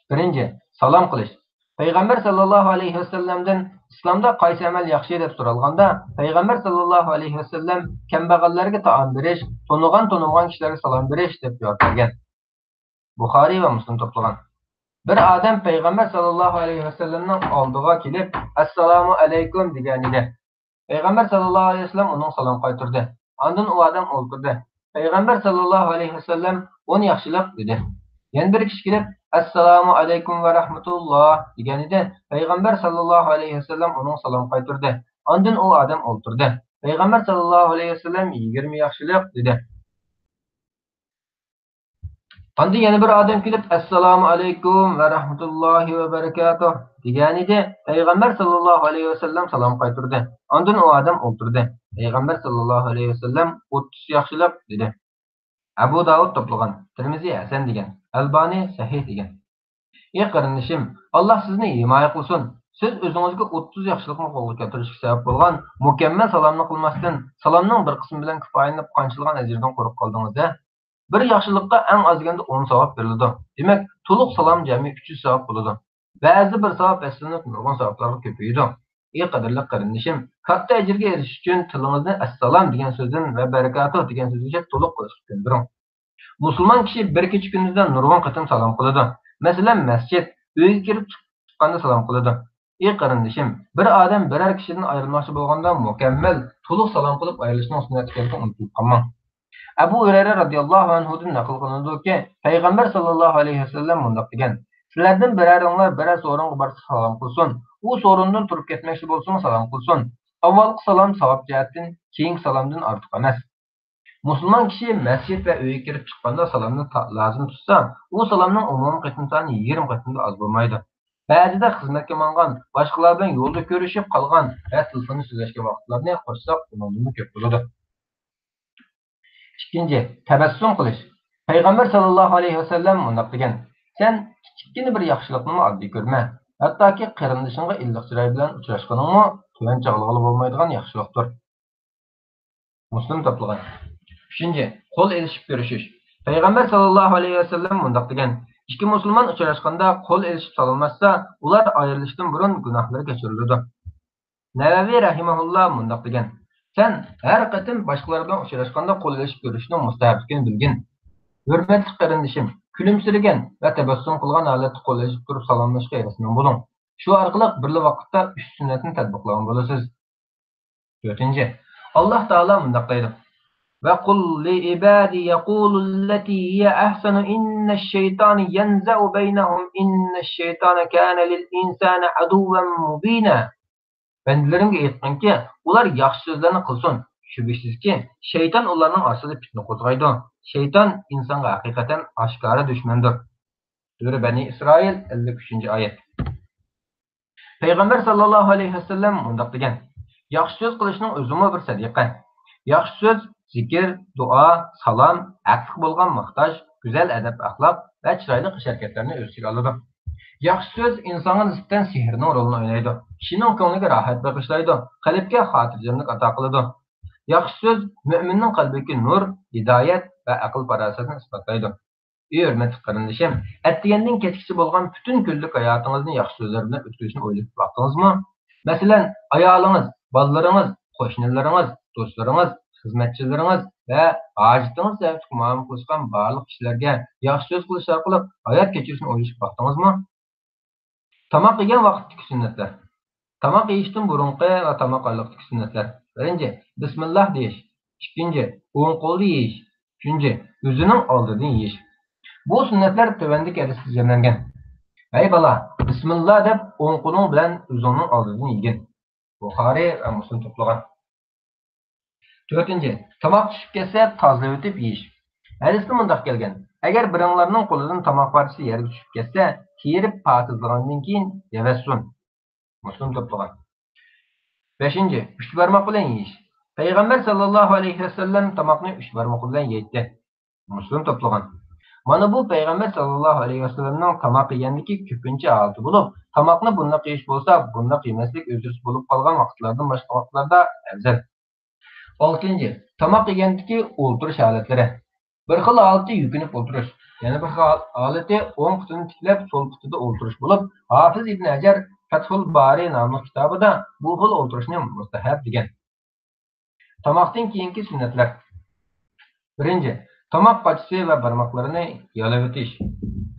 بىرىنچى، سالام قىلىش. پەيغەمبەر ساللاللاھۇ ئەلەيھى ۋەسەللەمدىن ئىسلامدا قايسى ئەمەل ياخشى دەپ سورالغاندا، پەيغەمبەر ساللاللاھۇ ئەلەيھى ۋەسەللەم كەمبەغەللەرگە تائام بېرىش، تونۇغان-تونۇمىغان كىشىلەرگە سالام بېرىش دەپ جاۋاب بەرگەن. بۇخارىي ۋە مۇسلىم توپلىغان. بىر ئادەم پەيغەمبەر ساللاللاھۇ ئەلەيھى ۋەسەللەمنىڭ ئالدىغا كېلىپ، ئەسسالامۇ ئەلەيكۇم دېگەنىدى. پەيغەمبەر ساللاللاھۇ ئەلەيھى ۋەسەللەم ئۇنىڭغا سالام قايتۇردى. ئاندىن ئۇ ئادەم ئولتۇردى. پەيغەمبەر ساللاللاھۇ ئەلەيھى ۋەسەللەم ئون ياخشىلىق دېدى. يەنە بىر كىشى كېلىپ، ئەسسالامۇ ئەلەيكۇم ۋە رەھمەتۇللا دېگەنىدى. پەيغەمبەر ساللاللاھۇ ئەلەيھى ۋەسەللەم ئۇنىڭغا سالام قايتۇردى. ئاندىن ئۇ ئادەم ئولتۇردى. پەيغەمبەر ساللاللاھۇ ئەلەيھى ۋەسەللەم يىگىرمە ياخشىلىق دېدى. ئاندىن يەنە بىر ئادەم كېلىپ، ئەسسالامۇ ئەلەيكۇم ۋە رەھمەتۇللاھى ۋە بەرىكاتۇھ دېگەنىدى. پەيغەمبەر ساللاللاھۇ ئەلەيھى ۋەسەللەم سالام قايتۇردى. ئاندىن ئۇ ئادەم ئولتۇردى. پەيغەمبەر ساللاللاھۇ ئەلەيھى ۋەسەللەم ئوتتۇز ياخشىلىق دېدى. ئەبۇ داۋۇد توپلىغان، تىرمىزى ھەسەن دېگەن، ئەلبانى سەھىھ دېگەن. ئى قېرىندىشىم، ئاللاھ سىزنى ھىمايە قىلسۇن. سىز ئۆزىڭىزگە ئوتتۇز ياخشىلىقنى قولغا كەلتۈرۈشكە سەۋەب بولغان مۇكەممەل سالامنى قىلماستىن، سالامنىڭ بىر قىسمى بىلەن كۇپايىلىنىپ قانچىلىغان ئەجىردىن قۇرۇق قالدىڭىز-دە. بىر ياخشىلىققا ئەڭ ئاز دېگەندە ئون ساۋاب بېرىلىدۇ. دېمەك، تولۇق سالام جەمئىي ئۈچ يۈز ساۋاب بولىدۇ. بەزىدە بىر ساۋاب ھەسسىلىنىپ نۇرغۇن ساۋابلارغا كۆپىيىدۇ. ئى قەدىرلىك قېرىندىشىم، كاتتا ئەجىرگە ئېرىشىش ئۈچۈن تىلىڭىزنى ئەسسالام دېگەن سۆزدىن ۋە بەرىكاتۇھ دېگەن سۆزگىچە تولۇق قىلىشقا كۆندۈرۈڭ. مۇسۇلمان كىشى بىر كېچە كۈندۈزدە نۇرغۇن قېتىم سالام قىلىدۇ. مەسىلەن، مەسچىت، ئۆيگە كىرىپ چىققاندا سالام قىلىدۇ. ئى قېرىندىشىم، بىر ئادەم بىرەر كىشىدىن ئايرىلماقچى بولغاندا مۇكەممەل، تولۇق سالام قىلىپ ئايرىلىشنىڭ سۈننەت ئىكەنلىكىنى ئۇنتۇپ قالماڭ. ئەبۇ ھۇرەيرە رەزىياللاھۇ ئەنھۇدىن نەقىل قىلىنىدۇكى، پەيغەمبەر ساللاللاھۇ ئەلەيھى ۋەسەللەم مۇنداق دېگەن، سىلەردىن بىرەرىڭلار بىرەر سورۇنغا بارسا سالام قىلسۇن، ئۇ سورۇندىن تۇرۇپ كەتمەكچى بولسىمۇ سالام قىلسۇن. ئاۋۋالقى سالام ساۋاب جەھەتتىن، كېيىنكى سالامدىن ئارتۇق ئەمەس. مۇسۇلمان كىشى مەسچىت ۋە ئۆيگە كىرىپ چىققاندا سالامنى تا-، لازىم تۇتسا، ئۇ سالامنىڭ ئومۇمىي قېتىم سانى يىگىرمە قېتىمدىن ئاز بولمايدۇ. بەزىدە خىزمەتكە ماڭغان، باشقىلار بىلەن يولدا كۆرۈشۈپ قالغان ۋە تېلېفوندا سۆزلەشكەن ۋاقىتلارنى قوشساق، ئۇنىڭدىنمۇ كۆپ بولىدۇ. ئىككىنچى، تەبەسسۇم قىلىش. پەيغەمبەر ساللاللاھۇ ئەلەيھى ۋەسەللەم مۇنداق دېگەن: سەن كىچىككىنە بىر ياخشىلىقنىمۇ ئاددىي كۆرمە. ھەتتاكى قېرىندىشىڭغا ئىللىق چىراي بىلەن ئۇچراشقىنىڭمۇ تۆۋەن چاغلىغىلى بولمايدىغان ياخشىلىقتۇر. مۇسلىم توپلىغان. ئۈچىنچى، قول ئېلىشىپ كۆرۈشۈش. پەيغەمبەر ساللاللاھۇ ئەلەيھى ۋەسەللەم مۇنداق دېگەن: ئىككى مۇسۇلمان ئۇچراشقاندا قول ئېلىشىپ سالاملاشسا، ئۇلار ئايرىلىشتىن بۇرۇن گۇناھلىرى كەچۈرۈلىدۇ. نەۋەۋى رەھىمەھۇللا مۇنداق دېگەن: سەن ھەر قېتىم باشقىلار بىلەن ئۇچراشقاندا قول ئېلىشىپ كۆرۈشۈشنىڭ مۇستەھەپلىكىنى بىلگىن. ھۆرمەتلىك قېرىندىشىم، كۈلۈمسىرىگەن ۋە تەبەسسۇم قىلغان ھالەتتە قول ئېلىشىپ تۇرۇپ سالاملىشىشقا ھېرىسمەن بولۇڭ. شۇ ئارقىلىق بىرلا ۋاقىتتا ئۈچ سۈننەتنى تەتبىقلىغان بولىسىز. تۆتىنچى، ئاللاھ تائالا مۇنداق دەيدۇ: وَقُل لِّعِبَادِي يَقُولُوا الَّتِي هِيَ أَحْسَنُ إِنَّ الشَّيْطَانَ يَنزَغُ بَيْنَهُمْ إِنَّ الشَّيْطَانَ كَانَ لِلْإِنسَانِ عَدُوًّا مُّبِينًا. بەندىلىرىمگە ئېيتقىنكى، ئۇلار ياخشى سۆزلەرنى قىلسۇن. شۈبھىسىزكى، شەيتان ئۇلارنىڭ ئارىسىدا پىتنە قوزغايدۇ. شەيتان ئىنسانغا ھەقىقەتەن ئاشكارا دۈشمەندۇر. سۈرە بەنى ئىسرائىل، ئەللىك ئۈچىنچى ئايەت. پەيغەمبەر ساللاللاھۇ ئەلەيھى ۋەسەللەم مۇنداق دېگەن: ياخشى سۆز قىلىشنىڭ ئۆزىمۇ بىر سەدىقە. ياخشى سۆز، زىكىر، دۇئا، سالام، ھەقلىق بولغان ماختاش، گۈزەل ئەدەپ-ئەخلاق ۋە چىرايلىق ئىش-ھەرىكەتلەرنى ئۆز ئىچىگە ئالىدۇ. ياخشى سۆز ئىنسانغا نىسبەتەن سېھىرنىڭ رولىنى ئوينايدۇ. كىشىنىڭ كۆڭلىگە راھەت بېغىشلايدۇ، قەلبكە خاتىرجەملىك ئاتا قىلىدۇ. ياخشى سۆز مۆمىننىڭ قەلبىدىكى نۇر، ھىدايەت ۋە ئەقىل-پاراسەتنى ئىسپاتلايدۇ. ئەي ھۆرمەتلىك قېرىندىشىم، ئەتىگەندىن كەچكىچە بولغان پۈتۈن كۈنلۈك ھاياتىڭىزنى ياخشى سۆزلەر بىلەن ئۆتكۈزۈشنى ئويلىشىپ باقتىڭىزمۇ؟ مەسىلەن، ئايالىڭىز، بالىلىرىڭىز، قوشنىلىرىڭىز، دوستلىرىڭىز، خىزمەتچىلىرىڭىز ۋە ھاجىتىڭىز سەۋەبلىك مۇئامىلە قىلىشقان بارلىق كىشىلەرگە ياخشى سۆز قىلىش ئارقىلىق ھايات كەچۈرۈشنى ئويلىشىپ باقتىڭىزمۇ؟ تاماق يېگەن ۋاقىتتىكى سۈننەتلەر. تاماق يېيىشتىن بۇرۇنقى ۋە تاماق ئارىلىقتىكى سۈننەتلەر. بىرىنچى، بىسمىللا دېيىش. ئىككىنچى، ئوڭ قولدا يېيىش. ئۈچىنچى، ئۆزىنىڭ ئالدىدىن يېيىش. بۇ سۈننەتلەر تۆۋەندىكى ھەدىستە جەملەنگەن: ئەي بالا، بىسمىللا دەپ ئوڭ قولۇڭ بىلەن ئۆزۈڭنىڭ ئالدىدىن يېگىن. بۇخارىي ۋە مۇسلىم توپلىغان. تۆتىنچى، تاماق چۈشۈپ كەتسە تازىلىۋېتىپ يېيىش. ھەدىستە مۇنداق كەلگەن: ئەگەر بىرىڭلارنىڭ قولىدىن تاماق پارچىسى يەرگە چۈشۈپ كەتسە، تېرىپ پاكىزلىغاندىن كېيىن يەۋەتسۇن. مۇسلىم توپلىغان. بەشىنچى، ئۈچ بارماق بىلەن يېيىش. پەيغەمبەر ساللاللاھۇ ئەلەيھى ۋەسەللەم تاماقنى ئۈچ بارمىقى بىلەن يەيتتى. مۇسلىم توپلىغان. مانا بۇ پەيغەمبەر ساللاللاھۇ ئەلەيھى ۋەسەللەمنىڭ تاماق يېگەندىكى كۆپىنچە ھالىتى بولۇپ، تاماقنى بۇنداق يېيىش بولسا، بۇنداق يېمەسلىك ئۆزرىسى بولۇپ قالغان ۋاقىتلاردىن باشقا ۋاقىتلاردا ئەۋزەل. ئالتىنچى، تاماق يېگەندىكى ئولتۇرۇش ھالەتلىرى. بىر خىل ھالىتى يۈكۈنۈپ ئولتۇرۇش، يەنە بىر خىل ھالىتى ئوڭ پۇتىنى تىكلەپ، سول پۇتىدا ئولتۇرۇش بولۇپ، ھافىز ئىبن ھەجەر فەتھۇل بارى ناملىق كىتابىدا بۇ خىل ئولتۇرۇشنى مۇستەھەب دېگەن. تاماقتىن كېيىنكى سۈننەتلەر. بىرىنچى، تاماق قاچىسى ۋە بارماقلىرىنى يالاۋېتىش.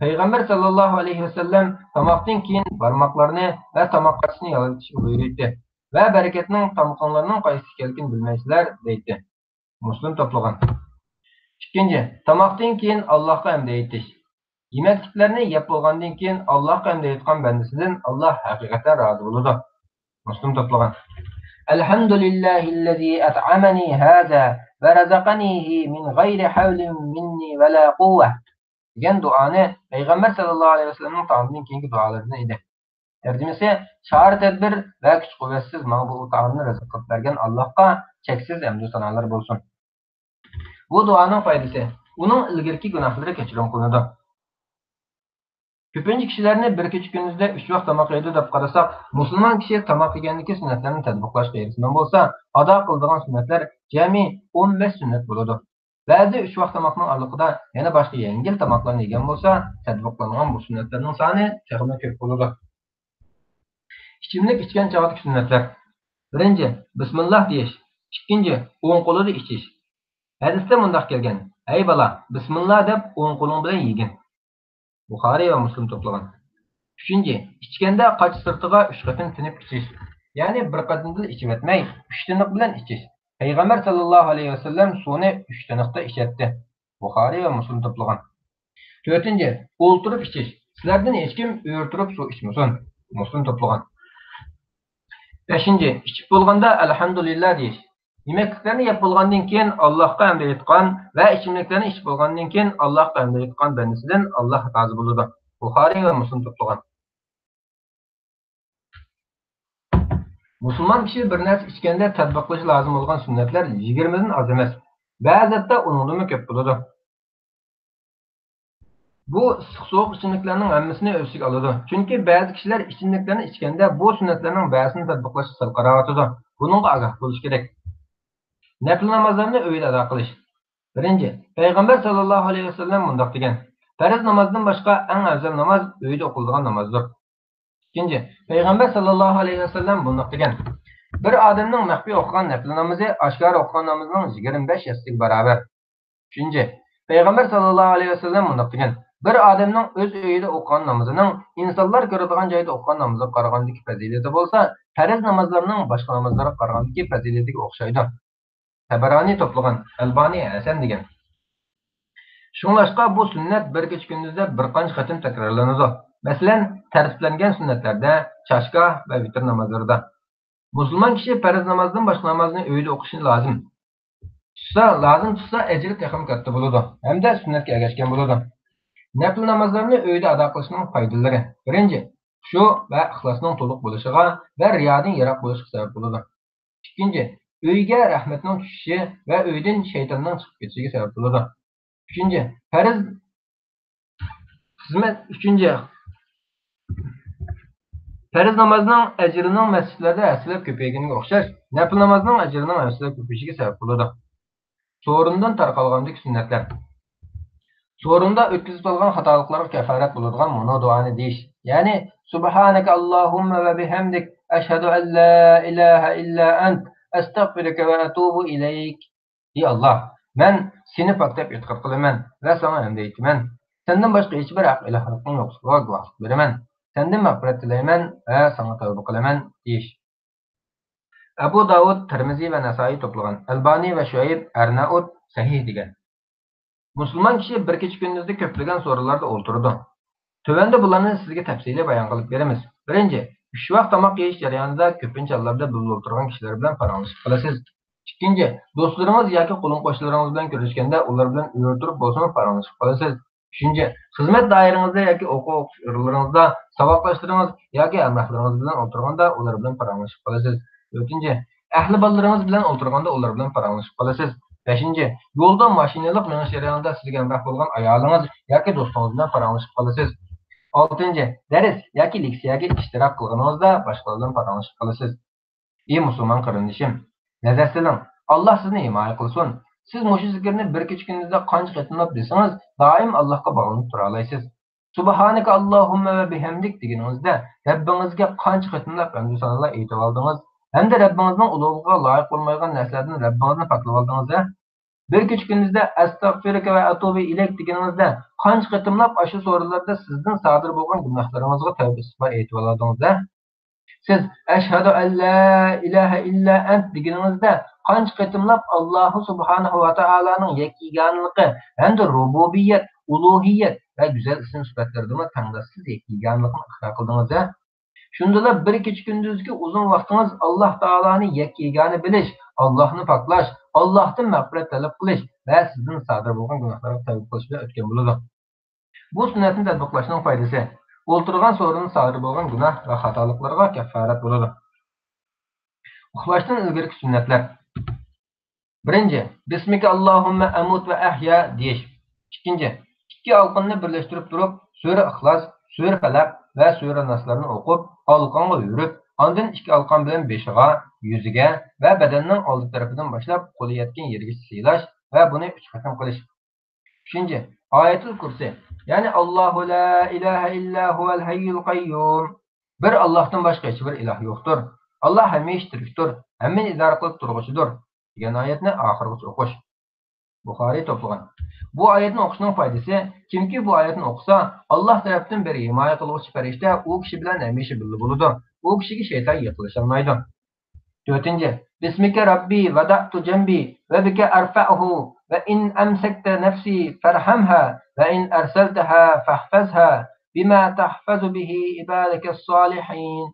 پەيغەمبەر ساللاللاھۇ ئەلەيھى ۋەسەللەم تاماقتىن كېيىن بارماقلارنى ۋە تاماق قاچىسىنى يالاۋېتىشنى بۇيرۇيتتى ۋە بەرىكەتنىڭ تامىقىڭلارنىڭ قايسىدىن كەلگىنىنى بىلمەيسىلەر، دەيتتى. مۇسلىم توپلىغان. ئىككىنچى، تاماقتىن كېيىن ئاللاھقا ھەمدە ئېيتىش. يېمەكلىكلەرنى يەپ بولغاندىن كېيىن ئاللاھقا ھەمدە ئېيتقان بەندىسىدىن ئاللاھ ھەقىقەتەن رازى بولىدۇ. مۇسلىم توپلىغان. الحمد لله الذي أطعمني هذا ورزقنيه من غير حول مني ولا قوة دېگەن دۇئانى پەيغەمبەر ساللاللاھۇ ئەلەيھى ۋەسەللەمنىڭ تائامدىن كېيىنكى دۇئالىرىدىن ئىدى. تەرجىمىسى، چارە-تەدبىر ۋە كۈچ-قۇۋۋەتسىز ماڭا بۇ تائامنى رىزىق قىلىپ بەرگەن ئاللاھقا چەكسىز ھەمدۇ سانالار بولسۇن. بۇ دۇئانىڭ پايدىسى، ئۇنىڭ ئىلگىرىكى گۇناھلىرى كەچۈرۈم قىلىنىدۇ. كۆپىنچە كىشىلەرنى بىر كېچە-كۈندۈزدە ئۈچ ۋاق تاماق يەيدۇ دەپ قارىساق، مۇسۇلمان كىشى تاماق يېگەندىكى سۈننەتلەرنى تەتبىقلاشقا ھېرىسمەن بولسا، ئادا قىلىدىغان سۈننەتلەر جەمئىي ئون بەش سۈننەت بولىدۇ. بەزى ئۈچ ۋاق تاماقنىڭ ئارىلىقىدا يەنە باشقا يەڭگىل تاماقلارنى يېگەن بولسا، تەتبىقلانغان بۇ سۈننەتلەرنىڭ سانى تېخىمۇ كۆپ بولىدۇ. ئىچىملىك ئىچكەن چاغدىكى سۈننەتلەر. بىرىنچى، بىسمىللا دېيىش. ئىككىنچى، ئوڭ قولىدا ئىچىش. ھەدىستە مۇنداق كەلگەن: ئەي بالا، بىسمىللا دەپ ئوڭ قولۇڭ بىلەن يېگىن. بۇخارىي ۋە مۇسلىم توپلىغان. ئۈچىنچى، ئىچكەندە قاچا سىرتىغا ئۈچ قېتىم تىنىپ ئىچىش. يەنى بىر قېتىمدىلا ئىچىۋەتمەي، ئۈچ تىنىق بىلەن ئىچىش. پەيغەمبەر ساللاللاھۇ ئەلەيھى ۋەسەللەم سۇنى ئۈچ تىنىقتا ئىچەتتى. بۇخارىي ۋە مۇسلىم توپلىغان. تۆتىنچى، ئولتۇرۇپ ئىچىش. سىلەردىن ھېچكىم ئۆرە تۇرۇپ سۇ ئىچمىسۇن. مۇسلىم توپلىغان. بەشىنچى، ئىچىپ بولغاندا ئەلھەمدۇلىللا دېيىش. يېمەكلىكلەرنى يەپ بولغاندىن كېيىن ئاللاھقا ھەمدە ئېيتقان ۋە ئىچىملىكلەرنى ئىچىپ بولغاندىن كېيىن ئاللاھقا ھەمدە ئېيتقان بەندىسىدىن ئاللاھ رازى بولىدۇ. بۇخارىي ۋە مۇسلىم توپلىغان. مۇسۇلمان كىشى بىر نەرسە ئىچكەندە تەتبىق قىلىشى لازىم بولغان سۈننەتلەر يىگىرمىدىن ئاز ئەمەس. بەزى ھەتتا ئۇنىڭدىنمۇ كۆپ بولىدۇ. بۇ ئىسسىق سوغۇق ئىچىملىكلەرنىڭ ھەممىسىنى ئۆز ئىچىگە ئالىدۇ. چۈنكى بەزى كىشىلەر ئىچىملىكلەرنى ئىچكەندە بۇ سۈننەتلەرنىڭ بەزىسىنى تەتبىقلاشقا سەل قاراۋاتىدۇ. بۇنىڭغا ئاگاھ بولۇش كېرەك. نەپلى نامازلارنى ئۆيدە ئادا قىلىش. بىرىنچى، پەيغەمبەر ساللاللاھۇ ئەلەيھى ۋەسەللەم مۇنداق دېگەن: پەرز نامازدىن باشقا ئەڭ ئەۋزەل ناماز ئۆيدە ئوقۇلىدىغان نامازدۇر. ئىككىنچى، پەيغەمبەر ساللاللاھۇ ئەلەيھى ۋەسەللەم مۇنداق دېگەن: بىر ئادەمنىڭ مەخپىي ئوقۇغان نەپلى نامىزى ئاشكارا ئوقۇغان نامىزىنىڭ يىگىرمە بەش ھەسسىسىگە باراۋەر. ئۈچىنچى، پەيغەمبەر ساللاللاھۇ ئەلەيھى ۋەسەللەم مۇنداق دېگەن: بىر ئادەمنىڭ ئۆز ئۆيىدە ئوقۇغان نامىزىنىڭ ئىنسانلار كۆرىدىغان جايدا ئوقۇغان نامىزىغا قارىغاندىكى پەزىلىتى بولسا، پەرز نامازلارنىڭ باشقا نامازلارغا قارىغاندىكى پەزىلىتىگە ئوخشايدۇ. تەبەرانى توپلىغان، ئەلبانى ھەسەن دېگەن. شۇڭلاشقا بۇ سۈننەت بىر كېچە-كۈندۈزدە بىر قانچە قېتىم تەكرارلىنىدۇ. مەسىلەن، تەرتىپلەنگەن سۈننەتلەردە، چاشكا ۋە ۋىتىر نامازلىرىدا. مۇسۇلمان كىشى پەرز نامازدىن باشقا نامازنى ئۆيدە ئوقۇشى لازىم. تۇتسا، لازىم تۇتسا، ئەجرى تېخىمۇ كاتتا بولىدۇ ھەمدە سۈننەتكە ئەگەشكەن بولىدۇ. نەپلى نامازلارنى ئۆيدە ئادا قىلىشنىڭ پايدىلىرى. بىرىنچى، خۇشۇ ۋە ئىخلاسنىڭ تولۇق بولۇشىغا ۋە رىيادىن يىراق بولۇشقا سەۋەب بولىدۇ. ئىككىنچى، ئۆيگە رەھمەتنىڭ چۈشۈشى ۋە ئۆيدىن شەيتاننىڭ چىقىپ كېتىشىگە سەۋەب بولىدۇ. ئۈچىنچى، پەرز خىزمەت، ئۈچىنچى، پەرز نامازنىڭ ئەجرىنىڭ مەسچىتلەردە ھەسسىلەپ كۆپەيگىنىگە ئوخشاش، نەپلى نامازنىڭ ئەجرىنىڭ ھەسسىلەپ كۆپىيىشىگە سەۋەب بولىدۇ. سورۇندىن تارقالغاندىكى سۈننەتلەر. سورۇندا ئۆتكۈزۈپ سالغان خاتالىقلارغا كەفارەت بولىدىغان مۇنۇ دۇئانى دېيىش. يەنى، سۇبھانەكە ئاللاھۇممە ۋە بىھەمدىك، ئەشھەدۇ ئەن لا ئىلاھە ئىللا ئەنت، ئەستەغفىرۇكە ۋە ئەتۇبۇ ئىلەيك. ئى ئاللاھ، مەن سېنى پاك دەپ ئېتىقاد قىلىمەن ۋە ساڭا ھەمدە ئېيتىمەن. سەندىن باشقا ھېچبىر ھەق ئىلاھلىقنىڭ يوقلۇقىغا گۇۋاھلىق بېرىمەن. سەندىن مەغپىرەت تىلەيمەن ۋە ساڭا تەۋبە قىلىمەن دېيىش. ئەبۇ داۋۇد، تىرمىزى ۋە نەسائىي توپلىغان، ئەلبانى ۋە شۇئەيب ئەرنائۇت سەھىھ دېگەن. مۇسۇلمان كىشى بىر كېچە-كۈندۈزدە كۆپلىگەن سورۇنلاردا ئولتۇرىدۇ. تۆۋەندە بۇلارنى سىزگە تەپسىلىي بايان قىلىپ بېرىمىز. بىرىنچى، ئۈچ ۋاق تاماق يېيىش جەريانىدا كۆپىنچە ھاللاردا بىللە ئولتۇرغان كىشىلەر بىلەن پاراڭلىشىپ قالىسىز. ئىككىنچى، دوستلىرىڭىز ياكى قولۇم-قوشنىلىرىڭىز بىلەن كۆرۈشكەندە ئۇلار بىلەن ئۆرە تۇرۇپ بولسىمۇ پاراڭلىشىپ قالىسىز. ئۈچىنچى، خىزمەت دائىرىڭىزدە ياكى ئوقۇش ئورۇنلىرىڭىزدا ساۋاقداشلىرىڭىز ياكى ھەمراھلىرىڭىز بىلەن ئولتۇرغاندا ئۇلار بىلەن پاراڭلىشىپ قالىسىز. تۆتىنچى، ئەھلى بالىلىرىڭىز بىلەن ئولتۇرغاندا ئۇلار بىلەن پاراڭلىشىپ قالىسىز. بەشىنچى، يولدا ماشىنىلىق مېڭىش جەريانىدا سىزگە ھەمراھ بولغان ئايالىڭىز ياكى دوستىڭىز بىلەن پاراڭلىشىپ قالىسىز. ئالتىنچى، دەرس ياكى لېكسىيەگە ئىشتىراك قىلغىنىڭىزدا باشقىلار بىلەن پاراڭلىشىپ قالىسىز. ئى مۇسۇلمان قېرىندىشىم، نەزەر سېلىڭ، ئاللاھ سىزنى ھىمايە قىلسۇن. سىز مۇشۇ زىكىرنى بىر كېچە-كۈندۈزدە قانچە قېتىملاپ دېسىڭىز، دائىم ئاللاھقا باغلىنىپ تۇرالايسىز. سۇبھانەكە ئاللاھۇممە ۋە بىھەمدىك دېگىنىڭىزدە، رەببىڭىزگە قانچە قېتىملاپ ھەمدۇ سانالار ئېيتىۋالدىڭىز ھەمدە رەببىڭىزنىڭ ئۇلۇغلۇقىغا لايىق بولمايدىغان نەرسىلەردىن رەببىڭىزنى پاكلىۋالدىڭىز ھە؟ بىر كېچە-كۈندۈزدە ئەستەغفىرۇكە ۋە ئەتۇبۇ ئىلەيك دېگىنىڭىزدە، قانچە قېتىملاپ ئاشۇ سورۇنلاردا سىزدىن سادىر بولغان گۇناھلىرىڭىزغا تەۋبە ئىستىغپار ئېيتىۋالدىڭىز ھە؟ سىز ئەشھەدۇ ئەن لا ئىلاھە ئىللا ئەنت دېگىنىڭىزدە قانچە قېتىملاپ ئاللاھۇ سۇبھانەھۇ ۋە تائالانىڭ يەككە يېگانىلىقى ھەمدە رۇبۇبىيەت، ئۇلۇھىيەت ۋە گۈزەل ئىسىم سۈپەتلىرىدىمۇ تەڭداشسىز يەككە يېگانىلىقنى ئىقرار قىلدىڭىز ھە؟ شۇندىلا بىر كېچە-كۈندۈزدىكى ئۇزۇن ۋاقتىڭىز ئاللاھ تائالانى يەككە يېگانە بىلىش، ئاللاھنى پاكلاش، ئاللاھتىن مەغپىرەت تەلەپ قىلىش ۋە سىزدىن سادىر بولغان گۇناھلارغا تەۋبە قىلىش بىلەن ئۆتكەن بولىدۇ. بۇ سۈننەتنى تەتبىقلاشنىڭ پايدىسى، ئولتۇرغان سورۇندا سادىر بولغان گۇناھ ۋە خاتالىقلارغا كەففارەت بولىدۇ. ئۇخلاشتىن ئىلگىرىكى سۈننەتلەر. بىرىنچى، بىسمىكە ئاللاھۇممە ئەمۇت ۋە ئەھيا دېيىش. ئىككىنچى، ئىككى ئالىقىننى بىرلەشتۈرۈپ تۇرۇپ، سۈرە ئىخلاس، سۈرە پەلەق ۋە سۈرە ناسلارنى ئوقۇپ، ئالىقانغا يۈرۈپ، ئاندىن ئىككى ئالىقان بىلەن بېشىغا، يۈزىگە ۋە بەدەننىڭ ئالدى تەرىپىدىن باشلاپ قولى يەتكەن يېرىگىچە سىيلاش ۋە بۇنى ئۈچ قېتىم قىلىش. ئۈچىنچى، ئايەتۇل كۇرسى، يەنى، ئاللاھۇ لا ئىلاھە ئىللا ھۇۋەل ھەييۇل قەييۇم. بىر ئاللاھتىن باشقا ھېچبىر ئىلاھ يوقتۇر. ئاللاھ ھەمىشە تىرىكتۇر، ھەممىنى ئىدارە قىلىپ تۇرغۇچىدۇر، دېگەن ئايەتنى ئاخىرغىچە ئوقۇش. بۇخارىي توپلىغان. بۇ ئايەتنى ئوقۇشنىڭ پايدىسى، كىمكى بۇ ئايەتنى ئوقۇسا، ئاللاھ تەرەپتىن بىر ھىمايە قىلغۇچى پەرىشتە ئۇ كىشى بىلەن ھەمىشە بىللە بولىدۇ. ئۇ كىشىگە شەيتان يېقىنلىشالمايدۇ. تۆتىنچى، بىسمىكە رەببى ۋەدەئتۇ جەنبى ۋە بىكە ئەرفەئۇ ۋە ئىن ئەمسەكتە نەفسى فەرھەمھا ۋە ئىن ئەرسەلتەھا فەھفەزھا بىما تەھفەزۇ بىھى ئىبادەكەس سالىھىن.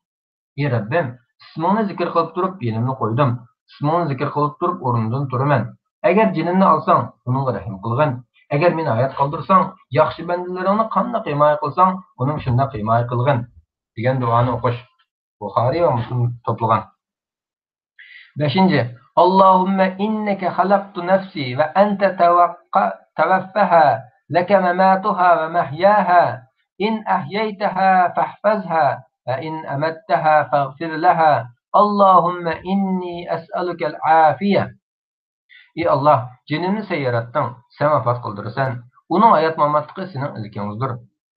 ئى رەببىم، ئىسمىڭنى زىكىر قىلىپ تۇرۇپ يېنىمنى قويدۇم. ئىسمىڭنى زىكىر قىلىپ تۇرۇپ ئورنۇمدىن تۇرىمەن. ئەگەر جېنىمنى ئالساڭ، ئۇنىڭغا رەھىم قىلغىن. ئەگەر مېنى ھايات قالدۇرساڭ، ياخشى بەندىلىرىڭنى قانداق ھىمايە قىلساڭ، ئۇنىمۇ شۇنداق ھىمايە قىلغىن، دېگەن دۇئانى ئوقۇش. بۇخارىي ۋە مۇسلىم توپلىغان. بەشىنچى، اللهم إنك خلقت نفسي وأنت توق-، توفاها، لك مماتها ومحياها، إن أحييتها فاحفظها، وإن أمتها فاغفر لها، اللهم إني أسألك العافية. ئى ئاللاھ، جېنىمنى سەن ياراتتىڭ، سەن ۋاپات قىلدۇرىسەن. ئۇنىڭ ھايات-ماماتلىقى سېنىڭ ئىلكىڭدۇر.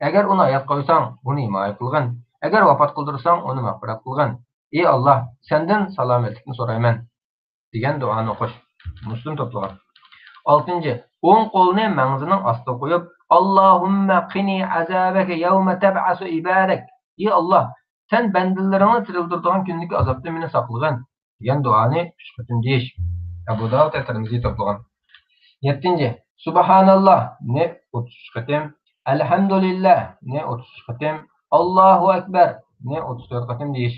ئەگەر ئۇنى ھايات قويساڭ، ئۇنى ھىمايە قىلغىن. ئەگەر ۋاپات قىلدۇرساڭ، ئۇنى مەغپىرەت قىلغىن. ئى ئاللاھ، سەندىن سالامەتلىكنى سورايمەن، دېگەن دۇئانى ئوقۇش. مۇسلىم توپلىغان. ئالتىنچى، ئوڭ قولنى مەڭزىنىڭ ئاستىغا قويۇپ، اللهم قني عذابك يوم تبعث عبادك. ئى ئاللاھ، سەن بەندىلىرىڭنى تىرىلدۈرىدىغان كۈندىكى ئازابتىن مېنى ساقلىغىن، دېگەن دۇئانى ئۈچ قېتىم دېيىش. ئەبۇ داۋۇد ۋە تىرمىزى توپلىغان. يەتتىنچى، سۇبھاناللاھنى ئوتتۇز ئۈچ قېتىم، ئەلھەمدۇلىللاھنى ئوتتۇز ئۈچ قېتىم، ئاللاھۇ ئەكبەرنى ئوتتۇز تۆت قېتىم دېيىش.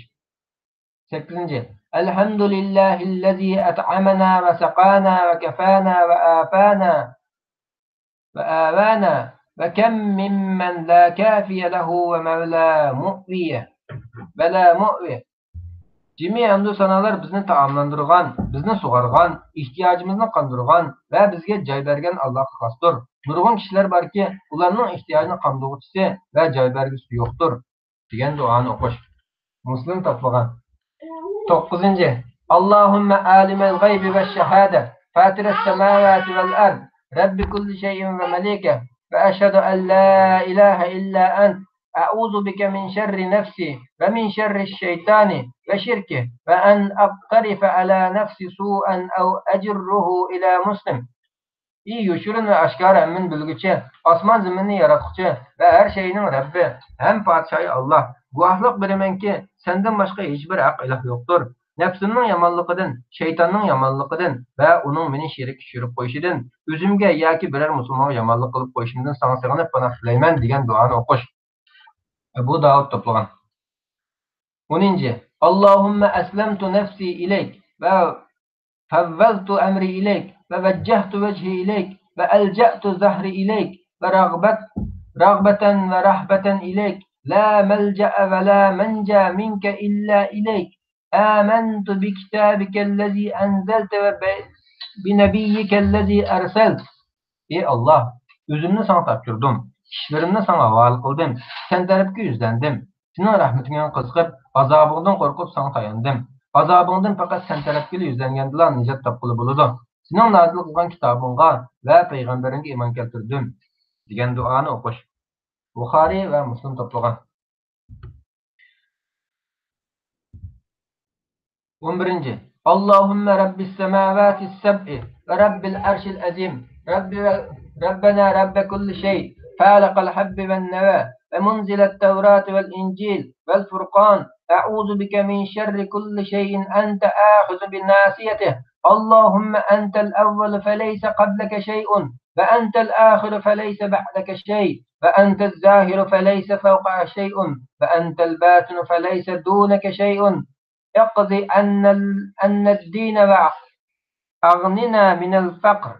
سەككىزىنچى، الحمد لله الذي أطعمنا وسقانا وكفانا وآفانا وآوانا وكم ممن لا كافي له ومولا مؤوي، ولا مؤوي. جىمى ھەمدۇ سانالار بىزنى تائاملاندۇرغان، بىزنى سۇغارغان، ئېھتىياجىمىزنى قاندۇرغان ۋە بىزگە جاي بەرگەن ئاللاھقا خاستۇر. نۇرغۇن كىشىلەر باركى، ئۇلارنىڭ ئېھتىياجىنى قامدىغۇچىسى ۋە جاي بەرگۈسى يوقتۇر، دېگەن دۇئانى ئوقۇش. مۇسلىم توپلىغان. توققۇزىنچى، اللهم عالم الغيب والشهادة، فاطر السماوات والأرض، رب كل شيء ومليكه، وأشهد أن لا إله إلا أنت، أعوذ بك من شر نفسي ومن شر الشيطان وشركه، وأن أقترف على نفسي سوءا أو أجره إلى مسلم. ئى يوشۇرۇن ۋە ئاشكارا ھەممىنى بىلگۈچى، ئاسمان زېمىننى ياراتقۇچى ۋە ھەر شەينىڭ رەببى ھەم پادىشاھى ئاللاھ، گۇۋاھلىق بېرىمەنكى، سەندىن باشقا ھېچبىر ھەق ئىلاھ يوقتۇر. نەپسىمنىڭ يامانلىقىدىن، شەيتاننىڭ يامانلىقىدىن ۋە ئۇنىڭ مېنى شېرىككە چۈشۈرۈپ قويۇشىدىن، ئۆزۈمگە ياكى بىرەر مۇسۇلمانغا يامانلىق قىلىپ قويۇشۇمدىن ساڭا سېغىنىپ پاناھ تىلەيمەن، دېگەن دۇئانى ئوقۇش. ئەبۇ داۋۇد توپلىغان. ئونىنچى، اللهم أسلمت نفسي إليك، وفوضت أمري إليك، ووجهت وجهي إليك، وألجأت ظهري إليك، ورغبت-، رغبة ورهبة إليك، لا ملجأ ولا منجا منك إلا إليك، آمنت بكتابك الذي أنزلت وبنبيك الذي أرسلت. ئى ئاللاھ، ئۆزۈمنى ساڭا تاپشۇردۇم، ئىشلىرىمنى ساڭا ھاۋالە قىلدىم، سەن تەرەپكە يۈزلەندىم. سېنىڭ رەھمىتىڭگە قىزىقىپ، ئازابىڭدىن قورقۇپ ساڭا تاياندىم. ئازابىڭدىن پەقەت سەن تەرەپكىلا يۈزلەنگەندىلا نىجات تاپقىلى بولىدۇ. سېنىڭ نازىل قىلغان كىتابىڭغا ۋە پەيغەمبىرىڭگە ئىمان كەلتۈردۈم، دېگەن دۇئانى ئوقۇش. بۇخارىي ۋە مۇسلىم توپلىغان. ئون بىرىنچى، اللهم رب السماوات السبع ورب العرش العظيم، رب، ربنا رب كل شيء، فالق الحب والنوى، ومنزل التوراة والإنجيل والفرقان، أعوذ بك من شر كل شيء أنت آخذ بناصيته، اللهم أنت الأول فليس قبلك شيء، وأنت الآخر فليس بعدك شيء، وأنت الظاهر فليس فوقك شيء، وأنت الباطن فليس دونك شيء، اقض عنا ال-، عنا الدين وأغننا من الفقر.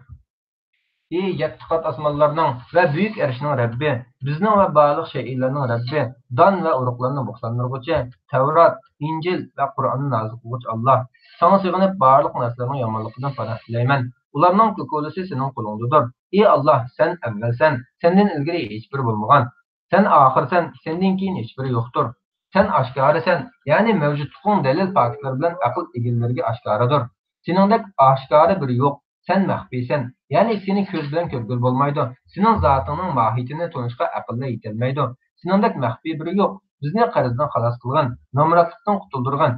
ئى يەتتە قات ئاسمانلارنىڭ ۋە بۈيۈك ئەرشنىڭ رەببى، بىزنىڭ ۋە بارلىق شەيئىلەرنىڭ رەببى، دان ۋە ئۇرۇقلارنى بوستانلىرىغۇچى، تەۋرات، ئىنجىل ۋە قۇرئاننى نازىل قىلغۇچى ئاللاھ، ساڭا سېغىنىپ بارلىق نەرسىلەرنىڭ يامانلىقىدىن پاناھ تىلەيمەن. ئۇلارنىڭ كوكۇلىسى سېنىڭ قولۇڭدىدۇر. ئى ئاللاھ، سەن ئەۋۋەلسەن، سەندىن ئىلگىرى ھېچبىرى بولمىغان. سەن ئاخىرسەن، سەندىن كېيىن ھېچبىرى يوقتۇر. سەن ئاشكارىسەن، يەنى مەۋجۇتلۇقۇڭ دەلىل پاكىتلىرى بىلەن ئەقىل ئىگىلىرىگە ئاشكارىدۇر. سېنىڭدەك ئاشكارا بىرى يوق. سەن مەخپىيسەن، يەنى سېنى كۆز بىلەن كۆرگىلى بولمايدۇ. سېنىڭ زاتىڭنىڭ ماھىيىتىنى تونۇشقا ئەقىللا يېتەلمەيدۇ. سېنىڭدەك مەخپىي بىرى يوق. بىزنى قەرزدىن خالاس قىلغىن، نامراتلىقتىن قۇتۇلدۇرغىن،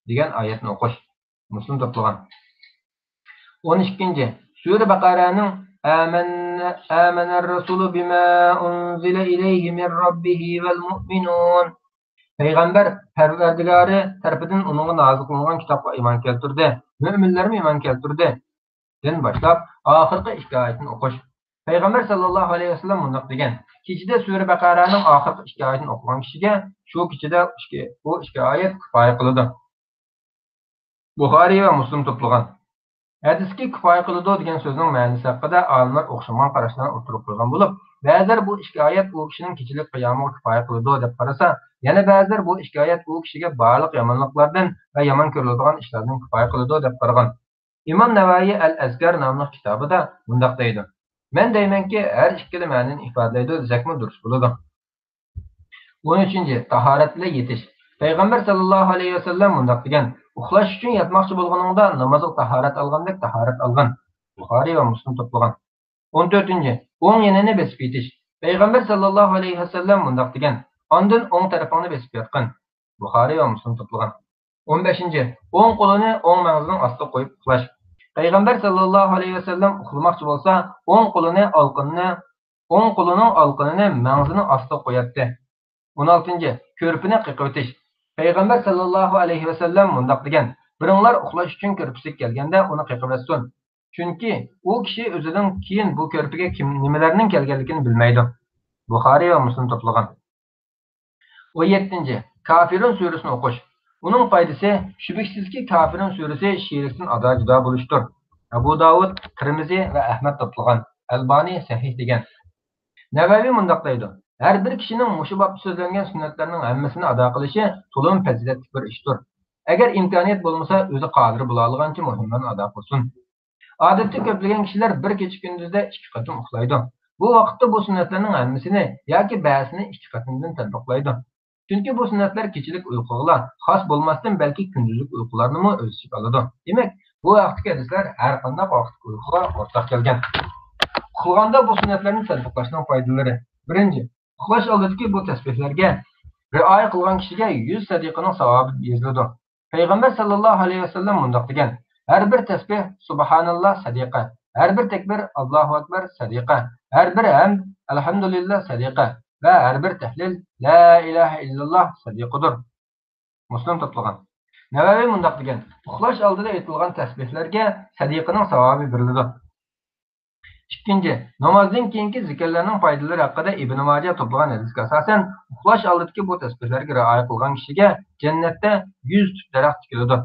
دېگەن ئايەتنى ئوقۇش. مۇسلىم توپلىغان. ئون ئىككىنچى، سۈرە بەقەرەنىڭ آمن-، آمن الرسول بما أنزل إليه من ربه والمؤمنون. پەيغەمبەر پەرۋەردىگارى تەرىپىدىن ئۇنىڭغا نازىل قىلىنغان كىتابقا ئىمان كەلتۈردى، مۆمىنلەرمۇ ئىمان كەلتۈردى، دىن باشلاپ ئاخىرقى ئىككى ئايەتنى ئوقۇش. پەيغەمبەر ساللاللاھۇ ئەلەيھى ۋەسەللەم مۇنداق دېگەن: كېچىدە سۈرە بەقەرەنىڭ ئاخىرقى ئىككى ئايىتىنى ئوقۇغان كىشىگە شۇ كېچىدە ئىككى، بۇ ئىككى ئايەت كۇپايە قىلىدۇ. بۇخارىي ۋە مۇسلىم توپلىغان. ھەدىسكە كۇپايە قىلىدۇ دېگەن سۆزنىڭ مەنىسى ھەققىدە ئالىملار ئوخشىمىغان قاراشلارنى ئوتتۇرىغا قويغان بولۇپ، بەزىلەر بۇ ئىككى ئايەت ئۇ كىشىنىڭ كېچىلىك قىيامىغا كۇپايە قىلىدۇ دەپ قارىسا، يەنە بەزىلەر بۇ ئىككى ئايەت ئۇ كىشىگە بارلىق يامانلىقلاردىن ۋە يامان كۆرۈلىدىغان ئىشلاردىن كۇپايە قىلىدۇ دەپ قارىغان. ئىمام نەۋەۋى ئەل ئەزكار ناملىق كىتابىدا مۇنداق دەيدۇ: مەن دەيمەنكى، ھەر ئىككىلا مەنىنى ئىپادىلەيدۇ دېسەكمۇ دۇرۇس بولىدۇ. ئون ئۈچىنچى، تاھارەت بىلەن يېتىش. پەيغەمبەر ساللاللاھۇ ئەلەيھى ۋەسەللەم مۇنداق دېگەن: ئۇخلاش ئۈچۈن ياتماقچى بولغىنىڭدا نامازغا تاھارەت ئالغاندەك تاھارەت ئالغىن. بۇخارىي ۋە مۇسلىم توپلىغان. ئون تۆتىنچى، ئوڭ يېنىنى بېسىپ يېتىش. پەيغەمبەر ساللاللاھۇ ئەلەيھى ۋەسەللەم مۇنداق دېگەن: ئاندىن ئوڭ تەرىپىڭنى بېسىپ ياتقىن. بۇخارىي ۋە مۇسلىم توپلىغان. ئون بەشىنچى، ئوڭ قولىنى ئوڭ مەڭزىنىڭ ئاستىغا قويۇپ ئۇخلاش. پەيغەمبەر ساللاللاھۇ ئەلەيھى ۋەسەللەم ئۇخلىماقچى بولسا، ئوڭ قولىنى ئالقىنىنى، ئوڭ قولىنىڭ ئالقىنىنى مەڭزىنىڭ ئاستىغا قوياتتى. ئون ئالتىنچى، كۆرپىنى قېقىۋېتىش. پەيغەمبەر ساللاللاھۇ ئەلەيھى ۋەسەللەم مۇنداق دېگەن: بىرىڭلار ئۇخلاش ئۈچۈن كۆرپىسىگە كەلگەندە ئۇنى قېقىۋەتسۇن. چۈنكى ئۇ كىشى ئۆزىدىن كېيىن بۇ كۆرپىگە كىم، نېمىلەرنىڭ كەلگەنلىكىنى بىلمەيدۇ. بۇخارىي ۋە مۇسلىم توپلىغان. ئون يەتتىنچى، كافىرۇن سۈرىسىنى ئوقۇش. ئۇنىڭ پايدىسى، شۈبھىسىزكى، كافىرۇن سۈرىسى شېرىكتىن ئادا جۇدا بولۇشتۇر. ئەبۇ داۋۇد، تىرمىزى ۋە ئەھمەد توپلىغان، ئەلبانى سەھىھ دېگەن. نەۋەۋى مۇنداق دەيدۇ: ھەر بىر كىشىنىڭ مۇشۇ بابتا سۆزلەنگەن سۈننەتلەرنىڭ ھەممىسىنى ئادا قىلىشى تولىمۇ پەزىلەتلىك بىر ئىشتۇر. ئەگەر ئىمكانىيەت بولمىسا، ئۆزى قادىر بولالىغانچە مۇھىملارنى ئادا قىلسۇن. ئادەتتە كۆپلىگەن كىشىلەر بىر كېچە-كۈندۈزدە ئىككى قېتىم ئۇخلايدۇ. بۇ ۋاقىتتا بۇ سۈننەتلەرنىڭ ھەممىسىنى ياكى بەزىسىنى ئىككى قېتىمدىن تەتبىقلايدۇ. چۈنكى بۇ سۈننەتلەر كېچىلىك ئۇيقۇغىلا خاس بولماستىن، بەلكى كۈندۈزلۈك ئۇيقۇلارنىمۇ ئۆز ئىچىگە ئالىدۇ. دېمەك، بۇ ھەقتىكى ھەدىسلەر ھەر قانداق ۋاقىتتىكى ئۇيقۇغا ئورتاق كەلگەن. ئۇخلىغاندا بۇ سۈننەتلەرنى تەتبىقلاشنىڭ پايدىلىرى. بىرىنچى، ئۇخلاش ئالدىدىكى بۇ تەسبىھلەرگە رىئايە قىلغان كىشىگە يۈز سەدىقىنىڭ ساۋابى يېزىلىدۇ. پەيغەمبەر ساللاللاھۇ ئەلەيھى ۋەسەللەم مۇنداق دېگەن: ھەر بىر تەسبىھ سۇبھاناللا سەدىقە، ھەر بىر تەكبىر ئاللاھۇ ئەكبەر سەدىقە، ھەر بىر ھەمد ئەلھەمدۇلىللا سەدىقە ۋە ھەر بىر تەھلىل لا ئىلاھە ئىللاللا سەدىقىدۇر. مۇسلىم توپلىغان. نەۋەۋى مۇنداق دېگەن: ئۇخلاش ئالدىدا ئېيتىلغان تەسبىھلەرگە سەدىقىنىڭ ساۋابى بېرىلىدۇ. ئىككىنچى، نامازدىن كېيىنكى زىكىرلەرنىڭ پايدىلىرى ھەققىدە ئىبن ماجە توپلىغان ھەدىسكە ئاساسەن، ئۇخلاش ئالدىدىكى بۇ تەسبىھلەرگە رىئايە قىلغان كىشىگە جەننەتتە يۈز تۈپ دەرەخ تىكىلىدۇ.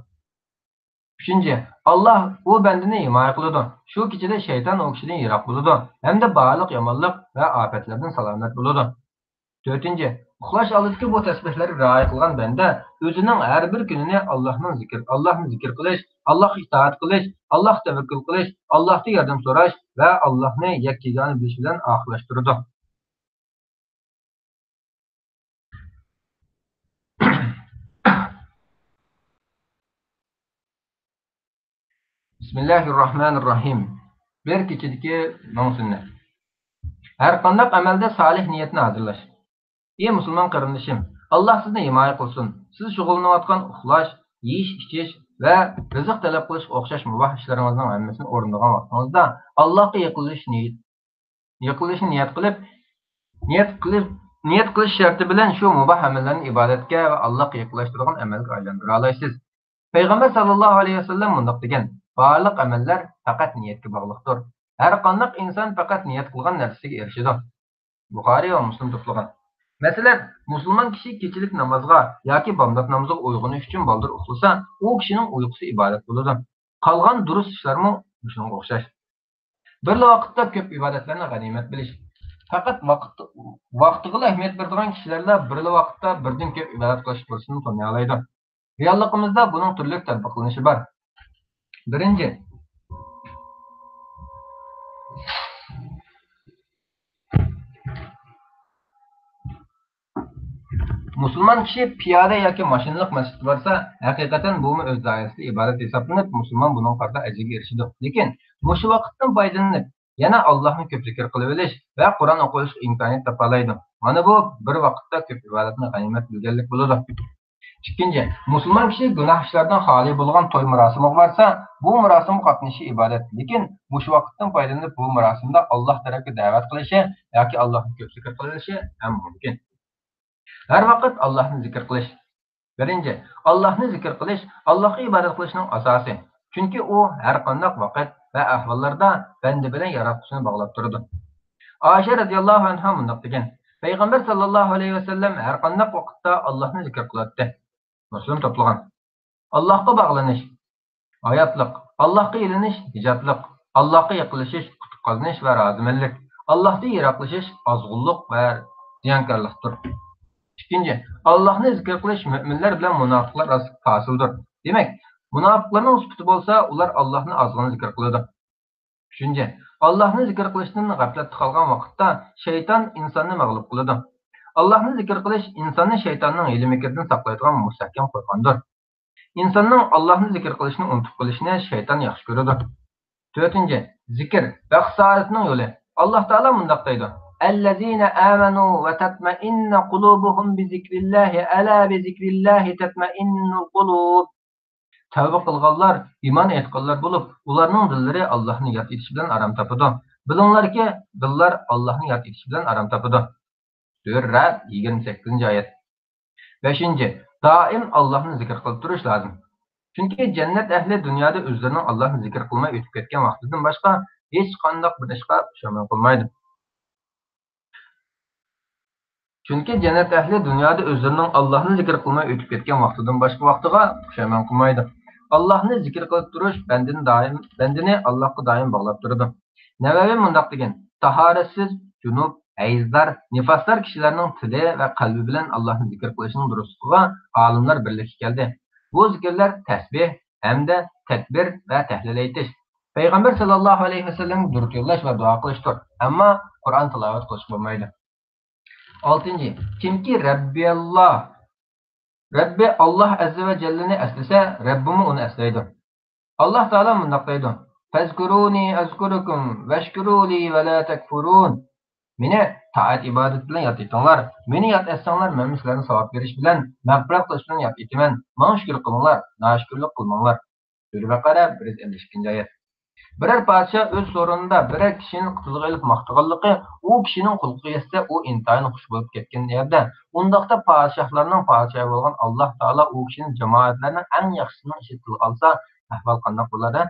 ئۈچىنچى، ئاللاھ ئۇ بەندىنى ھىمايە قىلىدۇ. شۇ كېچىدە شەيتان ئۇ كىشىدىن يىراق بولىدۇ ھەمدە بارلىق يامانلىق ۋە ئاپەتلەردىن سالامەت بولىدۇ. تۆتىنچى، ئۇخلاش ئالدىدىكى بۇ تەسبىھلەرگە رىئايە قىلغان بەندە ئۆزىنىڭ ھەر بىر كۈنىنى ئاللاھنىڭ زىكىر، ئاللاھنى زىكىر قىلىش، ئاللاھقا ئىتائەت قىلىش، ئاللاھقا تەۋەككۈل قىلىش، ئاللاھتىن ياردەم سوراش ۋە ئاللاھنى يەككە-يېگانە بىلىش بىلەن ئاخىرلاشتۇرىدۇ. بىسمىللاھىررەھمانىررەھىم. بىر كېچىدىكى مىڭ سۈننەت. ھەر قانداق ئەمەلدە سالىھ نىيەتنى ھازىرلاش. ئى مۇسۇلمان قېرىندىشىم، ئاللاھ سىزنى ھىمايە قىلسۇن. سىز شۇغۇللىنىۋاتقان ئۇخلاش، يېيىش-ئىچىش ۋە رىزىق تەلەپ قىلىشقا ئوخشاش مۇباھ ئىشلىرىڭىزنىڭ ھەممىسىنى ئورۇندىغان ۋاقتىڭىزدا ئاللاھقا يېقىنلىشىش نىيىتى يېقىنلىشىشنى نىيەت قىلىپ، نىيەت قىلىپ، نىيەت قىلىش شەرتى بىلەن شۇ مۇباھ ئەمەللەرنى ئىبادەتكە ۋە ئاللاھقا يېقىنلاشتۇرىدىغان ئەمەلگە ئايلاندۇرالايسىز. پەيغەمبەر ساللاللاھۇ ئەلەيھى ۋەسەللەم مۇنداق دېگەن: بارلىق ئەمەللەر پەقەت نىيەتكە باغلىقتۇر. ھەر قانداق ئىنسان پەقەت نىيەت قىلغان نەرسىسىگە ئېرىشىدۇ. بۇخارىي ۋە مۇسلىم توپلىغان. مەسىلەن، مۇسۇلمان كىشى كېچىلىك نامازغا ياكى بامدات نامىزىغا ئويغىنىش ئۈچۈن بالدۇر ئۇخلىسا، ئۇ كىشىنىڭ ئۇيقۇسى ئىبادەت بولىدۇ. قالغان دۇرۇس ئىشلارمۇ مۇشۇنىڭغا ئوخشاش. بىرلا ۋاقىتتا كۆپ ئىبادەتلەرنى غەنىيمەت بىلىش. پەقەت ۋاقىت، ۋاقتىغىلا ئەھمىيەت بېرىدىغان كىشىلەرلا بىرلا ۋاقىتتا بىردىن كۆپ ئىبادەت قىلىش پۇرسىتىنى تونۇيالايدۇ. رېئاللىقىمىزدا بۇنىڭ تۈرلۈك تەتبىقلىنىشى بار. بىرىنچى، مۇسۇلمان كىشى پىيادە ياكى ماشىنىلىق مەسچىتكە بارسا، ھەقىقەتەن بۇمۇ ئۆز دائىرىسىدە ئىبادەت ھېسابلىنىپ، مۇسۇلمان بۇنىڭغا قارىتا ئەجىرگە ئېرىشىدۇ. لېكىن مۇشۇ ۋاقىتتىن پايدىلىنىپ، يەنە ئاللاھنى كۆپ زىكىر قىلىۋېلىش ۋە قۇرئان ئوقۇۋېلىشقا ئىمكانىيەت تاپالايدۇ. مانا بۇ بىر ۋاقىتتا كۆپ ئىبادەتنى غەنىيمەت بىلگەنلىك بولىدۇ. ئىككىنچى، مۇسۇلمان كىشى گۇناھ ئىشلاردىن خالىي بولغان توي مۇراسىمىغا بارسا، بۇ مۇراسىمغا قاتنىشىشى ئىبادەت، لېكىن مۇشۇ ۋاقىتتىن پايدىلىنىپ بۇ مۇراسىمدا ئاللاھ تەرەپكە دەۋەت قىلىشى ياكى ئاللاھنى كۆپ زىكىر قىلىۋېلىشى ھەم مۇمكىن. ھەر ۋاقىت ئاللاھنى زىكىر قىلىش. بىرىنچى، ئاللاھنى زىكىر قىلىش ئاللاھقا ئىبادەت قىلىشنىڭ ئاساسى. چۈنكى ئۇ ھەر قانداق ۋاقىت ۋە ئەھۋاللاردا بەندە بىلەن ياراتقۇچىنى باغلاپ تۇرىدۇ. ئائىشە رەزىياللاھۇ ئەنھا مۇنداق دېگەن، پەيغەمبەر ساللاللاھۇ ئەلەيھى ۋەسەللەم ھەر قانداق ۋاقىتتا ئاللاھنى زىكىر قىلاتتى. مۇسلىم توپلىغان. ئاللاھقا باغلىنىش ھاياتلىق، ئاللاھقا ئېلىنىش نىجاتلىق، ئاللاھقا يېقىنلىشىش ئۇتۇق قازىنىش ۋە رازىمەنلىك، ئاللاھتىن يىراقلىشىش ئازغۇنلۇق ۋە زىيانكارلىقتۇر. ئىككىنچى، ئاللاھنى زىكىر قىلىش مۆمىنلەر بىلەن مۇناپىقلار ئارىسىدىكى پاسىلدۇر. دېمەك، مۇناپىقلارنىڭ سۈپىتى بولسا، ئۇلار ئاللاھنى ئازغىنە زىكىر قىلىدۇ. ئۈچىنچى، ئاللاھنى زىكىر قىلىشتىن غەپلەتتە قالغان ۋاقىتتا شەيتان ئىنساننى مەغلۇپ قىلىدۇ. ئاللاھنى زىكىر قىلىش ئىنساننى شەيتاننىڭ ھىيلە-مىكرىدىن ساقلايدىغان مۇستەھكەم قورغاندۇر. ئىنساننىڭ ئاللاھنى زىكىر قىلىشنى ئۇنتۇپ قېلىشىنى شەيتان ياخشى كۆرىدۇ. تۆتىنچى، زىكىر، بەخت-سائادەتنىڭ يولى. ئاللاھ تائالا مۇنداق دەيدۇ: «الذين آمنوا وتطمئن قلوبهم بذكر الله، ألا بذكر الله تطمئن القلوب.» تەۋبە قىلغانلار ئىمان ئېيتقانلار بولۇپ، ئۇلارنىڭ دىللىرى ئاللاھنى ياد ئېتىش بىلەن ئارام تاپىدۇ. بىلىڭلاركى، دىللار ئاللاھنى ياد ئېتىش بىلەن ئارام تاپىدۇ. سۈرە رەئد، يىگىرمە سەككىزىنچى ئايەت. بەشىنچى، دائىم ئاللاھنى زىكىر قىلىپ تۇرۇش لازىم. چۈنكى جەننەت ئەھلى دۇنيادا ئۆزلىرىنىڭ ئاللاھنى زىكىر قىلماي ئۆتۈپ كەتكەن ۋاقتىدىن باشقا ھېچقانداق بىر ئىشقا پۇشايمان قىلمايدۇ. چۈنكى جەننەت ئەھلى دۇنيادا ئۆزلىرىنىڭ ئاللاھنى زىكىر قىلماي ئۆتۈپ كەتكەن ۋاقتىدىن باشقا ۋاقتىغا پۇشايمان قىلمايدۇ. ئاللاھنى زىكىر قىلىپ تۇرۇش بەندىنى دائىم، بەندىنى ئاللاھقا دائىم باغلاپ تۇرىدۇ. نەۋەۋى مۇنداق دېگەن، تاھارەتسىز، جۇنۇپ، ھەيزدار، نىپاسدار كىشىلەرنىڭ تىلى ۋە قەلبى بىلەن ئاللاھنى زىكىر قىلىشنىڭ دۇرۇسلۇقىغا ئالىملار بىرلىككە كەلدى. بۇ زىكىرلەر تەسبىھ، ھەمدە تەكبىر ۋە تەھلىل ئېيتىش، پەيغەمبەر ساللاللاھۇ ئەلەيھى ۋەسەللەمگە دۇرۇت يوللاش ۋە دۇئا قىلىشتۇر. ئەمما قۇرئان تىلاۋەت قىلىشقا بولمايدۇ. ئالتىنچى، كىمكى رەببىياللا، رەببى ئاللاھ ئەززە ۋە جەللىنى ئەسلىسە، رەببىمۇ ئۇنى ئەسلەيدۇ. ئاللاھ تائالا مۇنداق دەيدۇ: «فەزكۇرۇنى ئەزكۇركۇم ۋەشكۇرۇ لى ۋە لا تەكفۇرۇن.» مېنى تائەت-ئىبادەت بىلەن ياد ئېتىڭلار. مېنى ياد ئەتسەڭلار، مەنمۇ سىلەرنى ساۋاب بېرىش بىلەن، مەغپىرەت قىلىش بىلەن ياد ئېتىمەن. ماڭا شۈكۈر قىلىڭلار، ناشۈكۈرلۈك قىلماڭلار. سۈرە بەقەرە، بىر يۈز ئەللىك ئىككىنچى ئايەت. بىرەر پادىشاھ ئۆز سورۇنىدا بىرەر كىشىنى تىلغا ئېلىپ ماختىغانلىقى، ئۇ كىشىنىڭ قۇلىقىغا يەتسە، ئۇ ئىنتايىن خۇش بولۇپ كەتكەن يەردە، ئۇنداقتا پادىشاھلارنىڭ پادىشاھى بولغان ئاللاھ تائالا ئۇ كىشىنى جامائەتلەرنىڭ ئەڭ ياخشىسىنىڭ ئىچىدە تىلغا ئالسا، ئەھۋال قانداق بولار، ھە؟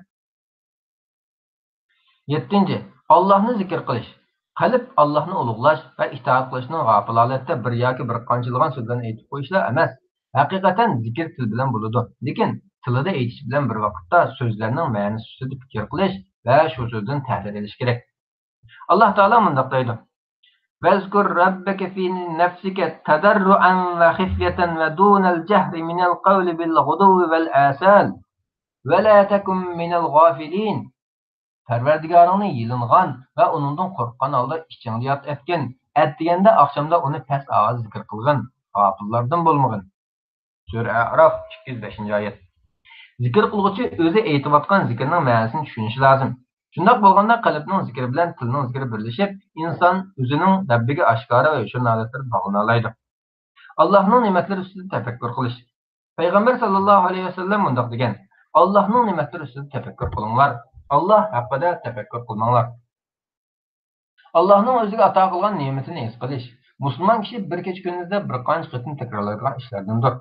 يەتتىنچى، ئاللاھنى زىكىر قىلىش. قەلب ئاللاھنى ئۇلۇغلاش ۋە ئىتائەت قىلىشنىڭ غاپىل ھالەتتە بىر ياكى بىر قانچىلىغان سۆزلەرنى ئېيتىپ قويۇشلا ئەمەس، ھەقىقەتەن زىكىر تىل بىلەن بولىدۇ، لېكىن تىلىدا ئېيتىش بىلەن بىر ۋاقىتتا سۆزلەرنىڭ مەنىسى ئۈستىدە پىكىر قىلىش ۋە شۇ سۆزدىن تەھلىل ئېلىش كېرەك. ئاللاھ تائالا مۇنداق دەيدۇ: «ۋەزكۇر رەببەكە فى نەفسىكە تەدەررۇئەن ۋە خىفيەتەن ۋە دۇنەل جەھرى مىنەل قەۋلى بىل غۇدۇۋۋى ۋەل ئاسال ۋە لا تەكۇن مىنەل غافىلىن.» پەرۋەردىگارىڭنى يېلىنغان ۋە ئۇنىڭدىن قورققان ھالدا ئىچىڭدە ياد ئەتكىن. ئەتىگەندە، ئاخشامدا ئۇنى پەس ئاۋازدا زىكىر قىلغىن، غاپىللاردىن بولمىغىن. سۈرە ئەئراف، ئىككى يۈز بەشىنچى ئايەت. زىكىر قىلغۇچى ئۆزى ئېيتىۋاتقان زىكىرنىڭ مەنىسىنى چۈشىنىشى لازىم. شۇنداق بولغاندا قەلبنىڭ زىكرى بىلەن تىلنىڭ زىكرى بىرلىشىپ، ئىنسان ئۆزىنىڭ رەببىگە ئاشكارا ۋە يوشۇرۇن ھالەتلىرىدە باغلىنالايدۇ. ئاللاھنىڭ نېمەتلىرى ئۈستىدە تەپەككۇر قىلىش. پەيغەمبەر ساللاللاھۇ ئەلەيھى ۋەسەللەم مۇنداق دېگەن: «ئاللاھنىڭ نېمەتلىرى ئۈستىدە تەپەككۇر قىلىڭلار، ئاللاھ ھەققىدە تەپەككۇر قىلماڭلار.» ئاللاھنىڭ ئۆزىگە ئاتا قىلغان نېمىتىنى ھېس قىلىش. مۇسۇلمان كىشى بىر كېچە-كۈندۈزدە بىر قانچە قېتىم تەكرارلايدىغان ئىشلاردىندۇر.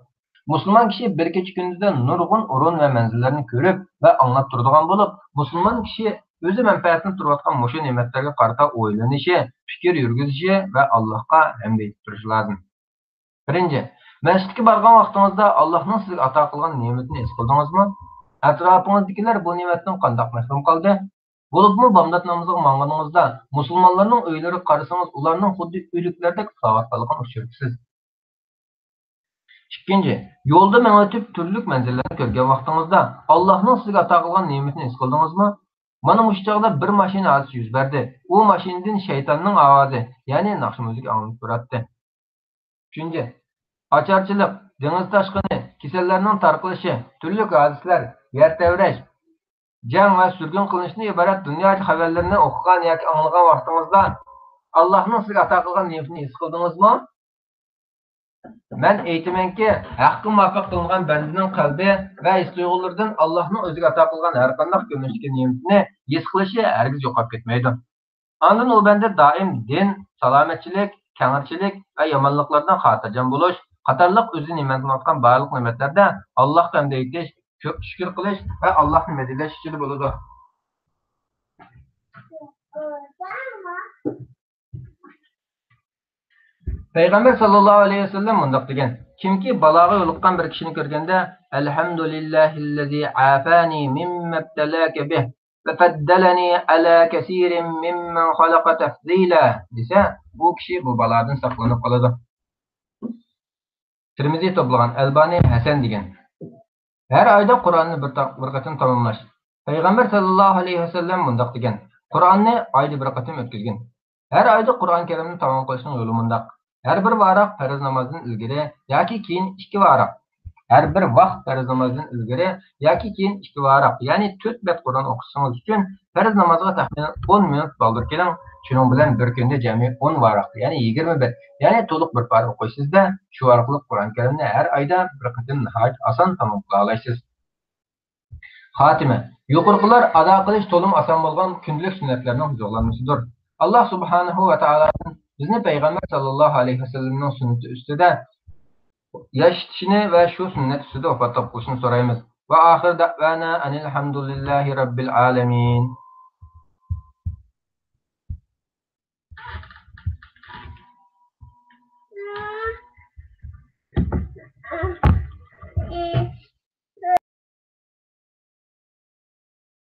مۇسۇلمان كىشى بىر كېچە-كۈندۈزدە نۇرغۇن ئورۇن ۋە مەنزىللەرنى كۆرۈپ ۋە ئاڭلاپ تۇرىدىغان بولۇپ، مۇسۇلمان كىشى ئۆزى مەنپەئەتلىنىپ تۇرۇۋاتقان مۇشۇ نېمەتلەرگە قارىتا ئويلىنىشى، پىكىر يۈرگۈزۈشى ۋە ئاللاھقا ھەمدە ئېيتىپ تۇرۇشى لازىم. بىرىنچى، مەسچىتكە بارغان ۋاقتىڭىزدا ئاللاھنىڭ سىزگە ئاتا قىلغان نېمىتىنى ھېس قىلدىڭىزمۇ؟ ئەتراپىڭىزدىكىلەر بۇ نېمەتتىن قانداق مەھرۇم قالدى؟ بولۇپمۇ بامدات نامىزىغا ماڭغىنىڭىزدا، مۇسۇلمانلارنىڭ ئۆيلىرىگە قارىسىڭىز، ئۇلارنىڭ خۇددى ئۆلۈكلەردەك ئۇخلاۋاتقانلىقىنى ئۇچرىتىسىز. ئىككىنچى، يولدا مېڭىۋېتىپ تۈرلۈك مەنزىرىلەرنى كۆرگەن ۋاقتىڭىزدا، ئاللاھنىڭ سىزگە ئاتا قىلغان نېمىتىنى ھېس قىلدىڭىزمۇ؟ مانا مۇشۇ چاغدا بىر ماشىنا ھادىسىسى يۈز بەردى. ئۇ ماشىنىدىن شەيتاننىڭ ئاۋازى، يەنى ناخشا مۇزىكا ئاڭلىنىپ تۇراتتى. ئۈچىنچى، ئاچارچىلىق، دېڭىز تاشقىنى، كېسەللەرنىڭ تارقىلىشى، تۈرلۈك ھادىسىلەر، يەر تەۋرەش، جەڭ ۋە سۈرگۈن قىلىنىشتىن ئىبارەت دۇنيا خەۋەرلىرىنى ئوقۇغان ياكى ئاڭلىغان ۋاقتىڭىزدا، ئاللاھنىڭ سىزگە ئاتا قىلغان نېمىتىنى ھېس قىلدىڭىزمۇ؟ مەن ئېيتىمەنكى، ھەققە مۇۋاپىق قىلىنغان بەندىنىڭ قەلبى ۋە ھېس تۇيغۇلىرىدىن ئاللاھنىڭ ئۆزىگە ئاتا قىلغان ھەرقانداق كۆرۈنۈشتىكى نېمىتىنى ھېس قىلىشى ھەرگىز يوقاپ كەتمەيدۇ. ئاندىن ئۇ بەندە دائىم دىن، سالامەتچىلىك، كەڭرىچىلىك ۋە يامانلىقلاردىن خاتىرجەم بولۇش قاتارلىق ئۆزى نېمەتلىنىۋاتقان بارلىق نېمەتلەردە ئاللاھقا ھەمدە ئېيتىش، كۆپ شۈكۈر قىلىش ۋە ئاللاھنى مەدھىيەلەش ئىچىدە بولىدۇ. پەيغەمبەر ساللاللاھۇ ئەلەيھى ۋەسەللەم مۇنداق دېگەن: كىمكى بالاغا يولۇققان بىر كىشىنى كۆرگەندە، «ئەلھەمدۇلىللاھىللەزى ئافانى مىممەبتەلاكە بىھ ۋە فەددەلەنى ئەلا كەسىرىم مىممەن خەلەقە تەفزىلا» دېسە، ئۇ كىشى بۇ بالادىن ساقلىنىپ قالىدۇ. تىرمىزى توپلىغان، ئەلبانى ھەسەن دېگەن. ھەر ئايدا قۇرئاننى بىر تا-، بىر قېتىم تاماملاش. پەيغەمبەر ساللاللاھۇ ئەلەيھى ۋەسەللەم مۇنداق دېگەن: قۇرئاننى ئايدا بىر قېتىم ئۆتكۈزگىن. ھەر ئايدا قۇرئان كەرىمنى تامام قىلىشنىڭ يولى مۇنداق: ھەر بىر ۋاراق پەرز نامازدىن ئىلگىرى ياكى كېيىن ئىككى ۋاراق. ھەر بىر ۋاق پەرز نامازدىن ئىلگىرى ياكى كېيىن ئىككى ۋاراق، يەنى تۆت بەت قۇرئان ئوقۇشىڭىز ئۈچۈن پەرز نامازغا تەخمىنەن ئون مىنۇت بالدۇر كېلىڭ. شۇنىڭ بىلەن بىر كۈندە جەمئىي ئون ۋاراق، يەنى يىگىرمە بەت، يەنى تولۇق بىر پارە ئوقۇيسىز-دە، شۇ ئارقىلىق قۇرئان كەرىمنى ھەر ئايدا بىر قېتىم ناھايىتى ئاسان تامام قىلالايسىز. خاتىمە. يۇقىرىقىلار ئادا قىلىش تولىمۇ ئاسان بولغان كۈندىلىك سۈننەتلەرنىڭ جۇغلانمىسىدۇر. ئاللا سۇبھانەھۇ ۋە تائالادىن بىزنى پەيغەمبەر ساللاللاھۇ ئەلەيھى ۋەسەللەمنىڭ سۈننىتى ئۈستىدە ياشىتىشىنى ۋە شۇ سۈننەت ئۈستىدە ۋاپات تاپقۇزۇشىنى سورايمىز. ۋە ئاخىر دەئۋانا ئەنىلھەمدۇلىللاھى رەببىل ئالەمىن.